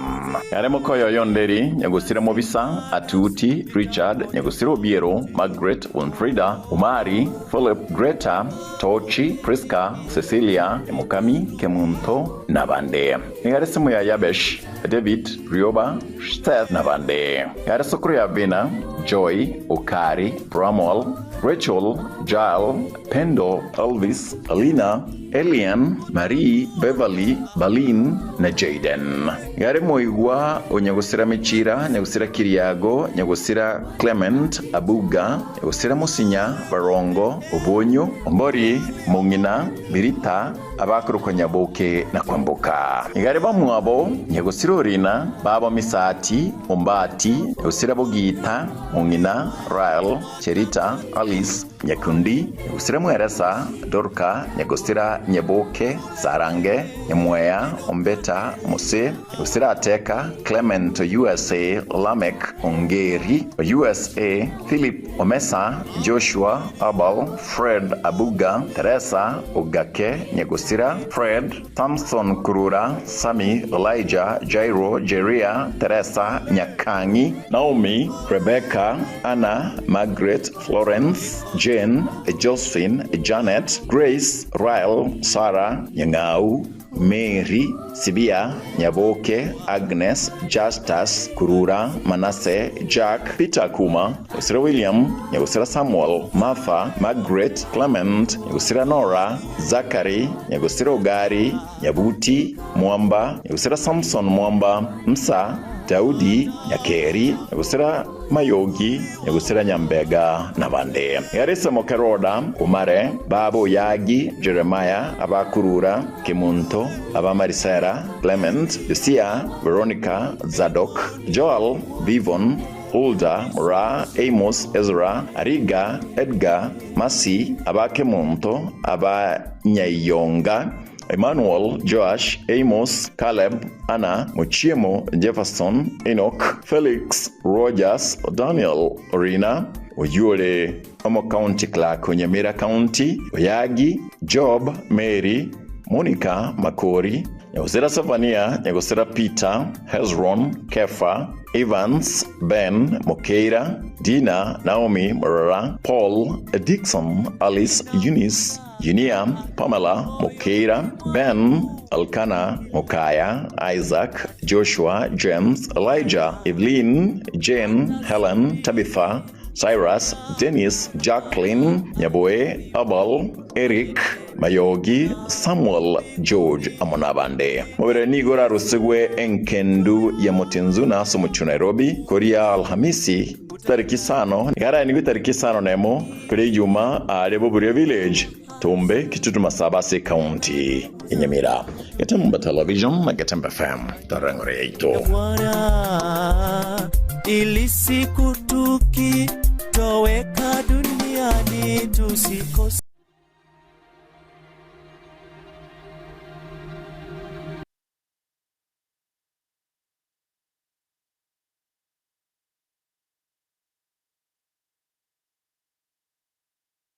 Yare mokoyo Yonderi, nyagosira Mobisa, Atuti, Richard, nyagosira Obiero, Margaret, Winfrida, Umari, Philip, Greta, Tochi, Priska, Cecilia, Mukami, Kemunto na bande. Yare simu ya Yabesh, David, Rioba, Seth na bande. Yare sokuru ya Bina, Joy, Okari, Bramwell, Rachel, Jael, Pendo, Elvis, Alina, Elian, Marie, Beverly, Balin na Jaden. Yare moigwa o nyagosira Michira, nyagosira Kiriago, nyagosira Clement, Abuga, nyagosira Musinya, Barongo, Obonyo, Ombori, Mung'ina, Mirita, abakorokwa Nyaboke na Kwamboka. Igare bamwabo, nyagosira Orina, baba Misati, Ombati, nyagosira Bogita, Mung'ina, Rael, Cherita, Alice, Nyakundi, nyagosira Mweresa, Dorka, nyagosira Nyaboke, Sarange, Nyamweya, Ombeta, Mose, nyagosira Ateka, Clement USA, Lamek, Ongeri, USA, Philip Omesa, Joshua, Abel, Fred Abuga, Teresa, Ogake, Nyagosira, Fred, Thompson Kurura, Sami, Elijah, Jairo, Jeria, Teresa, Nyakangi, Naomi, Rebecca, Anna, Margaret, Florence, Jane, Josephine, Janet, Grace, Ryle, Sarah, Nyang'au, Mary, Sibia, Nyaboke, Agnes, Justus, Kurura, Manasseh, Jack, Peter Kuma, Nyagosira William, Nyagosira Samuel, Martha, Margaret, Clement, Nyagosira Nora, Zachary, Nyagosira Ogari, Nyabuti, Mwamba, Nyagosira Samson Mwamba, Msa, Daudi, Nyakeri, Nyagosira Mayogi, Nyagosira Nyambega na bande. Yarisa Mokeroda, Umare, Babo Yagi, Jeremiah, Abakurura, Kimunto, Abamarisera, Clement, Josia, Veronica, Zadok, Joel, Vivon, Hulda, Ra, Amos, Ezra, Ariga, Edgar, Masi, Abakemunto, Abanyayonga, Emmanuel, Joash, Amos, Caleb, Anna, Muchiemo, Jefferson, Enoch, Felix, Rogers, Daniel, Orina, Oyure, Omo County Clerk, Onyamira County, Oyagi, Job, Mary, Monica, Makori, Nyagosira Savania, Nyagosira Peter, Hezron, Kefa, Evans, Ben, Mokeira, Dina, Naomi, Morara, Paul, Dixon, Alice, Eunice, Junia, Pamela, Mokeira, Ben, Elkanah, Mokaya, Isaac, Joshua, James, Elijah, Evelyn, Jane, Helen, Tabitha, Cyrus, Dennis, Jacqueline, Nyaboe, Abel, Eric, Mayogi, Samuel, George amonabande. Mobere nigora rusigwe enkendu ya Motinzuna somuchu Nairobi, koria Alhamisi tariki sano gara nigwe tariki sano nemo kuri Juma are Boburia Village Tumbe Kitutu Masaba se County Inyamira. Getemba Television na Getemba FM Tarangore yaito. Bwana, ili siku tukitoweka duniani tusikose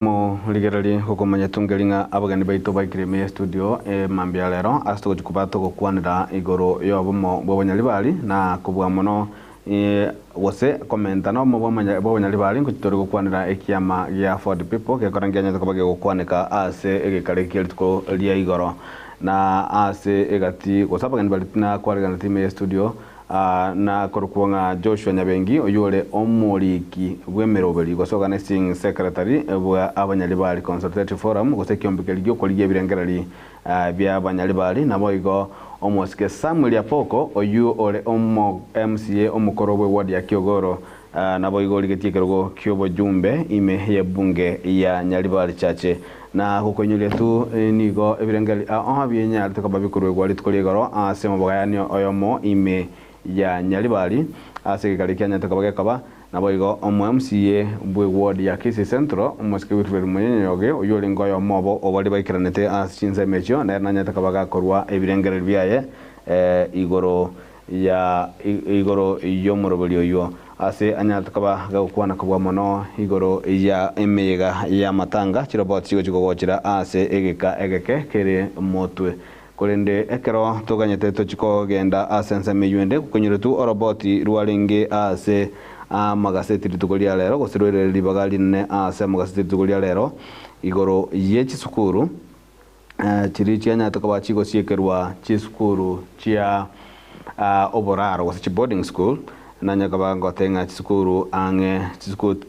Murigereri gukumenya tungeri ng'a abageni baito baikire ime studio mambia lero ase togochia togokwanera igoro ya obomo bwa obonyaribari na kobua mono gose komenta na obomo bwa obonyaribari nkochi tori gokwanera ekiama gia Ford People gekora nkianyete koba gegokwaneka ase egekare kia rituko ria igoro na ase egati gose abageni bari na kwarigana time studio na korokwo ng'a Joshua Nyabengi oyore omoriki bw'emeroberi gose organizing secretary bwa abanyaribari consultative forum gose ekiombekeri giokorigia ebirengereri bia abanyaribari nabo igo omosike Samuel Apoko oyu ore omo MCA omokoro bwe ward ya Kiogoro nabo igo rigetie ekerogo kia obojumbe ime ya bunge ya Nyaribari Chache na gukoinyuria tu nigo ebirengeri bienyarete koba bikorwegwa rituko ria igoro ase omobogayani oyomo ime ya Nyaribari ase egekari kia Nyate koba gekoba Naboigo omo MCA bw'eward ya Kisii Central, omosike Wilfred Munyenyoge, oyio orenge oyomo obo obaria baikeranete ase chinsemo echio, nere nanyarete koba gakorua ebirengererio biaye igoro ya igoro y'omoroberi oyio, ase anyarete koba gagokwana kobua mono igoro ya emeyega y'amatanga chiroboti chigochia kogochera ase egeka egeke kere motwe. Korende ekero toganyete tochie kogenda ase ensemo eyio ende, gokonyoretwe oroboti rwarenge ase amagaseti rituko ria rero, gose rwairire ribaga rinene ase amagaseti rituko ria rero, igoro ye chisukuru chiria chianyarete koba chigosiekerwa chisukuru chia oboraro gose chiboarding school, nanyare koba ngoteba ng'a chisukuru ang'e chisukuru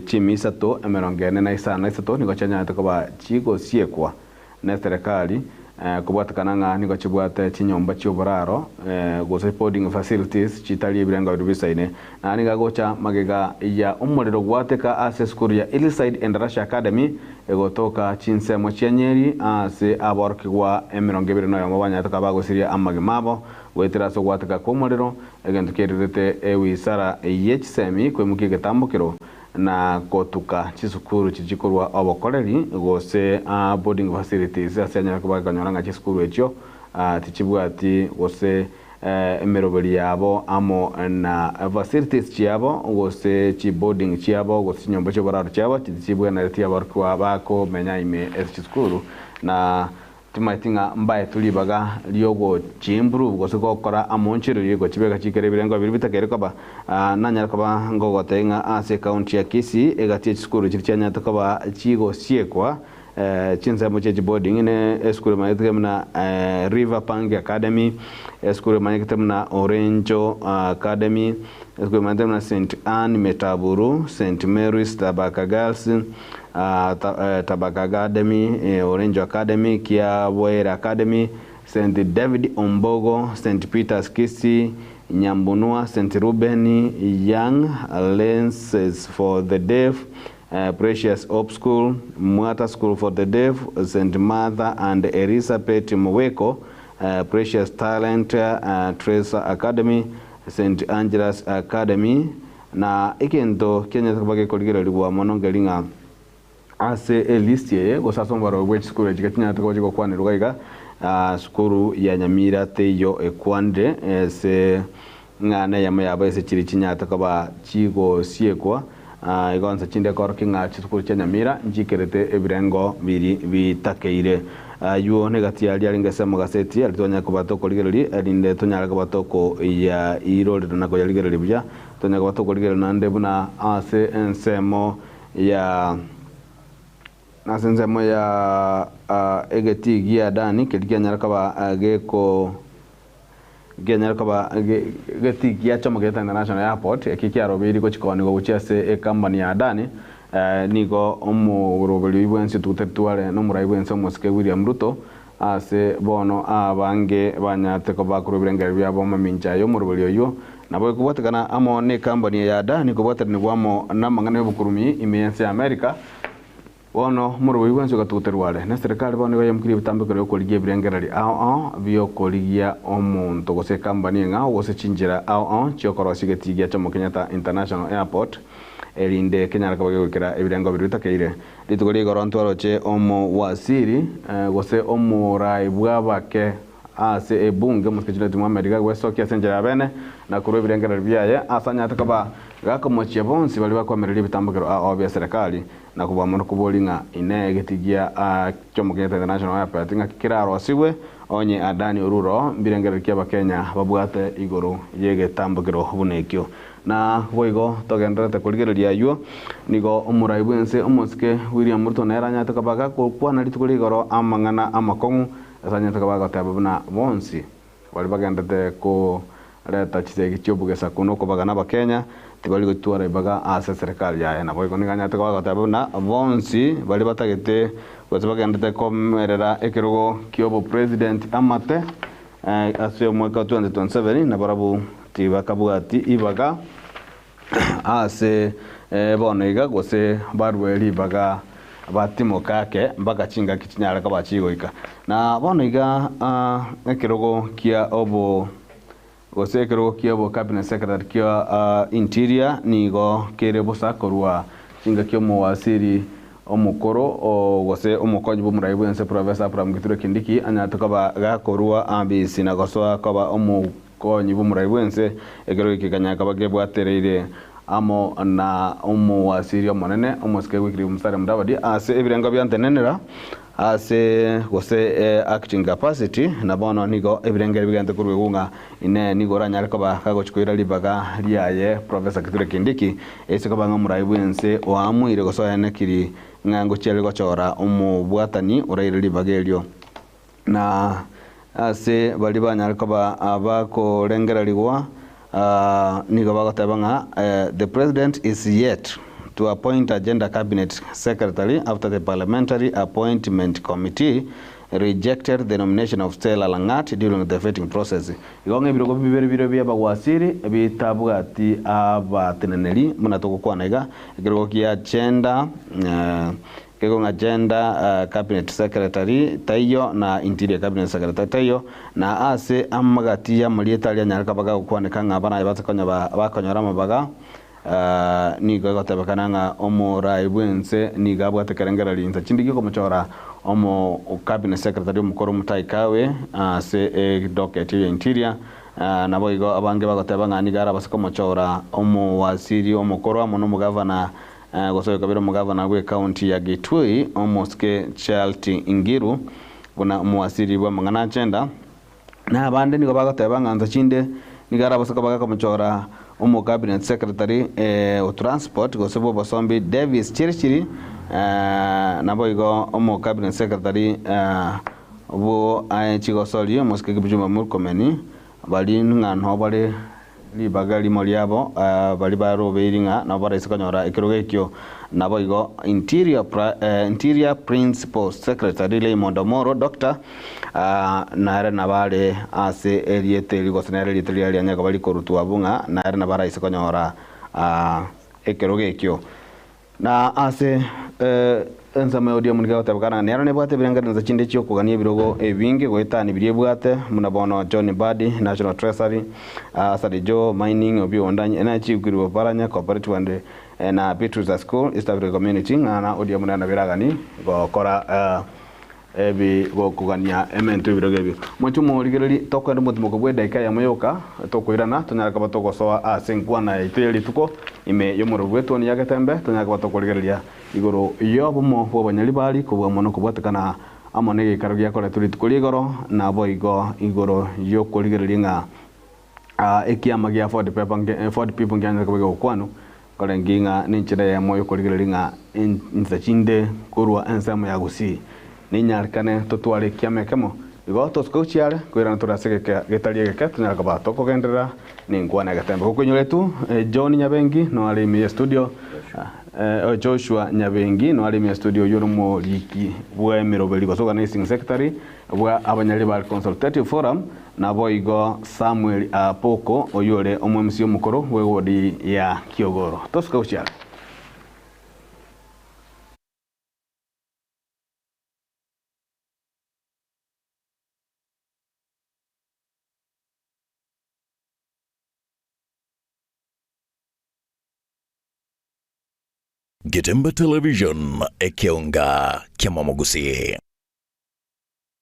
chimia isato emerongo ene na isano na isato nigo chianyarete koba chigosiekwa. Neserekari kobwatekana ng'a nigo chibwate chinyomba chi'oboraro gose boarding facilities chitari ebirengo biria bisaine. Naende nigo agocha magega ya omorero gwateka ase esukuru ya Hillside Endarasha Academy egotoka chinsemo chia Nyeri ase aborokigwa 21 banyarete koba bagosiria amagima abo goetera ase ogwateka kw'omorero, egento kierirete ewisara ye chisemi koimokia egetambokero na gotuka chisukuru chichie korwa obokoreri gose boarding facilities ase anyare koba akonyora ng'a chisukuru echio tichibwati gose emeroberi yabo amo na facilities chiabo gose chiboarding chiabo gose chinyomba chioboraro chiabo tichibwenereti aborokigwa bakomenya ime ase chisukuru na Timanyeti ng'a mbaetwe ribaga ri'ogochiimprove gose gokora amonchererio gochibeka chikere ebirengo biria bitakeire koba. Nanyare koba ngogotebia ng'a ase ecounty ya Kisii egati ye chisukuru chiria chianyarete koba chigosiekwa chinsemo chie chiboarding ne esukuru emanyete buna River Pange Academy, esukuru emanyekete buna Orenjo Academy, esukuru emanyete buna St Anne Metaburu, St Mary's Tabaka Girls, Tabaka Academy, Orenjo Academy, Kiaboere Academy, St David Ombogo, St Peters Kisii, Nyambunua, St Reuben Young Lenses for the Deaf, Precious Hope School, Mwata School for the Deaf, St Martha and Elisabeth Muweko, Precious Talent Tracer Academy, St Angela's Academy, Na egento kianyarete koba gekorigererigwa mono nkeri ng'a ase elist eye gose ase omobaro bwe chisukuru echi chinyarete koba chigokwanerwa iga iga, sukuru ya Nyamira teiyo ekwanire ase ng'a neyemo yabo ase chiria chinyarete koba chigosiekwa. Igo nse chinde ekorokia ng'a chisukuru chia Nyamira nchikerete ebirengo biri bitakeire. Ayuo negati aria arenge ase amagaseti aria twanyare koba tokorigereria erinde tonyare koba tokoyairorera na koyarigereria buya. Tonya koba tokorigereria naende buna ase ensemo ya ase ensemo ya egetii gia Dani keria kianyare koba geko kianyare koba getii gia Jomo Kenyatta International Airport ekio kiarobeirie gochia koonigwa gochia ase ecompany ya Adani nigo omoroberi oyio bwensi otugutetwe are nomorai bwensi omosike William Ruto Ase bono abange banyarete koba korwa ebirengererio biabo mamincha y'omoroberi oyio, nabo ekobwatekana amo n'ekambani eye ya Adani kobwataranigwa amo namang'ana y'obokurumi ime y'ense ya Amerika. Bono omoroberi bwensi ogatuguterwa are neserekari bono igo yaimokirie ebitambekero bi'okorigia ebirengererio ao ao bi'okorigia omonto gose ekambani eng'ao gose chinchera ao ao chi'okorosia egetii gia Jomo Kenyatta International Airport erinde kenyare koba gegoikera ebirengo biria bitakeire. Rituko ria igoro ntwaroche omowasiri, gose omoraai bw'abake ase ebunge, omosike Junet Mohammed, gagwesokia ase enchera ya bene na korua ebirengererio biaye ase anyarete koba gakomochia bonsi baria bakoamereria ebitambokero ao bia serekari na kobua mono koboria ng'a inee egeti gia Jomo Kenyatta International Airport ng'aki kerarosigwe onye Adani Oruro mbirengererio ki abakenya babwate igoro y'egetambokero buna ekio. Na boigo togendererete korigereria ayio, nigo omorai bw'ense omosike William Ruto nere anyarete koba gakokwana rituko ria igoro amang'ana amakong'u ase anyarete koba agoteba buna bonsi baria bagenderete koreta chisegi chi'obogesaku na okobagana abakenya tibari gotwara ribaga ase eserekari yaye. Naboigo nigo anyarete koba agoteba buna bonsi baria batagete gose bagenderete komerera ekerogo ki'obopresident amate Ase omwaka o 2027 nabarabwo tibakabwati ibaga ase bono iga gose barue ribaga batimoke ake mpaka chingaki chinyare koba chigoika. Na bono iga ekerogo kia obo. Gose ekerogo kiabo cabinet secretary kia interior nigo kere bosa korwa chingaki omowasiri omokoro gose omokonyi bw'omorai bw'ense Professor Abraham Kithure Kindiki anyarete koba gakorua abisi na gosoa koba omokonyi bw'omorai bw'ense. Ekerogo eke kekanyara koba kebwatereire amo na omowasiri omonene omosike Wycliffe Musalia Mudavadi ase ebirengo bia ntenenera Ase gose acting capacity, na bono nigo ebirengeri bigente korwa igwo ng'a inee nigo oranyare koba kagochia koira ribaga riaye Professor Kithure Kindiki ase koba ng'a omorai bw'ense oamuire gose oenekiri ng'a ngochia are gochora omobwatani oraire ribaga erio. Na ase baria banyare koba abakorengererigwa nigo bagoteba ng'a the president is yet to appoint a gender cabinet secretary after the parliamentary appointment committee rejected the nomination of Stella Langat during the vetting process. Igo ng'a ebirogo bibere biria bi'abagwasiri bitabwati abateneneri buna togokwana iga, ekerogo kia gender Nigo ng'a Gender Cabinet Secretary taiyo na Interior Cabinet Secretary taiyo, na ase amagati y'amarieta aria anyare koba gagokwaneka ng'a abana aye base konya bakonyora amabaga, nigo egotebekana ng'a omorai bw'ense nigo abwate ekerengererio insa chinde giokomochora omo Cabinet Secretary omokoro Mutahi Kagwe ase edocket ya Interior. Naboigo abange bagoteba ng'a nigo arabase komochora omowaziri omokoro amo nomogavana Gose oyo kabere omogavana bw'ecounty ya Kitui, omosike Charity Ngilu, buna omowasiri bw'amang'ana agenda. Na abande nigo bagoteba ng'a nsa chinde nigo arabase koba gakomochora omo cabinet secretary o transport gose bw'obosombi Davis Chirchir, naboigo omo cabinet secretary bwo chigosori omosike Kipchumba Murkomen, Baria ng'a noo bare ribaga erimo riabo, baria barobeiri ng'a nabo baraise konyora ekerogo ekio. Naboigo Interior, Interior Principal Secretary Raymond Omoro, Doctor, nere nabo are ase erieta eri gose nere erieta riria rianyare koba rikorutwa abwo ng'a nere nabo araise konyora ekerogo ekio. Na ase ensemo ya Odiamu nigo egotebekana ng'a nero nebwate ebirengererio chinde chi'okogania ebirogo ebinge goetania biria ebwate, buna bono John Mbadi, National Treasury, Asadi Joe, Mining, Obiwo Wandanyi, Energy, Gwiribo Oparanya, Cooperative and na Beatrice School, East Africa Community, ng'a na Odiamu nere nabo eragani gokora Ebi gokogania emento y'ebirogo ebio. Moche morigererie, tokoenda omotimoko bw'edaika eyemo yoka, tokoirana, tonyare koba togosoa ase enkwana yaito ye rituko, ime y'omorero bw'etuoni ya Getembe, tonyare koba tokorigereria igoro y'obomo bw'abanyaribari kobua mono kobwatekana amo negeikaro giakoretwe rituko ri'igoro, naboigo igoro y'okorigereria ng'a Ekiama gia Ford People Ford People nkianyare koba gegokwanwa, nkorenge ng'a nenchera eyemo y'okorigereria ng'a insa chinde korwa ensemo ya Gusii nenyarekane totware ekiama ekemo. Igo tosuke gochia are, koirana tore ase egeka getari egeke tonyare koba tokogenderera nenkwana egetembe. Gokoinyoretwe John Nyabengi no are ime ye studio, Joshua Nyabengi no are ime ye studio oyio ore omoriki bw'emeroberi gose organizing secretary bwa Abanyaribari Consultative Forum, Naboigo Samweli Apoko, oyore omoemisia omokoro bw'ewodi ya Kiogoro. Tosuka gochia are. Getembe Television, ekeonga ki'amamogusii.